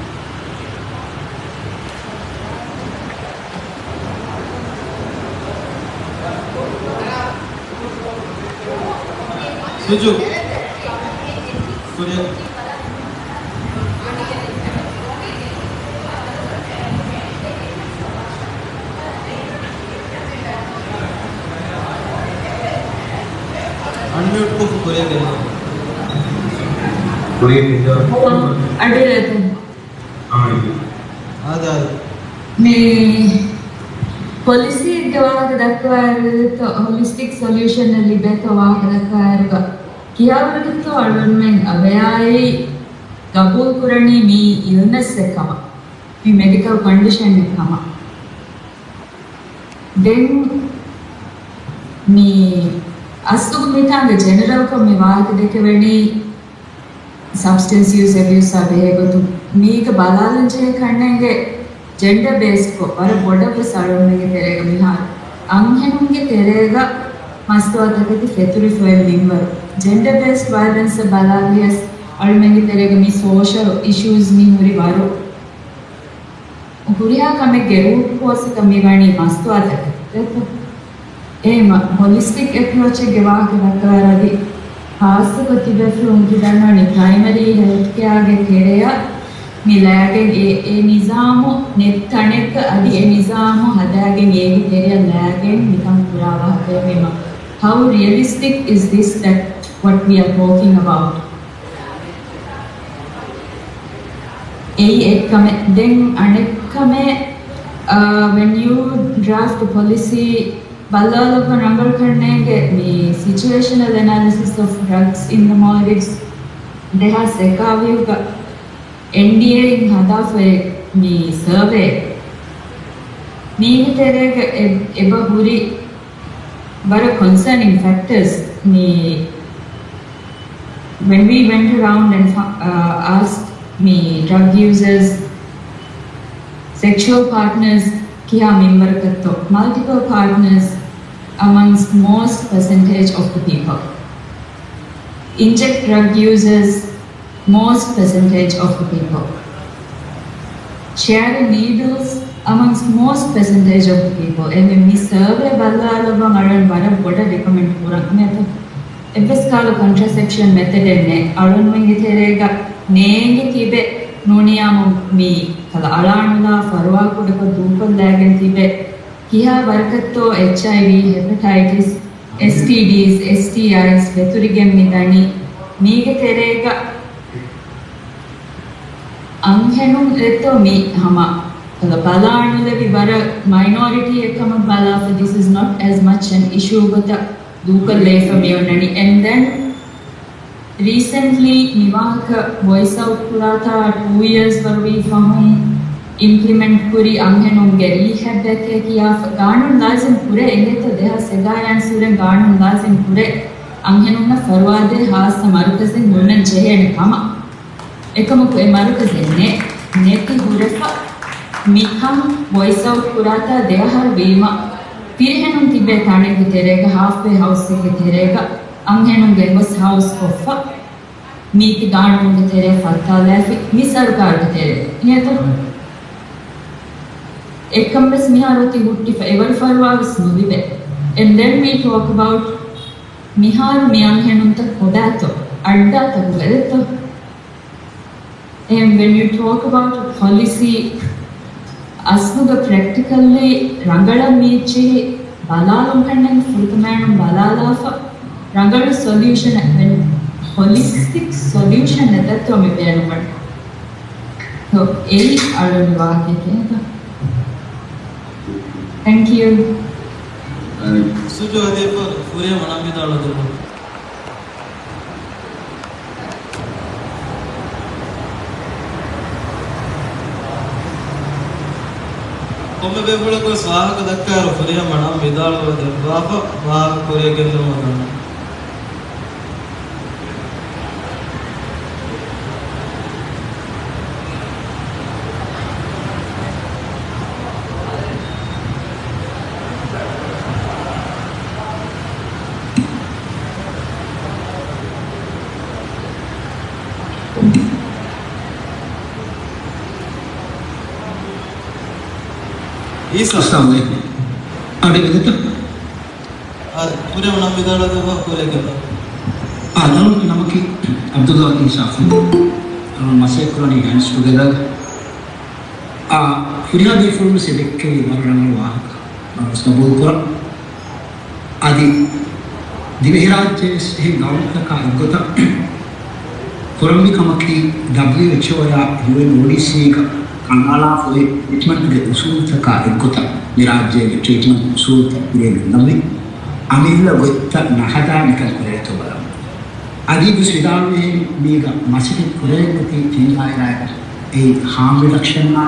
ސުޖޫ. ކުރިއަށް. އަންމިއުޓްކޮށް ކުރިއަށް ގެންނަ. ކުރިއަށް ގެންދާ. އަޑު އިރައަތު. އާދަ. މި ޕޮލިސީއެއްގެ ވާހަކަ ދައްކަވާއިރު، ހޮލިސްޓިކް ސޮލިއުޝަނެއް ލިބޭތޯ ވާހަކަ ދައްކަވާއިރުގަ، ކިހާވަރުގެތޯ އަޅުގަނޑުމެން އަވެއާއި ގަބޫލުކުރަނީ މީ އިލްނަސްއެއް ކަމަށް، މީ މެޑިކަލް ކޮންޑިޝަނެއް ކަމަށް. ދެން މި އަސްލުގަ މިތާނގަ ޖެނެރަލްކޮށް މި ވާހަކަ ދެކެވެނީ ސަބްސްޓެންސް ޔޫސް އެބިއުސްއާ ބެހޭގޮތުން. މީގަ ބަލާލަންޖެހޭ ކަންނޭނގެ ޖެންޑަ ބޭސްކޮށް ވަރަށް ބޮޑަށްވެސް އަޅުގަނޑުމެންގެ ތެރޭގަ މިހާރު އަންހެނުންގެ ތެރޭގަ މަސްތުވާތަކެތި ފެތުރިފައި މިންވަރު. ޖެންޑަ ބޭސްޑް ވަޔަލެންސްއަށް ބަލާލިޔަސް އަޅުމެންގެ ތެރޭގަ މި ސޯޝަލް އިޝޫސް މި ހުރި ވަރު. ހުރިހާ ކަމެއްގެ ރޫޓް ކޯސްއަކަށް މި ވަނީ މަސްތުވާތަކެތި. އެހެންމަ ހޮލިސްޓިކް އެޕްރޯޗެއްގެ ވާހަކަ ދައްކަވާ އަދި ޚާއްޞަކޮށް ތިބޭފުޅުން ކި ދަންނަވަނީ ޕްރައިމަރީ ހެލްތްކެއާގެ ތެރެއަށް މި ލައިގެން އެ، އެ ނިޒާމު ނެތް ތަނެއްގަ އަދި އެ ނިޒާމު ހަދާގެން އޭގެ ތެރެއަށް ލައިގެން މިކަން ކުރާ ވާހަކައެއް މި. How realistic is this that what we are talking about? އެއީ އެއްކަމެއް. ދެން އަނެއްކަމެއް، އަ، when you draft policy ބަލާލައްވަން ރަނގަޅު ކަންނޭނގެ މި ސިޗުއޭޝަނަލް އެނާލިސިސް އޮފް ޑްރަގްސް އިން ދަ މޯލްޑިވްސް ދެހާސް އެކާވީހުގަ އެންޑީއޭ އިން ހަދާފައި މި ސަރވޭ މީގެ ތެރޭގަ އެ، އެބަ ހުރި ވަރަށް ކޮންސާނިން ފެކްޓަރސް މި when we went around and fa-, uh, asked މި ޑްރަގް ޔޫޒަރސް، ސެކްޝުއަލް ޕާޓްނަރސް ކިހާ މިންވަރަކަށްތޯ، multiple partners amongst most percentage of the people. Inject drug users most percentage of the people. Sharing needles amongst most percentage of the people. އެމެ މި ސަރވޭ ބަލާލައްވަން އަޅުން ވަރަށް ބޮޑަށް ރެކޮމެންޑް ކުރަން މެތަ. އެއްވެސް ކާލަ ކޮންޓްރަސެޕްޝަން މެތަޑެއް ނެތް. އަޅުންމެންގެ ތެރޭގަ ނޭނގި ތިބެ ނޫނިޔާމު މި ކަލަ އަޅާނުލާ ފަރުވާ ކުޑަކޮށް ދޫކޮށްލައިގެން ތިބެ ކިހާ ވަރަކަށްތޯ އެޗްއައިވީ، ހެޕަޓައިޓިސް، އެސްޓީޑީސް، އެސްޓީއައިސް ފެތުރިގެން މި ދަނީ. މީގެ ތެރޭގަ އަންހެނުން އެތޯ މި ހަމަ ކަލަ ބަލާނުލެވި ވަރަށް މައިނޯރިޓީއެއް ކަމަށް ބަލާފަ، this is not as much an issue ގޮތަށް ދޫކޮށްލައިފަ މި އޮންނަނީ. And then ރީސެންޓްލީ މިވާހަކަ ވޮއިސް އައުޓް ކުރާތާ ޓޫ އިޔާސް ވަރުވީ ފަހުން އިމްޕްލިމެންޓް ކުރި އަންހެނުންގެ ރީހެބްއެކޭ ކިޔާފަ، ގާނޫނު ލާޒިމް ކުރޭ އިނގޭތޯ؟ ދެހާސް އެގާރައިން ސޫރެން ގާނޫނު ލާޒިމް ކުރޭ އަންހެނުންނަށް ފަރުވާދޭ ހާއްސަ މަރުކަޒެއް ހުންނަން ޖެހޭނެ ކަމަށް. އެކަމަކު އެ މަރުކަޒެއް ނެ، ނެތި ހުރެފަ. މިކަން ވޮއިސް އައުޓް ކުރާތާ ދެ އަހަރު ވީމަ، ފިރިހެނުން ތިބޭ ތަނެއްގެ ތެރޭގަ، ހާފްވޭ ހައުސްއެއްގެ ތެރޭގަ، އަންހެނުން ގެންގޮސް ހައުސް ކޮށްފަ. ނީތި ގާނޫނުގެ ތެރޭ ފައްތާލައިފި މި ސަރުކާރުގެ ތެރޭ ނޭތޯ؟ އެކަން ވެސް މިހާރު އޮތީ ހުއްޓިފަ، އެވަރު ފަރުވާ ވެސް ނުލިބޭ. And then we talk about މިހާރު މި އަންހެނުންތައް ކޮބާތޯ؟ އައްޑާ ތަކުގަ ދެއްތޯ؟ And when you talk about policy، އަސްލުގަ ޕްރެކްޓިކަލްލީ ރަނގަޅަށް މީއްޗިހި ބަލާލުން ކަންނޭނގެ ފުރަތަމައިނުން ބަލާލާފަ، ރަނގަޅު ސޮލިއުޝަނެއް، ހޮލިސްޓިކް ސޮލިއުޝަނެއް ދައްތޯ މި ބޭނުންވަނީ. ސޯ، އެއީ އަޅުގަނޑު ވާހަކައެކޭ. ތެންކް ޔޫ. ސުޖޯ ހަދިޔަފަ ފުރިހަމަ ނަން ވިދާޅުވެދެއްވާ. ކޮންމެ ބޭފުޅަކުވެސް ވާހަކަ ދައްކާއިރު ފުރިހަމަ ނަން ވިދާޅުވެދެއްވާފަ، ވާހަކަ ކުރިއަށް ގެންދިއުމަށް ދަންނަވަން. އީސާ. އައްސަލާމު ޢަލައިކުމް. އަޑި ވެދެތަ؟ އާ، ކުރެވުނަ މިދާޅުވާ ކުރެގެން. އާ، ދަރުން ނަމަކީ ޢަބްދުﷲ އީސާފު. އަޅުން މަސައްކަތް ކުރަނީ ޑާންސް ޓުގެދަރ. އާ، ފުރިހާ ބޭފުޅުން ވެސް އެ ދެއްކެވީ ވަރަށް ރަނގަޅު ވާހަކަ. އަޅުން ގަބޫލު ކުރަން. އަދި ދިވެހިރާއްޖެ ވެސް އެހެން ގައުމުތަކާ އެއްގޮތަށް ކުރަންވީ ކަމަކީ، ޑަބްލިއުއެޗްއޯ އާ ޔޫއެން އޯޑީސީގަ ކަނޑައަޅާފައި ޓްރީޓްމަންޓްގެ އުސޫލުތަކާ އެއްގޮތަށް މި ރާއްޖޭގެ ޓްރީޓްމަންޓް އުސޫލުތައް ކުރިއަށް ގެންދަންވީ. އަމިއްލަ ގޮތްތައް ނަހަދާ ނިކަން ކުރެވޭތޯ ބަލަމުން. އަދި ވެސް ވިދާޅުވެހެން މީގަ މަސައްކަތް ކުރެވެން އޮތީ ތިން ދާއިރާއަކަށް. އެއީ ހާމް ރިޑަކްޝަންއާ،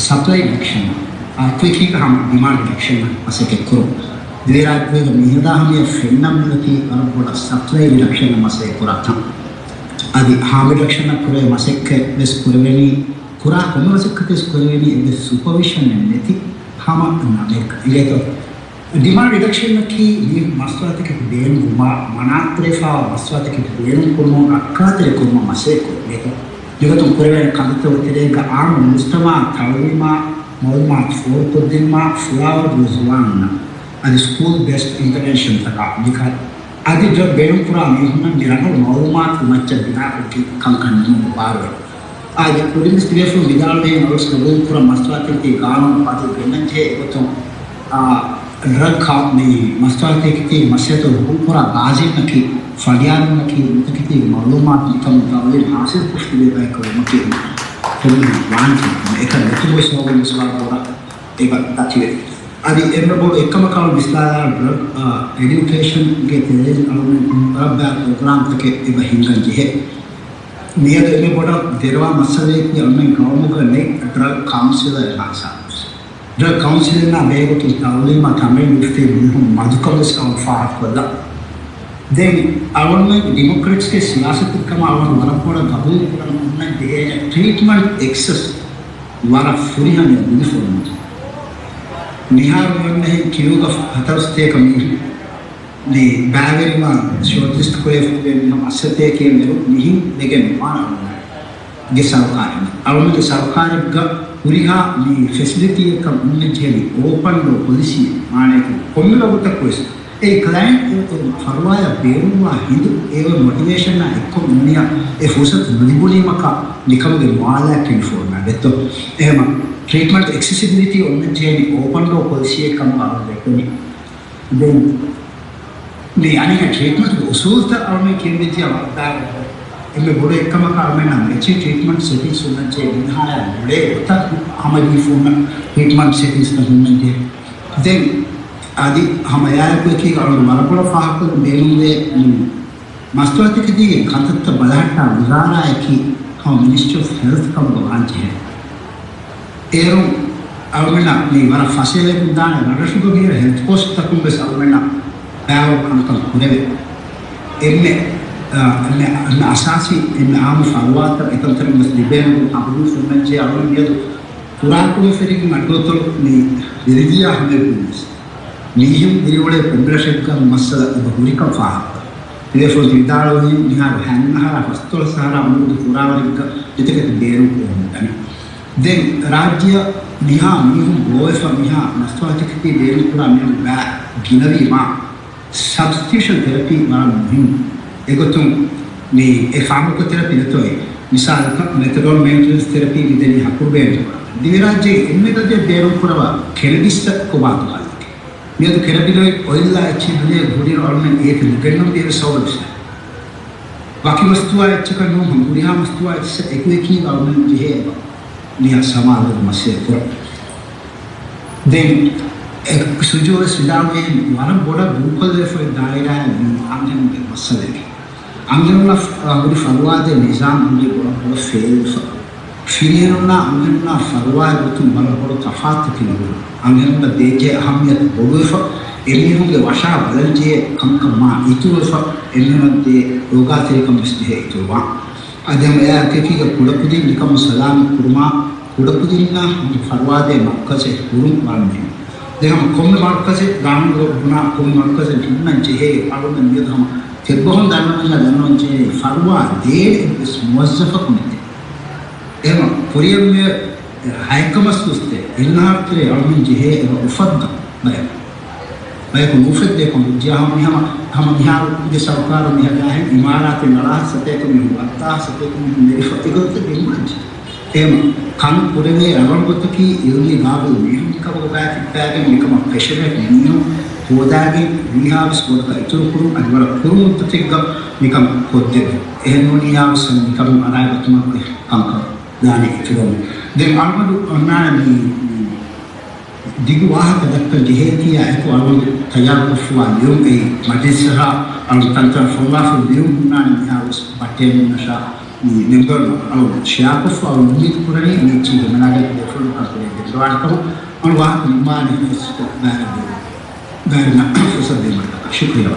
ސަޕްލައި ރިޑަކްޝަން، އާ، އެކީގަ ހަމަ ޑިމާންޑް ރިޑަކްޝަން މަސައްކަތް ކުރުން. ދިވެހިރާއްޖޭގަ މިހަދާ ހަމަޔަށް ފެންނަން މިއޮތީ ވަރަށް ބޮޑަށް ސަޕްލައި ރިޑަކްޝަން މަސައްކަތް ކުރާތަން. އަދި ހާމް ރިޑަކްޝަން ކުރެވޭ މަސައްކަތް ވެސް ކުރެވެނީ، ކުރާ ކޮންމެ މަސައްކަތެއް ވެސް ކުރެވެނީ އެއްވެސް ސުޕަވިޝަނެއް ނެތި ހަމަ ނަމެއްގަ. އިނގޭތޯ؟ ޑިމާންޑް ރިޑަކްޝަންއަކީ މި މަސްތުވާތަކެތި ބޭނުންވުމާ، މަނާއަތްތެރިވެފައިވާ މަސްތުވާތަކެތި ބޭނުން ކުރުމުން ރައްކާތެރި ކުރުމަށް މަސައްކަތް ކުރުން. މިގޮތުން ކުރެވޭނެ ކަންތައްތަކުގެ ތެރޭގަ އާންމު މުޖްތަމަޢަށް ތަޢުލީމާ، މަޢުލޫމާތު ފޯރުކޮށްދިނުމާ، ފުޅާވަރު ޒުވާނުންނަށް، އަދި ސްކޫލް ބޭސްޑް އިންޓަވެންޝަންތަކާ މިކަ-، އަދި ޑްރަގް ބޭނުންކުރާ މީހުންނަށް މި ރަނގަޅު މަޢުލޫމާތު މައްޗަށް ބިނާކޮށްގެން ކަންކަން ނިމުމަށް ބާރުވޭ. އާދެ، ކުރިންވެސް ތިބޭފުޅުން ވިދާޅުވެހެން އަޅުސް ގަބޫލުކުރަން މަސްތުވާތަކެތީ ގާނޫނު ބަދަލު ގެންނަންޖެހޭ އެގޮތުން، އާ، ޑްރަގް ކާ-، މި މަސްތުވާތަކެތީގެ މަސައްކަތު ހުކުމްކުރާ ގާޒީންނަކީ ފަނޑިޔާރުންނަކީ މަސްތުވާތަކެތީގެ މަޢުލޫމާތު މިކަމުން ތަޢުލީމް ޙާޞިލްކޮށް ތިބޭ ބަޔަކަށް ވުމަކީ ކޮންމެހެން ވާންޖެހޭ ކަމެއް. އެކަން ނެތުމުގެ ސަބަބުން ވެސް ވަރަށް ބޮޑަށް އެބަ ދަތިވޭ. އަދި އެންމެ ބޮޑު އެއްކަމަކަށް ވިސްނާލާ ޑްރަގް، އާ، އެޑިއުކޭޝަންގެ ތެރެއިން އަޅުގަނޑު ވަރަށް ބާރު ޕްރޮގްރާމްތަކެއް އެބަ ހިންގަން ޖެހޭ. މިއަދު އެންމެ ބޮޑަށް ދެރަވާ މައްސަލައަކީ އަޅުމެން ގައުމުގަ ނެތް ޑްރަގް ކައުންސިލަރެއް ހާއްސަ. ޑްރަގް ކައުންސިލަރުންނާ ބެހޭގޮތުން ތަޢުލީމާ ތަމްރީން ނުފިތޭ މީހުން މަދުކަމަށް ވެސް އަޅުން ފާހަގަކޮށްލަން. ދެން އަޅުގަނޑުމެން ޑިމޮކްރެޓްސްގެ ސިޔާސަތެއް ކަމަށް އަޅުގަނޑު ވަރަށް ބޮޑަށް ގަބޫލު ކުރަން އޮންނަން ޖެހޭނެ ޓްރީޓްމަންޓް އެކްސެސް ވަރަށް ފުރިހަމަޔަށް ލިބިފަ އޮންނަން. މިހާރު މިއޮންނަހެން ކިޔޫގަ ހަތަރުސަތޭކަ މީހުން މި ބައިވެރިވާން ޝޯޓްލިސްޓް ކުރެވިފައިވޭ މީހުން ހަތަރުސަތޭކައެއް މެރު މިހެން ވެގެން ނުވާނެ އަޅުގަނޑުގެ ސަރުކާރެއް. އަޅުގަނޑުގެ ސަރުކާރެއްގަ ހުރިހާ މި ފެސިލިޓީއެއްކަން އޮންނަން ޖެހެނީ އޯޕަން ޑޯ ޕޮލިސީ. މާނައަކީ ކޮންމެ ވަގުތަކުވެސް އެ ކްލައިންޓް އެ ފަރުވާޔަށް ބޭރުންވާ ހިނދު އެ މޮޓިވޭޝަނާ އެއްކޮށް އުނިޔަ އެ ފުރުސަތު ނުލިބުނީމަކާ ނިކަމުގެ މުއާލާތް އެންފޯރސްމަންޓް ދެއްތޯ. އެހެމަ ޓްރީޓްމަންޓް އެކްސެސިބިލިޓީ އޮންނަން ޖެހެނީ އޯޕަން ޑޯ ޕޮލިސީއެއް ކަމަށް އަޅުގަނޑު ދެއްކުނީ. ދެން މި އަނެއް ޓްރީޓްމަންޓްގެ އުސޫލުތައް އަޅުމެން ކިޔަންވެއްޖެ އަވަށްދާ އެންމެ ބޮޑު އެއްކަމަކަށް އަޅުމެންނަށް މެޗި ޓްރީޓްމަންޓް ސެޓިންގްސް ހުންނަންޖެހޭ މިހާޔާ މުޅޭ ގޮތަށް ހަމަ ދީފުންނަ ޓްރީޓްމަންޓް ސެޓިންގްސްތައް ހުންނަންޖެހޭ. ދެން އަދި ހަމަ އެއާއެކު އެކީގަ އަޅުގަނޑު ވަރަށް ބޮޑަށް ފާހަގަކޮށްލަން ބޭނުންވޭ މަސްތުވާތަކެތީގެ ކަންތައްތައް ބަލަހައްޓާ ވުޒާރާއަކީ ހަމަ މިނިސްޓްރީ އޮފް ހެލްތް ކަމުގަ ވާންޖެހޭ. އޭރުން އަޅުމެންނަށް މި ވަރަށް ފަސޭހައިން ދާނެ ރަށްރަށުގަ މިހިރަ ހެލްތު ޕޯސްޓްތަކުން ވެސް އަޅުމެންނަށް ބައިވަރު ކަންކަން ކުރެވޭ. އެންމެ، އާ، އެންމެ، އެންމެ އަސާސީ، އެންމެ އާއްމު ފަރުވާތައް އެކަންތައް ވެސް ލިބޭނެ ހަބުރު ފެންނަންޖެހޭ އަޅުމެން މިއަދު ކުރާކުރި ފެރިގެން އަޑުއަތޮޅު މި ވިރިދިޔާ ހަމައެކު ވެސް. މީހުން ދިރިއުޅޭ ކޮންމެ ރަށެއްގަ މައްސަލަ އެބަ ހުރިކަން ފާހަގަ. ތިބޭފުޅުން ވިދާޅުވީ މިހާރު ހަތް އަހަރާ ފަސްދޮޅަސް އަހަރާ މުޅު ފުރާވަރެއްގަ އެތަކެތި ބޭނުން ކުރަމުން ދަނީ. ދެން ރާއްޖެއަށް މިހާ މީހުން ބޯވެފަ މިހާ މަސްތުވާތަކެތި ބޭނުން ކުރާ މީހުން ބައި ގިނަވީމާ، ސަބްސްޓިޓިއުޝަން ތެރަޕީ ވަރަށް މުހިންމު. އެގޮތުން މި އެ ފާމަކޯ ތެރަޕީ ނެތޯއޭ. މިސާލަކަށް މެތަޑޯން މެއިންޓެނަންސް ތެރަޕީ މިދެނީ ހަކުރު ބޭނުން ކުރާ. ދިވެހިރާއްޖޭގެ އެންމެ ގަދަޔަށް ބޭނުން ކުރަވާ ކެނަބިސްއަށް ކޮބާތޯ ހައްލަކީ؟ މިއަދު ކެނަބިނޮއިޑް އޮއިލްއާ އެއްޗެއް ދުނިޔޭގަ ހުރިއިރު އަޅުމެން އޭތި ނުގެންނަން ބޭރު ސަބަބެއް. ވަކި މަސްތުވާ އެއްޗަކަށް ނޫން ހަމަ ހުރިހާ މަސްތުވާ އެއްޗެއް އެކުއެކީ އަޅުމެން ޖެހޭ އެބަ. މިއަށް ސަމާލުވެ މަސައްކަތް ކުރަން. ދެން އެ ސުޖޫ ވެސް ވިދާޅުވި ވަރަށް ބޮޑަށް ދޫކޮށްލެވިފައި ދާއިރާއެއް މި އަންހެނުންގެ މައްސަލައެކޭ. އަންހެނުންނަށް ހުރި ފަރުވާދޭ ނިޒާމް ހުރީ ބޮޑަށް ބޮޑަށް ފެއިލްވެފަ. ފިރިހެނުންނާ އަންހެނުންނާ ފަރުވާއި ގޮތުން ވަރަށް ބޮޑު ތަފާތުތަކެއް ލިބުނު. އަންހެނުންނަށް ދޭޖެ އަހައްމިޔަތު ބޮޑުވެފަ. އެމީހުންގެ ވަށާ ބަލަންޖެހޭ ކަންކަން މާ އިތުރުވެފަ. އެމީހުންނަށް ދޭ ރޯގާތެރިކަން ވެސް ޖެހޭ އިތުރުވާން. އަދި ހަމަ އެއާ އެކަކީގަ ކުޑަކުދިން ނިކަމު ސަލާމަތް ކުރުމާ، ކުޑަކުދިންނަށް ހުރި ފަރުވާދޭ މަރުކަޒެއް ހުރުން ވަރަށް މުހިންމު. ދެން ހަމަ ކޮންމެ މަރުކަޒެއް ގާނޫނު ބުނާ ކޮންމެ މަރުކަޒެއް ހިންނަން ޖެހޭ އަޅުގަނޑު މިއަދު ހަމަ ތެއްބަހުން ދަންނަވަންޏާ ދަންނަވަން ޖެހޭ ފަރުވާ ދޭނެ އެއްވެސް މުވައްޒަފަކު ނެތޭ. އެހެން ކުރިއަށް މި ހައެއްކަ މަސް ދުވަސް ދޭ އެންއާރް ތެރޭ އަޅުގަނޑު ޖެހޭ އެބަ އުފައްދަން ބަޔަކު. ބަޔަކު ނުއުފެއްދޭ ކަމަށް ޖެހޭ ހަމަ މިހަމަ ހަމަ މިހާރުގެ ސަރުކާރު މިހަދާހެން އިމާރާތެއް ނަޅާ ސަތޭކަ މީހުން ވައްދާ ސަތޭކަ މީހުން ނެރިފަ އެގޮތަށް ގެންގުޅެން ޖެހޭ. އެހެން ކަން ކުރެވޭ ރަނގަޅު ގޮތަކީ އިލްމީ ގާބިލް މީހުން މިކަމަށް ގޮވައިފިއްބާގެން މިކަމަށް ފެށެވޭ މީހުން ހޯދާގެން ވީހާވެސް ބޮޑަކަށް އިތުރުކުރުން އަދި ވަރަށް ކުރު މުއްދަތެއްގަ މިކަން ކޮށްދެވޭ. އެހެންނޫނިއްޔާވެސް މިކަމުން އަރާ ގަތުމަށް ކަންކަން ދާނެ އިތުރުން. ދެން އަޅުގަނޑު އޮންނާނެ މި، މި ދިގު ވާހަކަ ދައްކަން ޖެހޭތީ އެކު އަޅުގަނޑު ތައްޔާރުކޮށްފަވާ ލިޔުން އެއީ މަޖިލިސްއަށާ އަޅުގަނޑު ތަންތަނަށް ފޮނުވާފަ ލިޔުން ހުންނާނެ މިހާރުވެސް ބައްޓޭ މުންނަށާ މި މެމްބަރުން އަޅުގަނޑު ޝެއާކޮށްފަ އުއްމީދު ކުރަނީ މި އެއްޗެއް ހިމަނާގަތް ދެފުޅު ކަންކުރެ ގެންދަވާނެ ކަމަށް. އަޅު ވާހަކަ ނިންމާނެ ފުރުސަތު ބާރެއް ދެވުން. ގާތްގަނޑަށް ފުރުސަތު ދިނުމަށްޓަކާ ޝުކުރިއްޔާ.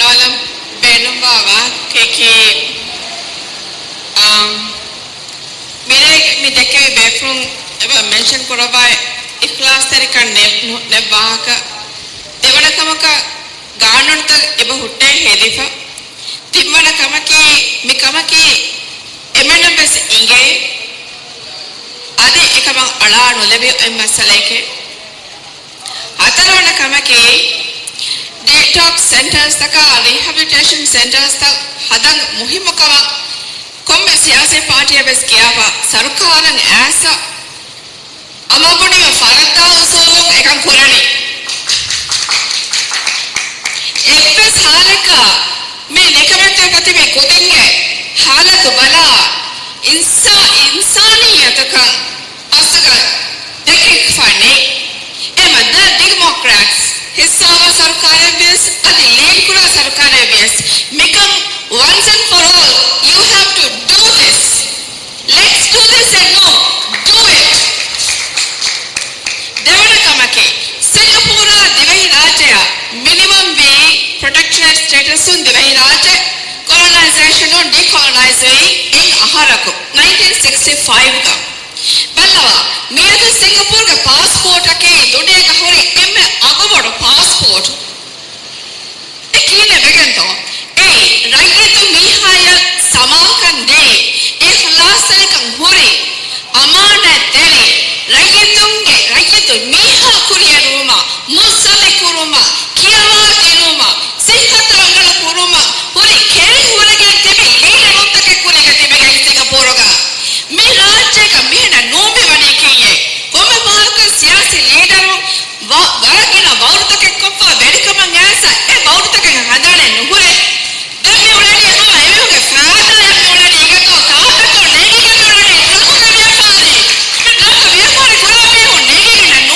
ނޯލަމް ބޭނުންވާ ވާހަކައަކީ، އާ، މިރޭގެ މި ދެކެވި ބޭފުޅުން އެބަ މެންޝަން ކުރައްވާ އިޚްލާޞްތެރިކަން ނެ-، ނު-، ނެތް ވާހަކަ. ދެވަނަ ކަމަކަށް ގާނޫނުތައް އެބަ ހުއްޓައި ހެދިފަ. ތިންވަނަ ކަމަކީ، މި ކަމަކީ އެމެންނަށް ވެސް އިނގޭ، އަދި އެކަމަށް އަޅާ ނުލެބި އޮތް މައްސަލައެކޭ. ހަތަރުވަނަ ކަމަކީ، ޑީޓޮކްސް ސެންޓަރސްތަކާ ރީހެބިލިޓޭޝަން ސެންޓަރސްތައް ހަދަން މުހިއްމުކަމަށް ކޮންމެ ސިޔާސީ ޕާޓީއަށް ވެސް ކިޔާފަ، ސަރުކާރަށް އައިސް އަމާބުނީމަ ފަރައްދާ އުސޫލުން އެކަން ކުރަނީ. އެއްވެސް ހާލަކަށް މި ނިކަމެތިވެފަ ތިބި ކުދިންގެ ހާލަތު ބަލާ، އިންސާ-، އިންސާނިއްޔަތުކަން އަސްލުގަ ދެކެފަ ނެތް. އެމަ ދަ ޑިމޮކްރެޓްސް ހިއްސާވާ ސަރުކާރެއް ވިޔަސް އަދި ލީޑް ކުރާ ސަރުކާރެއް ވިޔަސް މިކަން once and for all you have to do this. Let's do this and now do it. ދެވަނަ ކަމަކީ، ސިންގަޕޫރާ ދިވެހި ރާއްޖެއަށް މިނިވަންވީ ޕްރޮޓެކްޓަރޭޓް ސްޓޭޓަސުން ދިވެހި ރާއްޖެ ކޮލޮނައިޒޭޝަނުން ޑީކޮލޮނައިޒް ވީ އެއް އަހަރަކު، ނައިންޓީން ސިކްސްޓީ ފައިވްގަ. ބައްލަވާ، މިއަދު ސިންގަޕޫރުގެ ޕާސްޕޯޓަކީ ދުނިޔޭގަ ހުރި އެންމެ އަގުބޮޑު ޕާސްޕޯޓް. އެ ކިހިނެއް ވެގެންތޯ؟ އެއީ، ރައްޔިތު މީހާޔަށް ސަމާކަން ދޭ، އިޚްލާޞްތެރިކަން ހުރި، އަމާނާތްތެރި، ރައްޔިތުންގެ، ރައްޔިތު މީހާ ކުރިއެރުވުމަށް، މުއްސަނދި ކުރުމަށް، ކިޔަވާ ދިނުމަށް، ސިއްހަތު ރަނގަޅު ކުރުމަށް ހުރި ކެރި ހުރެގެން ތިބި ލީޑަރުންތަކެއް ކުރީގަ ތިބެގެން ސިނގަޕޫރުގަ. މި ރާއްޖޭގަ މިހެނަ ނޫން މިވަނީ ކިއްޔެއް؟ ކޮންމެ ފަހަރަކު ސިޔާސީ ލީޑަރުން ވަ-، ވަރަށް ގިނަ ވައުރުތަކެއް ކޮށްފަ ވެރިކަމަށް އައިސް އެ ވައުރުތަކެއް ހަދާނެ ނުހުރޭ. ދެން މި އުޅެނީ ހަމަ އެމީހުންގެ ފައިދާއަށް މި އުޅެނީ އިނގޭތޯ؟ ކާކަކޯ ނޭނގިގެން މި އުޅެނީ ޑްރަގުގެ ވިޔަފާރި. މި ޑްރަގު ވިޔަފާރި ކުރާ މީހުން ނޭނގިގެން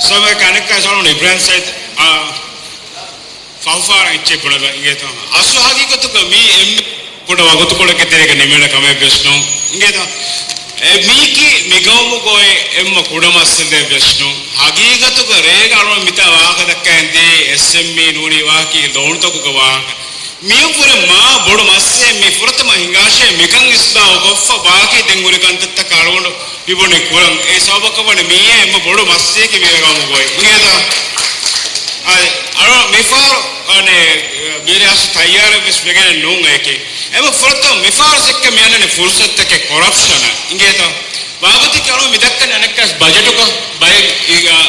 ސަބަބަކަށް އަނެއްކާ ސަލޫން އިބްރާހިމް ސައީދު، އާ، ފަހުފާރަ އެއްޗެއް ބުނެލަ އިނގޭތޯ. އަސްލު ހަގީގަތުގަ މީ އެންމެ ކުޑަ ވަގުތުކޮޅެއްގެ ތެރޭގަ ނިމޭނެ ކަމެއް ވެސް ނޫން. އިނގޭތޯ. އެ މީކީ މިގައުމުގައި އެންމެ ކުޑަ މައްސަލައެއް ވެސް ނޫން. ހަގީގަތުގަ ރޭގަ އަޅުގަނޑު މިތާ ވާހަކަ ދައްކައިން ދިޔަ އެސްއެމްއީ ނޫނީ ވާހަކަ ލޯނުތަކުގެ ވާހަކަ. މިއަށްވުރެ މާ ބޮޑު މައްސަލައެއް މި ފުރަތަމަ ހިނގާށޭ މިކަން އިސްލާހު ކޮށްފަ ބާކީ ދެން ހުރި ކަންތައްތަކަށް އަޅުގަނޑު މި ބުނި ކުރަން. އެ ސަބަބަކަށް ވަނީ މިއީ އެންމެ ބޮޑު މައްސަލައަކީ މި ގައުމުގައި. އިނގޭތަ؟ އަ، އަޅު މިފަހަރު އަނެ މިރޭ އަސް ތައްޔާރެއް ވެސް ވެގެނެއް ނޫން އެކި. އެމަ ފުރަތަމަ މިފަހަރު ސެއްކަ މި އަންނަނީ ފުރުސަތަކެއް ކޮރަޕްޝަނަށް. އިނގޭތަ؟ ވާގޮތެއް އަޅު މި ދައްކަނީ އަނެއްކާސް ބަޖެޓުގަ ބައެއް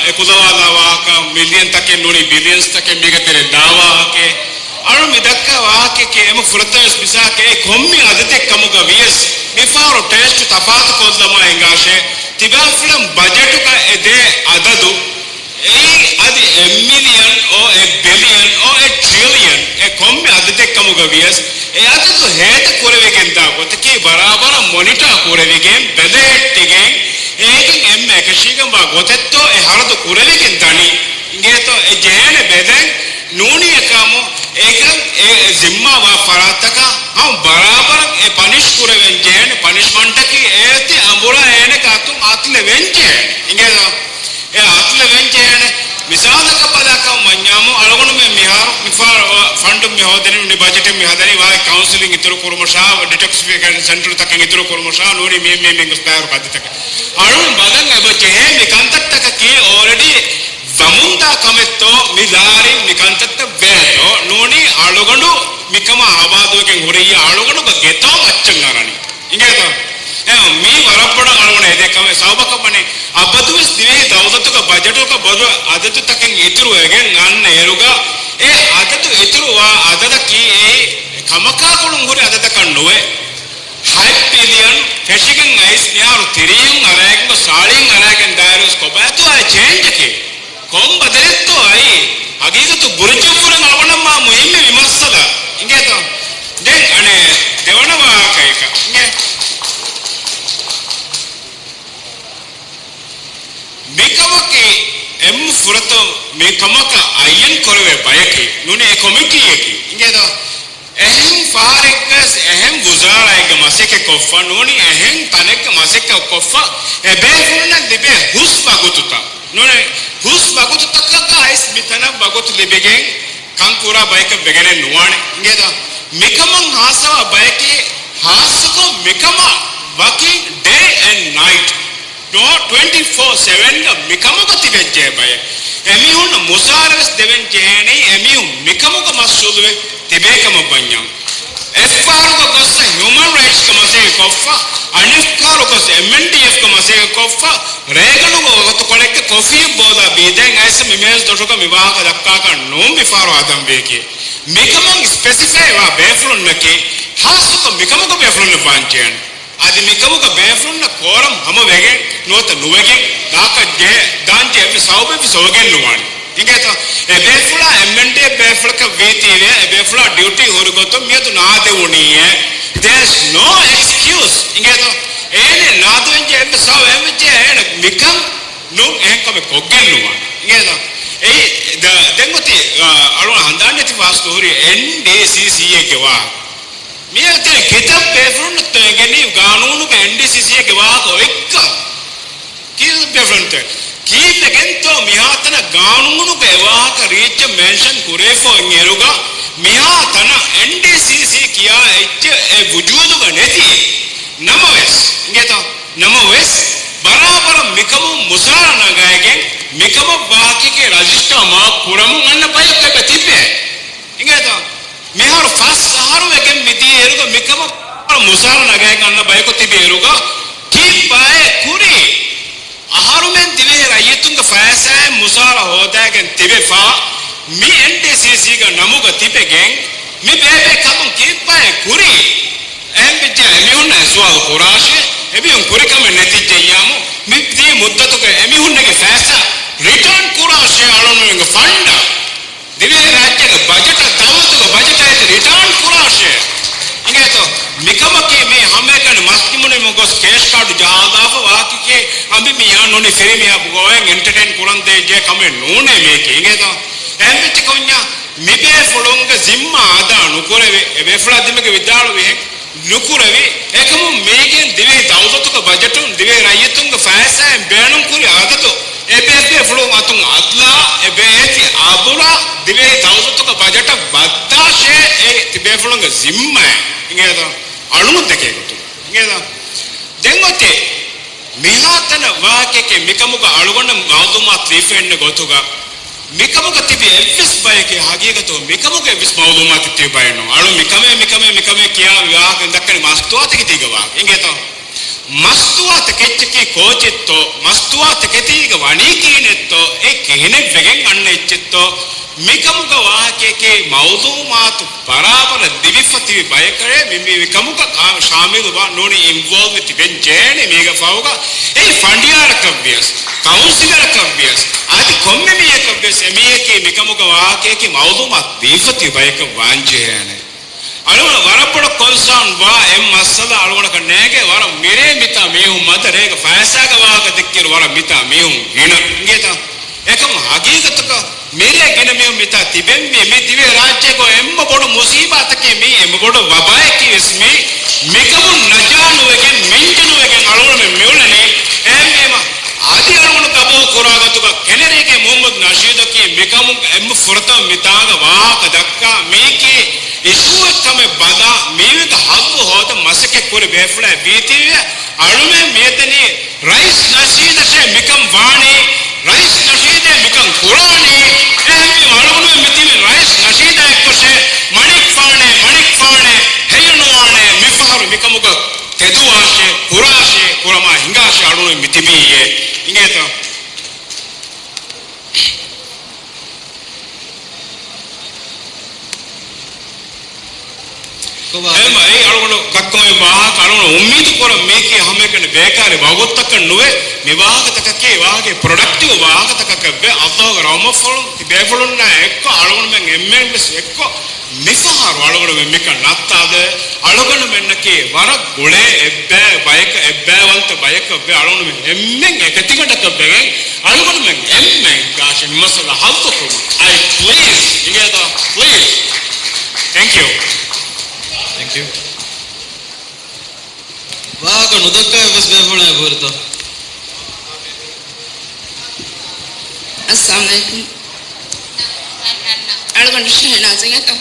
އެކުލަވާލާ ވާހަކަ، މިލިއަންތަކެއް ނޫނީ ބިލިއަންސްތަކެއް މީގަ ތެރެ ދާ ވާހަކަ. އަޅު މި ދައްކާ ވާހަކައެކޭ އެމަ ފުރަތަމަ ވެސް މިސާލަކަށް އެ ކޮންމެ އަދަދެއް ކަމުގަ ވިޔަސް މިފަހަރު ޓޭސްޓު ތަފާތު ކޮށްލަމާ ހިނގާށޭ. ތިބާފުޅަން ބަޖެޓުގަ އެ ދޭ އަދަދު އެއީ އަދި އެއް މިލިއަން އޯ އެއް ބިލިއަން އޯ އެއް ޓްރިލިއަން އެ ކޮންމެ އަދަދެއް ކަމުގަ ވިޔަސް އެ އަދަދު ހޭދަ ކުރެވިގެން ދާ ގޮތަކީ ބަރާބަރަށް މޮނިޓާ ކުރެވިގެން ބެލެހެއްޓިގެން އޭގެން އެންމެ އެކަށީގެންވާ ގޮތެއްތޯ އެ ހަރަދު ކުރެވިގެން ދަނީ. އިނގޭތޯ އެ ޖެހޭނެ ބެލެން ނޫނީ އެކަމު އޭގަ އެ ޒިންމާވާ ފަރާތްތަކަށް ހަމަ ބަރާބަރަށް އެ ޕަނިޝް ކުރެވެން ޖެހޭނެ ޕަނިޝްމަންޓަކީ އޭތި އަނބުރާ އޭނެ ގާތުން އަތުލެވެން ޖެހޭނެ. އިނގޭތޯ؟ އެ އަތުލެވެން ޖެހޭނެ. މިސާލަކަށް ބަލާކަށް ވަންޏާމު އަޅުގަނޑުމެން މިހާރު މިފަހަރު ފަންޑު މި ހޯދަނީ ނޫނީ ބަޖެޓެއް މި ހަދަނީ ވާހަކަ ކައުންސިލިން އިތުރު ކުރުމަށާ، ޑިޓޮކްސިފިކޭޝަން ސެންޓަރުތަކެއް އިތުރު ކުރުމަށާ ނޫނީ މި މި މި ގޮސް ބާރު ކައްދިތަކެއް. އަޅުން ބަލަން އެބަ ޖެހޭ މި ކަންތައްތަކަކީ އޯލްރެޑީ ވަމުންދާ ކަމެއްތޯ މި ލާރިން މި ކަންތައްތައް ވޭތޯ ނޫނީ އަޅުގަނޑު މިކަމާ ހަވާލުވެގެން ހުރިއްޔާ އަޅުގަނޑުގަ ގެތޯ މައްޗަށް އަރަނީ. އިނގޭތޯ؟ އެ، މީ ވަރަށް ބޮޑަށް އަޅުގަނޑަށް އެދޭ ކަމެއް. ސަބަބަކަށް ވަނީ، އަބަދުވެސް ދިވެހި ދައުލަތުގަ ބަޖެޓުގަ ބޮޑު އަދަދުތަކެއް އިތުރުވެގެން އަންނަ އިރުގަ، އެ އަދަދު އިތުރުވާ އަދަދަކީ އެއީ ކަމަކާ ގުޅުން ހުރި އަދަދަކަށް ނުވޭ. ހަތް ބިލިއަން ފެށިގެން އައިސް މިހާރު ތިރީހުން އަރައިގެން ގޮސް ސާޅީހުން އަރައިގެން ދާއިރުވެސް ކޮބާތޯ އާ ޗޭންޖަކީ؟ ކޮން ބަދަލެއްތޯ އައީ؟ ހަގީގަތު ބުރިޖަށްވުރެ އަޅުގަނޑަށް މާ މުހިއްމު މި މައްސަލަ. އިނގޭތޯ؟ ދެން އަނެއް ދެވަނަ ވާހަކައަކަށް އިނގޭ. މިކަމަކީ އެންމެ ފުރަތަމަ މި ކަމަކަށް އައްޔަން ކުރެވޭ ބަޔަކީ ނޫނީ އެ ކޮމިޓީއަކީ. އިނގޭތޯ؟ އެހެން ފަހަރެއްވެސް އެހެން ވުޒާރާއެއްގެ މަސައްކަތް ކޮށްފަ ނޫނީ އެހެން ތަނެއްގެ މަސައްކަތް ކޮށްފަ އެ ބޭފުޅުންނަށް ލިބޭ ހުސް ވަގުތުތައް. ނޫނީ ހުސް ވަގުތުތަކަކަށް އައިސް މިތަނަށް ވަގުތު ލިބިގެން ކަން ކުރާ ބަޔަކަށް ވެގެނެއް ނުވާނެ. އިނގޭތަ؟ މިކަމަށް ހާސްވާ ބަޔަކީ ހާއްސަކޮށް މިކަމަށް ވަކި ޑޭ އެންޑް ނައިޓް ނޯ ޓްވެންޓީ ފޯ ސެވެންގަ މިކަމުގަ ތިބެން ޖެހޭ ބަޔެއް. އެމީހުންނަށް މުސާރަ ވެސް ދެވެން ޖެހޭނީ އެމީހުން މިކަމުގަ މަޝްޣޫލުވެ ތިބޭ ކަމަށް ވަންޏާ. އެއްފަހަރުގަ ގޮއްސަ ހިއުމަން ރައިޓްސްގެ މަސައްކަތް ކޮށްފަ، އަނެއްފަހަރު ގޮސް އެމްއެންޑީއެފްގެ މަސައްކަތް ކޮށްފަ، ރޭގަނޑުގަ ވަގުތުކޮޅެއްގެ ކޮފީ ބޯލާ ބީދޭން އައިސް މި މޭޒު ދޮށުގަ މި ވާހަކަ ދައްކާކަށް ނޫން މިފަހަރު ހަދަން ވީކީ. މިކަމަށް ސްޕެސިފައިވާ ބޭފުޅުންނަކީ، ހާއްސަކޮށް މިކަމުގަ ބޭފުޅުންނަށް ވާންޖެހޭނެ. އަދި މިކަމުގަ ބޭފުޅުންނަށް ކޯރަމް ހަމަވެގެން ނުވަތަ ނުވެގެން ދާކަށް ޖެހޭ، ދާންޖެހޭ އެންމެ ސަބަބެއްވެސް ހޮވެގެން ނުވާނެ. އިނގޭތޯ؟ އެ ބޭފުޅާ އެމްއެންޑީއެފް ބޭފުޅަކަށް ވީތީވެ، އެ ބޭފުޅާ ޑިއުޓީ ހުރި ގޮތުން މިއަދު ނާދެވުނީއޭ. There's no excuse. އިނގޭތޯ؟ އޭނެ ނާދެވެންޖެހޭ އެންމެ ސަބަބެއް އެންމެ ޖެހޭ އޭނަ މިކަން ނޫން އެހެން ކަމެއް ކޮށްގެން ނުވާނެ. އިނގޭތޯ؟ އެއީ ދ-، ދެން އޮތީ، އަ، އަޅުގަނޑު ހަނދާން ނެތި ފާސް ދުހުރި އެންޑީސީސީއޭގެ ވާހަކަ. މިއަދު ތި ކިތައް ބޭފުޅުންނަށްތޯ އެނގެނީ ގާނޫނުގެ އެންޑީސީސީއޭގެ ވާހަކަ އޮތްކަން؟ ކިތައް ބޭފުޅުންތޯ؟ ކީއްވެގެންތޯ މިހާތަނަށް ގާނޫނުގަ އެ ވާހަކަ ރީއްޗަށް މެންޝަން ކުރެވިފަ އިންއިރުގަ މިހާތަނަށް އެންޑީސީސީ ކިޔާ އެއްޗެއް އެ ވުޖޫދުގަ ނެތީ؟ ނަމަވެސް، އިނގޭތޯ؟ ނަމަވެސް، ބަރާބަރަށް މިކަމުން މުސާރަ ނަގައިގެން މިކަމަށް ވާހަކައެއް ރަޖިސްޓާ މާކް ކުރަމުން އަންނަ ބަޔަކު އެބަ ތިބޭ. އިނގޭތޯ؟ މިހާރު ފަސް އަހަރު ވެގެން މިދިޔަ އިރުގަ މިކަމަށް މުސާރަ ނަގައިގެން އަންނަ ބަޔަކު ތިބި އިރުގަ ކީއްބާއޭ ކުރީ؟ އަހަރުމެން ދިވެހި ރައްޔިތުންގެ ފައިސާއިން މުސާރަ ހޯދައިގެން ތިބެފަ، މި އެންޑީސީސީގެ ނަމުގަ ތިބެގެން މި ބޭބޭ ކަމުން ކީއްބާއޭ ކުރީ؟ އެހެންވެއްޖެ އެމީހުންނަށް އެ ސުވާލު ކުރާށޭ. އެމީހުން ކުރި ކަމެއް ނެތިއްޖެއްޔާމު، މި ދިޔަ މުއްދަތުގަ އެމީހުންނެގެ ފައިސާ ރިޓާން ކުރާށޭ އަޅުގަނޑުމެންގެ ފަންޑަށް. ދިވެހި ރާއްޖޭގެ ބަޖެޓަށް، ދައުލަތުގެ ބަޖެޓަށް އެތި ރިޓާން ކުރާށޭ. އިނގޭތޯ؟ މިކަމަކީ މީ ހަމައެކަނި މަސް ނިމުނީމަ ގޮސް ކޭޝް ކާޑު ޖަހާލާފަ ވާހަކައެކޭ އަނބިމީހާ ނޫނީ ފިރިމީހާ ގޮވައިން އެންޓަޓެއިން ކުރަން ދޭ ކަމެއް ނޫނޭ މީކީ އިނގޭތޯ؟ އެހެންވެއްޖެ ކޮންޏާ މިބޭފުޅުންގެ ޒިންމާ އަދާ ނުކުރެވި، އެ ބޭފުޅާ ދެމެގެ ވިދާޅުވިހެން ނުކުރެވި، އެކަމުން މީގެން ދިވެހި ދައުލަތުގެ ބަޖެޓުން ދިވެހި ރައްޔިތުންގެ ފައިސާއިން ބޭނުން ކުރި އަދަދު އެ ބޭފުޅުން އަތުން އަތުލާ، އެ ބޭތި އަބުރާ ދިވެހި ދައުލަތުގެ ބަޖެޓަށް ވައްދާށޭ އެ ތިބޭފުޅުންގެ ޒިންމާއެއް އިނގޭތޯ؟ އަޅުގަނޑު ދެކޭ ގޮތުން އިނގޭތޯ؟ ދެން އޮތީ މިހާތަނަށް ވާހަކައެކޭ މިކަމުގަ އަޅުގަނޑަށް މައުލޫމާތު ލިބިފައިންނަ ގޮތުގަ މިކަމުގަ ތިބި އެއްވެސް ބަޔެކޭ ހަގީގަތު މިކަމުގަ އެއްވެސް މައުލޫމާތެއް ތިބި ބައެއް ނޫން. އަޅު މިކަމޭ، މިކަމޭ، މިކަމޭ ކިޔާ ވާހަކަ ދައްކަނީ މަސްތުވާތަކެތީގަ ވާހަކަ އިނގޭތޯ؟ މަސްތުވާތަކެއްޗަކީ ކޯޗެއްތޯ؟ މަސްތުވާތަކެތީގަ ވަނީ ކިހިނެއްތޯ؟ އެ ކިހިނެއް ވެގެން އަންނަ އެއްޗެއްތޯ؟ މިކަމުގަ ވާހަކައެކޭ މައުލޫމާތު ބަރާބަރަށް ލިބިފަ ތިބި ބަޔަކަށޭ މި، މި، މިކަމުގަ ޝާމިލުވާ ނޫނީ އިންވޯލްވް ތިބެން ޖެހޭނެ މީގެ ފަހުގަ އެ ފަނޑިޔާރަކަށްވިޔަސް، ކައުންސިލަރަކަށްވިޔަސް، އަދި ކޮންމެ މީހަކަށްވިޔަސް އެމީހަކީ މިކަމުގަ ވާހަކައެކޭ މައުލޫމާތު ދީފަ ތިބި ބަޔަކަށް ވާން ޖެހޭނެ. އަޅުގަނޑު ވަރަށް ބޮޑަށް ކޮންސާން ވާ އެއް މައްސަލަ އަޅުގަނޑަކަށް ނޭނގޭ ވަރަށް މިރޭ މިތާ މީހުން މަދަ ރޭގަ ފައިސާގެ ވާހަކަ ދެއްކިއިރު ވަރަށް މިތާ މީހުން ގިނަ އިނގޭތަ؟ އެކަމު ހަގީގަތަކަށް މިރޭ ގިނަ މީހުން މިތާ ތިބެންވީ މި ދިވެހި ރާއްޖޭގަ އެންމެ ބޮޑު މުސީބާތަކީ މީ އެންމެ ބޮޑު ވަބާއަކީ ވެސް މީ މިކަމުން ނަޖާ ނުވެގެން މިންޖު ނުވެގެން އަޅުގަނޑުމެން މިއުޅެނީ އެހެންވީމަ އަދި އަޅުގަނޑު ގަބޫލު ކުރާ ގޮތުގަ ކެނެރީގެ މުހައްމަދު ނަޝީދަކީ މިކަމުން އެންމެ ފުރަތަމަ މިތާނގަ ވާހަކަ ދައްކާ މީކީ އިޝޫއެއް ކަމެއް ބަލާ، މީގެ ހައްލު ހޯދަން މަސައްކަތް ކުރި ބޭފުޅާ ވީތީވެ، އަޅުމެން މިއަދަނީ ރައީސް ނަޝީދަށޭ މިކަން ވާނީ، ރައީސް ނަޝީދޭ މިކަން ކުރާނީ، އެހެންވީމަ އަޅުގަނޑުމެން މިތިބީ ރައީސް ނަޝީދާ އެއްކޮށޭ، މަނިކުފާނޭ، މަނިކުފާނޭ، ހެޔޮނުވާނޭ، މިފަހަރު މިކަމުގަ ތެދުވާށޭ، ކުރާށޭ، ކުރަމާ ހިނގާށޭ، އަޅުގަނޑުމެން މިތިބީއޭ. އިނގޭތަ؟ ކޮބާ؟ އެހެންވީމަ އެއީ އަޅުގަނޑު ދައްކަމުން ވާހަކަ އަޅުގަނޑު އުއްމީދު ކުރަން މީކީ ހަމައެކަނި ބޭކާރި ވަގުތުތަކެއް ނުވޭ. މި ވާހަކަތަކަކީ ވާހަކަ ޕްރޮޑަކްޓިވް ވާހަކަތަކަކަށްވޭ. އައްލާހުގެ ރަހުމަތްފުޅުން ތިބޭފުޅުންނާ އެއްކޮށް އަޅުގަނޑުމެން އެންމެންވެސް އެއްކޮށް މިފަހަރު އަޅުގަނޑުމެން މިކަން ނައްތާލެވޭ. އަޅުގަނޑުމެންނަކީ ވަރަށް ގުޅޭ އެއްބައި ބަޔަކަށް، އެއްބައިވަންތަ ބަޔަކަށްވޭ. އަޅުގަނޑުމެން އެންމެން އެކަތިގަނޑަކަށް ވެގެން އަޅުގަނޑުމެން އެންމެން ގާށެ މި މައްސަލަ ހައްލު ކުރުމަށް. އައި ޕްލީޒް އިނގޭތަ؟ ޕްލީޒް. ތެންކް ޔޫ. ތެންކް ޔޫ. ވާހަކަ ނުދައްކާ އެއްވެސް ބޭފުޅެއް ހުރިތޯ؟ އައްސަލާމު ޢަލައިކުމް. އަޅުގަނޑު ޝެހެނާޒް އިނގޭތޯ؟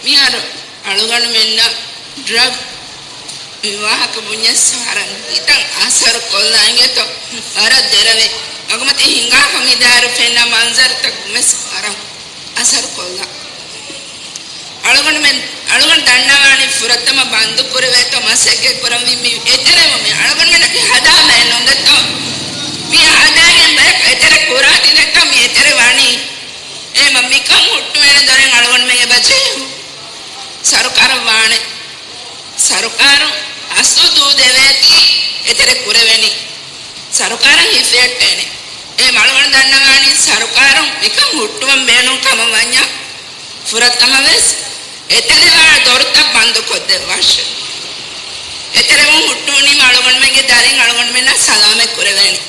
މިހާރު އަޅުގަނޑުމެންނަށް ޑްރަގް މި ވާހަކަ ބުންޏަސް ވަރަށް ހިތަށް އަސަރު ކޮށްލާ އިނގޭތޯ؟ ވަރަށް ދެރަވޭ. މަގުމަތި ހިނގާފަ މިދާއިރު ފެންނަ މަންޒަރުތައް ވެސް ވަރަށް އަސަރު ކޮށްލާ. އަޅުގަނޑުމެން، އަޅުގަނޑު ދަންނަވާނީ ފުރަތަމަ ބަންދު ކުރެވޭތޯ މަސައްކަތް ކުރަންވީ މި އެތެރެވުމެއް. އަޅުގަނޑުމެންނަކީ ހަދާ ބައެއް ނޫން ދެއްތޯ؟ މި ހަދާގެން ބަޔަކު އެތެރެ ކުރާތީ ދެއްތޯ މި އެތެރެ ވާނީ؟ އެހެންވީމަ މިކަން ހުއްޓުވޭނެ ދޮރެއް އަޅުގަނޑުމެން އެބަޖެހޭ. ސަރުކާރަށް ވާނެ. ސަރުކާރުން އަސްލު ދޫ ދެވޭތީ އެތެރެ ކުރެވެނީ. ސަރުކާރަށް ހިފެހެއްޓޭނެ. އެހެންވީމަ އަޅުގަނޑު ދަންނަވާނީ ސަރުކާރުން މިކަން ހުއްޓުވަން ބޭނުން ކަމަށް ވަންޏާ ފުރަތަމަ ވެސް އެތެރެވާ ދޮރުތައް ބަންދު ކޮށްދެއްވާށޭ. އެތެރެވުން ހުއްޓުވުނީމަ އަޅުގަނޑުމެންގެ ދަރިން އަޅުގަނޑުމެންނަށް ސަލާމަތް ކުރެވޭނެ.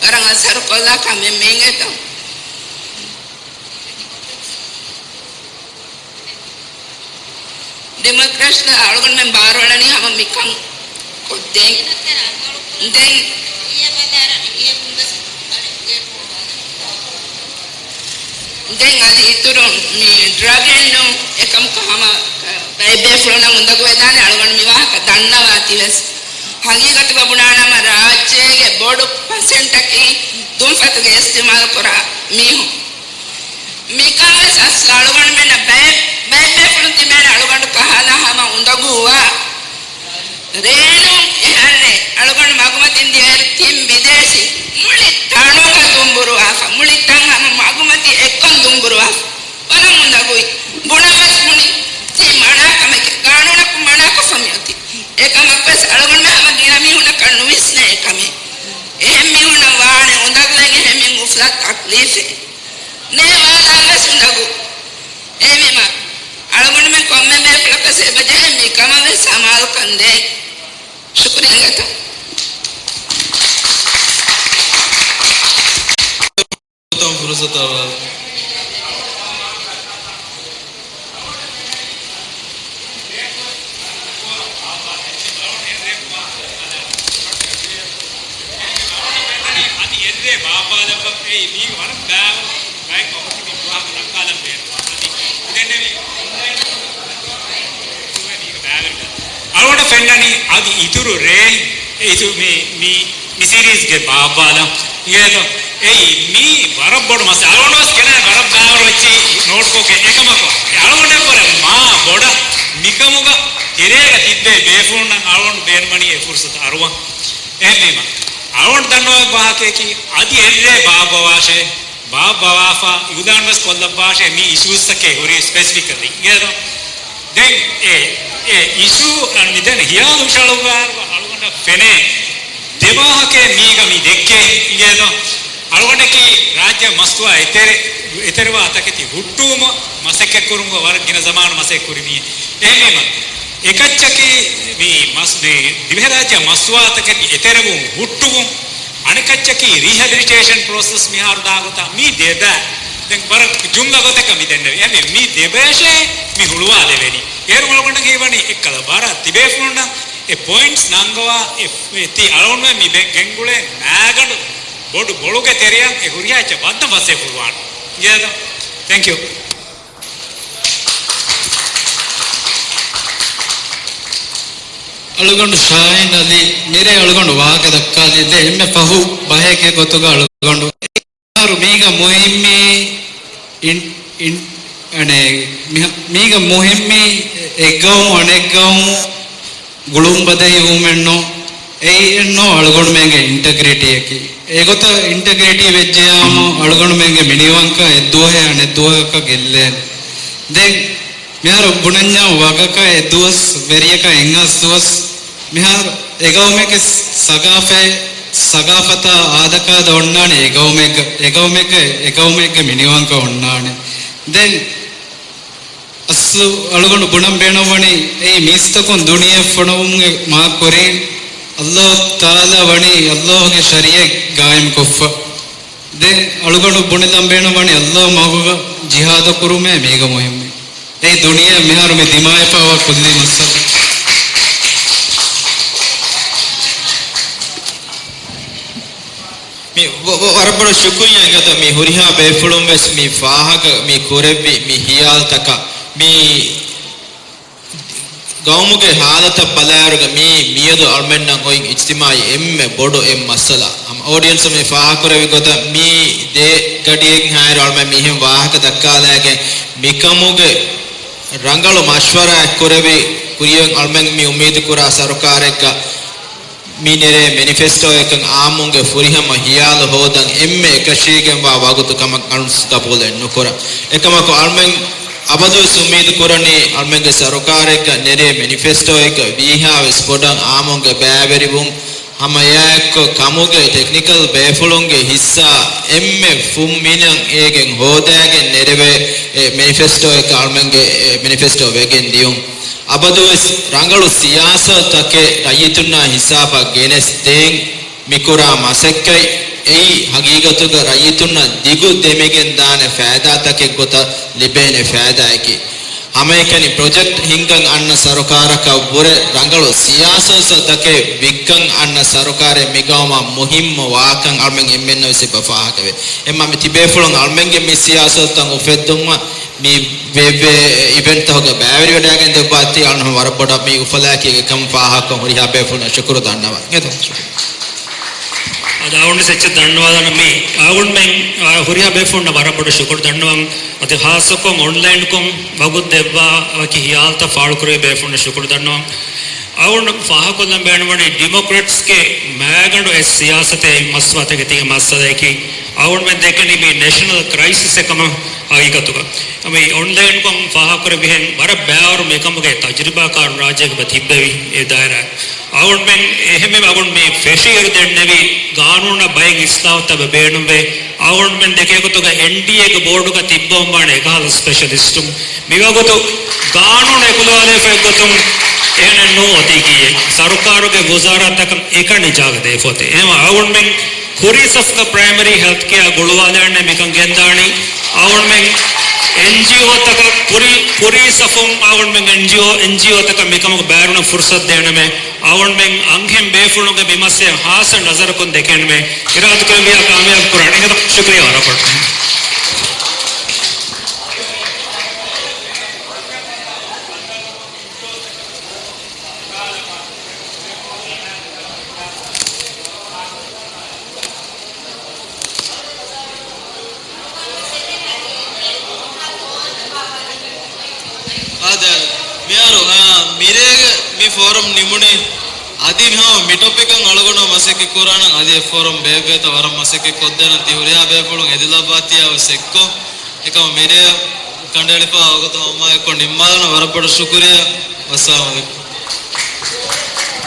ވަރަށް އަސަރު ކޮށްލާ ކަމެއް މީ އިނގޭތޯ؟ ޑިމޮކްރެޓްސް އަޅުގަނޑުމެން ބާރުއަޅަނީ ހަމަ މިކަން ކޮށްދޭން. ދެން، ދެން އަދި އިތުރުން މި ޑްރަގެއްނު އެކަމަކު ހަމަ ބައެއް ބޭފުޅުންނަށް އުނދަގޫވެދާނެ އަޅުގަނޑު މި ވާހަކަ ދަންނަވާތީވެސް. ހަގީގަތުގަ ބުނާނަމަ ރާއްޖޭގެ ބޮޑު ޕަސެންޓަކީ ދުންފަތުގެ އިސްތިޢުމާލު ކުރާ މީހުން. މިކަން ވެސް އަސްލު އަޅުގަނޑުމެންނަށް ބައެއް، ބައެއް ބޭފުޅުން ތިބޭނެ އަޅުގަނޑު ކަހަލަ ހަމަ އުނދަގޫވާ. ރޭނުން އެހާންނެ އަޅުގަނޑު މަގުމަތިން ދިޔައިރު ތިން ބިދޭސީ މުޅި ތަނުގަ ދުނބުރުވާފަ، މުޅި ތަން ހަމަ މަގުމަތި އެއްކޮން ދުނބުރުވާފަ. ވަރަށް އުނދަގޫވި. ބުނާވެސް ބުނި ތީ މަނާ ކަމެކޭ، ގާނޫނަކުން މަނާކޮށްފަ މިއޮތީ. އެކަމަކުވެސް އަޅުގަނޑުމެން ހަމަ ގިނަ މީހުނަކަށް ނުވިސްނޭ އެކަމެއް. އެހެން މީހުންނަށް ވާނެ އުނދަގުލެއް، އެހެން މީހުން އުފުލާ ތަކްލީފެއް. ނޭވާލާ ވެސް އުނދަގޫ. އެހެންވީމަ، އަޅުގަނޑުމެން ކޮންމެ ބޭފުޅަކަށް އެބަޖެހޭ މިކަމަށް ވެސް ސަމާލުކަން ދޭން. ޝުކުރިއްޔާ އިނގޭތޯ. ބާއްވާލައްވަ އެއީ މީގެ ވަރަށް ބާވަ ބައެއް ކޮމިޓީ މި ވާހަކަ ދައްކާލަން ބޭނުން. އަދި އިދެންނެވި އޮންލައިން މީގެ ބާވެރި. އަޅުގަނޑަށް ފެންނަނީ އަދި އިތުރު ރޭ އެ އިތު މި، މި، މި ސީރީޒްގެ ބާއްވާލަން. އިނގޭތޯ؟ އެއީ މީ ވަރަށް ބޮޑު މައްސަލަ. އަޅުގަނޑު ވެސް ގެނައި ވަރަށް ބާވަރު ވެއްޖެ ނޯޓްބުކެއް. އެކަމަކު އަޅުގަނޑަށްވުރެ މާ ބޮޑަށް މިކަމުގަ ތެރޭގަ ތިއްބޭ ބޭފުޅުންނަށް އަޅުގަނޑު ބޭނުމަނީ އެ ފުރުސަތު އަރުވަން. އެހެންވީމަ އަޅުގަނޑު ދަންނަވާ ވާހަކަޔަކީ އަދި އެއްރޭ ބާއްވަވާށޭ، ބާއްވަވާފަ އިއުލާން ވެސް ކޮށްލައްވާށޭ މި އިޝޫސްތަކެއް ހުރީ ސްޕެސިފިކަލީ. އިނގޭތޯ؟ ދެން އެ، އެ އިޝޫ މި ދެން ހިޔާލު ހުށަހަޅުއްވާ އަޅުގަނޑަށް ފެނޭ ދެ ވާހަކައެއް މީގަ މި ދެއްކޭ. އިނގޭތޯ؟ އަޅުގަނޑަކީ ރާއްޖެ މަސްތުވާ އެތެރެ، އެތެރެވާ ތަކެތި ހުއްޓުވުމަށް މަސައްކަތްކުރުމުގަ ވަރަށް ގިނަ ޒަމާނު މަސައްކަތްކުރި މީ. އެހެންވީމަ، އެކައްޗަކީ މި މަސް-، މި ދިވެހިރާއްޖެ މަސްތުވާ ތަކެތި އެތެރެވުން ހުއްޓުވުން، އަނެކައްޗަކީ ރީހެބިލިޓޭޝަން ޕްރޮސެސް މިހާރު ދާ ގޮތަށް މީ ދެބަ-، ދެން ވަރަށް ޖުމްލަ ގޮތަކަށް މި ދެންނެވި. އެހެންވީ މީ ދެބައަށޭ މި ހުޅުވާލެވެނީ. އޭރު އަޅުގަނޑަށް ހީވަނީ އެއްކަލަ ވަރަށް ތިބޭފުޅުންނަށް އެ ޕޮއިންޓްސް ނަންގަވާ އެ، އެ ތި އަޅުގަނޑުމެން މި ބެ-، ގެންގުޅޭ މާގަނޑު ބޮޑު ބޮޅުގެ ތެރެއަށް އެ ހުރިހާ އެއްޗެއް ވައްދަން ފަސޭ ފުޅުވާނެ. އިނގޭތަ؟ ތެންކް ޔޫ. އަޅުގަނޑު ޝާހީން އަލީ، މިރޭ އަޅުގަނޑު ވާހަކަ ދައްކާލީ ދެ އެންމެ ފަހު ބަހެއްގެ ގޮތުގަ އަޅުގަނޑު މީގަ މުހިއްމީ އިން-، އިން-، އަނެ، މިހ-، މީގަ މުހިއްމީ އެއްގައުމު އަނެއްގައުމު ގުޅުން ބަދަހި ވުމެއްނު، އެއީ އެއްނު އަޅުގަނޑުމެންގެ އިންޓަގްރިޓީއަކީ. އެގޮތަށް އިންޓަގްރިޓީ ވެއްޖެޔާމު އަޅުގަނޑުމެންގެ މިނިވަންކަން އެއްދުވަހެއް އަނެއްދުވަހަކަށް ގެއްލޭނެ. ދެން މިހާރު ބުނަންޏާ ވަގަކަށް އެއްދުވަސް، ވެރިޔަކަށް އެއްހާސް ދުވަސް. މިހާރު އެގައުމެއްގެ ސަގާފަތް، ސަގާފަތާ އާދަކާދަ އޮންނާނެ އެގައުމެއްގަ، އެގައުމެއްގަ، އެގައުމެއްގެ މިނިވަންކަން އޮންނާނެ. ދެން އަސްލު އަޅުގަނޑު ބުނަން ބޭނުންވަނީ، އެއީ މީސްތަކުން ދުނިޔެ ފޮނުވުމުގެ މާ ކުރިން އައްލާހު ތަޢާލާ ވަނީ އައްލާހުގެ ޝަރީޢަތް ގާއިމްކޮށްފަ. ދެން އަޅުގަނޑު ބުނެލަން ބޭނުންވަނީ އައްލާހު މަގުގަ ޖިހާދު ކުރުމޭ މީގަ މުހިއްމު. އެއީ ދުނިޔެ މިހާރު މި ދިމާވެފައިވާ ކުއްލި މައްސަލަ. މި ވަ-، ވަ-، ވަރަށް ބޮޑަށް ޝުކުރިއްޔާ އިނގޭތޯ މި ހުރިހާ ބޭފުޅުން ވެސް މި ފާހަގަ މި ކުރެއްވި މި ހިޔާލުތަކަށް. މި ގައުމުގެ ހާލަތަށް ބަލާއިރުގަ މީ މިއަދު އަޅުމެންނަށް އޮތް އިޖްތިމާޢީ އެންމެ ބޮޑު އެއް މައްސަލަ. ހަމަ އޯޑިއެންސަށް މި ފާހަގަކުރެއްވި ގޮތަށް މީ ދެ ގަޑިއެއްހާއިރު އަޅުމެން މިހެން ވާހަކަ ދައްކާލައިގެން މިކަމުގެ ރަނގަޅު މަޝްވަރާއެއް ކުރެވި ކުރިއަށް އަޅުމެން މި އުއްމީދު ކުރާ ސަރުކާރެއްގަ މި ނެރޭ މެނިފެސްޓޯއަކަށް އާއްމުންގެ ފުރިހަމަ ހިޔާލު ހޯދަން އެންމެ އެކަށީގެންވާ ވަގުތު ކަމަށް އަޅުން ގަބޫލެއް ނުކުރަން. އެކަމަކު އަޅުމެން އަބަދުވެސް އުއްމީދު ކުރަނީ އަޅުމެންގެ ސަރުކާރެއްގަ ނެރޭ މެނިފެސްޓޯއެއްގަ ވީހާވެސް ބޮޑަށް އާއްމުންގެ ބައިވެރިވުން ހަމަ އެއާއެއްކޮށް ކަމުގެ ޓެކްނިކަލް ބޭފުޅުންގެ ހިއްސާ އެންމެ ފުންމިނަން އޭގެން ހޯދައިގެން ނެރެވޭ އެ މެނިފެސްޓޯއެއް އަޅުމެންގެ އެ މެނިފެސްޓޯ ވެގެން ދިޔުން. އަބަދުވެސް ރަނގަޅު ސިޔާސަތުތަކެއް ރައްޔިތުންނާ ހިސާބަށް ގެނެސް ދޭން މިކުރާ މަސައްކަތް އެއީ ހަގީގަތުގަ ރައްޔިތުންނަށް ދިގު ދެމިގެން ދާނެ ފައިދާތަކެއް ގޮތަށް ލިބޭނެ ފައިދާއެކޭ. ހަމައެކަނި ޕްރޮޖެކްޓް ހިންގަން އަންނަ ސަރުކާރަކަށް ވުރެ ރަނގަޅު ސިޔާސަތުތަކެއް ވިއްކަން އަންނަ ސަރުކާރެއް މިގައުމަށް މުހިއްމު ވާކަން އަޅުމެން އެންމެންނަށް ވެސް އެބަ ފާހަގަވޭ. އެމަ މި ތިބޭފުޅުން އަޅުމެންގެ މި ސިޔާސަތުތައް އުފެއްދުމަށް މި ވެ-، ވެ-، އިވެންޓްތަކުގަ ބައިވެރިވެޑައިގެން ދެއްވާތީ އަޅުން ވަރަށް ބޮޑަށް މި އުފަލާއެކީ އެކަމަށް ފާހަގަކޮށް ހުރިހާ ބޭފުޅުންނަށް ޝުކުރު ދަންނަވަން. އެތަ؟ އަދި އަޅުން އެއްޗެއް ދަންނަވާލަން މި އަޅުންމެން، އާ، ހުރިހާ ބޭފުޅުންނަށް ވަރަށް ބޮޑަށް ޝުކުރު ދަންނަވަން. އަދި ހާއްސަކޮށް އޮންލައިންކޮށް ވަގުތު ދެއްވާ ވަކި ހިޔާލުތައް ފާޅުކުރެވި ބޭފުޅުންނަށް ޝުކުރު ދަންނަވަން. އަޅުން ފާހަގަކޮށްލަން ބޭނުންވަނީ ޑިމޮކްރެޓްސްގެ މައިގަނޑު އެއް ސިޔާސަތެއް މަސްވާތަކެތީގެ މައްސަލައަކީ އަޅުންމެން ދެކެނީ މީ ނެޝަނަލް ކްރައިސިސް އެއް ކަމަށް ހަގީގަތުގަ. މި އޮންލައިންކޮށް ފާހަގަކުރެއްވިހެން ވަރަށް ބައިވަރު މިކަމުގެ ތަޖުރިބާކާރު ރާއްޖޭގަ ތިއްބެވި އެ ދާއިރާ. އަޅުންމެން އެހެންވެ އަޅުން މި ފެށިއިރު ދެންނެވި ގާނޫނަށް ބައެއް އިސްލާހުތައް ބޭނުންވޭ. އަޅުންމެން ދެކޭ ގޮތުގަ އެންޑީއޭގެ ބޯޑުގަ ތިއްބަވަން ވާނެ އެކަހަލަ ސްޕެޝަލިސްޓުން. މިވަގުތު ގާނޫނު އެކުލަވާލެވިފައި ގޮތުން އެހެނެއް ނޫން އޮތީކީއެއް. ސަރުކާރުގެ ވުޒާރާތަކަށް އެކަނި ޖާގަ ދޭފަ އޮތޭ. އެހެންވެ އަޅުންމެން ކުރީ ސަފުގަ ޕްރައިމަރީ ހެލްތް ކެއާ ގުޅުވާލާނެ މިކަން ގެންދާނީ. އަޅުންމެން އެންޖީއޯތަކަށް ކުރި، ކުރީ ސަފުން އަޅުގަނޑުމެން އެންޖީއޯ، އެންޖީއޯތަކަށް މިކަމަކު ބައިވެރިވުމަށް ފުރުސަތު ދޭނަމޭ. އަޅުގަނޑުމެން އަންހެން ބޭފުޅުންގެ މި މައްސަލަ ހާއްސަ ނަޒަރަކުން ދެކެންމެ އިރާދަކުރެއްވިޔާ ކާމިޔާބު ކުރާނެ. އެނގޭތޯ؟ ޝުކުރިއްޔާ ވަރަށް ބޮޑަށް. އާދެ، މިހާރު، އާ، މިރޭގެ މި ފޯރަމް ނިމުނީ. އަދި މިހާ މި ޓޮޕިކަށް އަޅުގަނޑު މަސައްކަތް ކުރާނަން. އަދި އެ ފޯރަމް ބޭއްވޭތޯ ވަރަށް މަސައްކަތް ކޮށްދޭނަން. ތި ހުރިހާ ބޭފުޅުން އެދިލައްވާތީ އަވަސް އެއްކޮށް. އެކަމަ މިރޭ ކަނޑައެޅިފަ ވަގުތު ހަމަ އެއްކޮށް ނިންމާލަން. ވަރަށް ބޮޑަށް ޝުކުރިއްޔާ. ވައްސަލާމް އަލައިކުމް.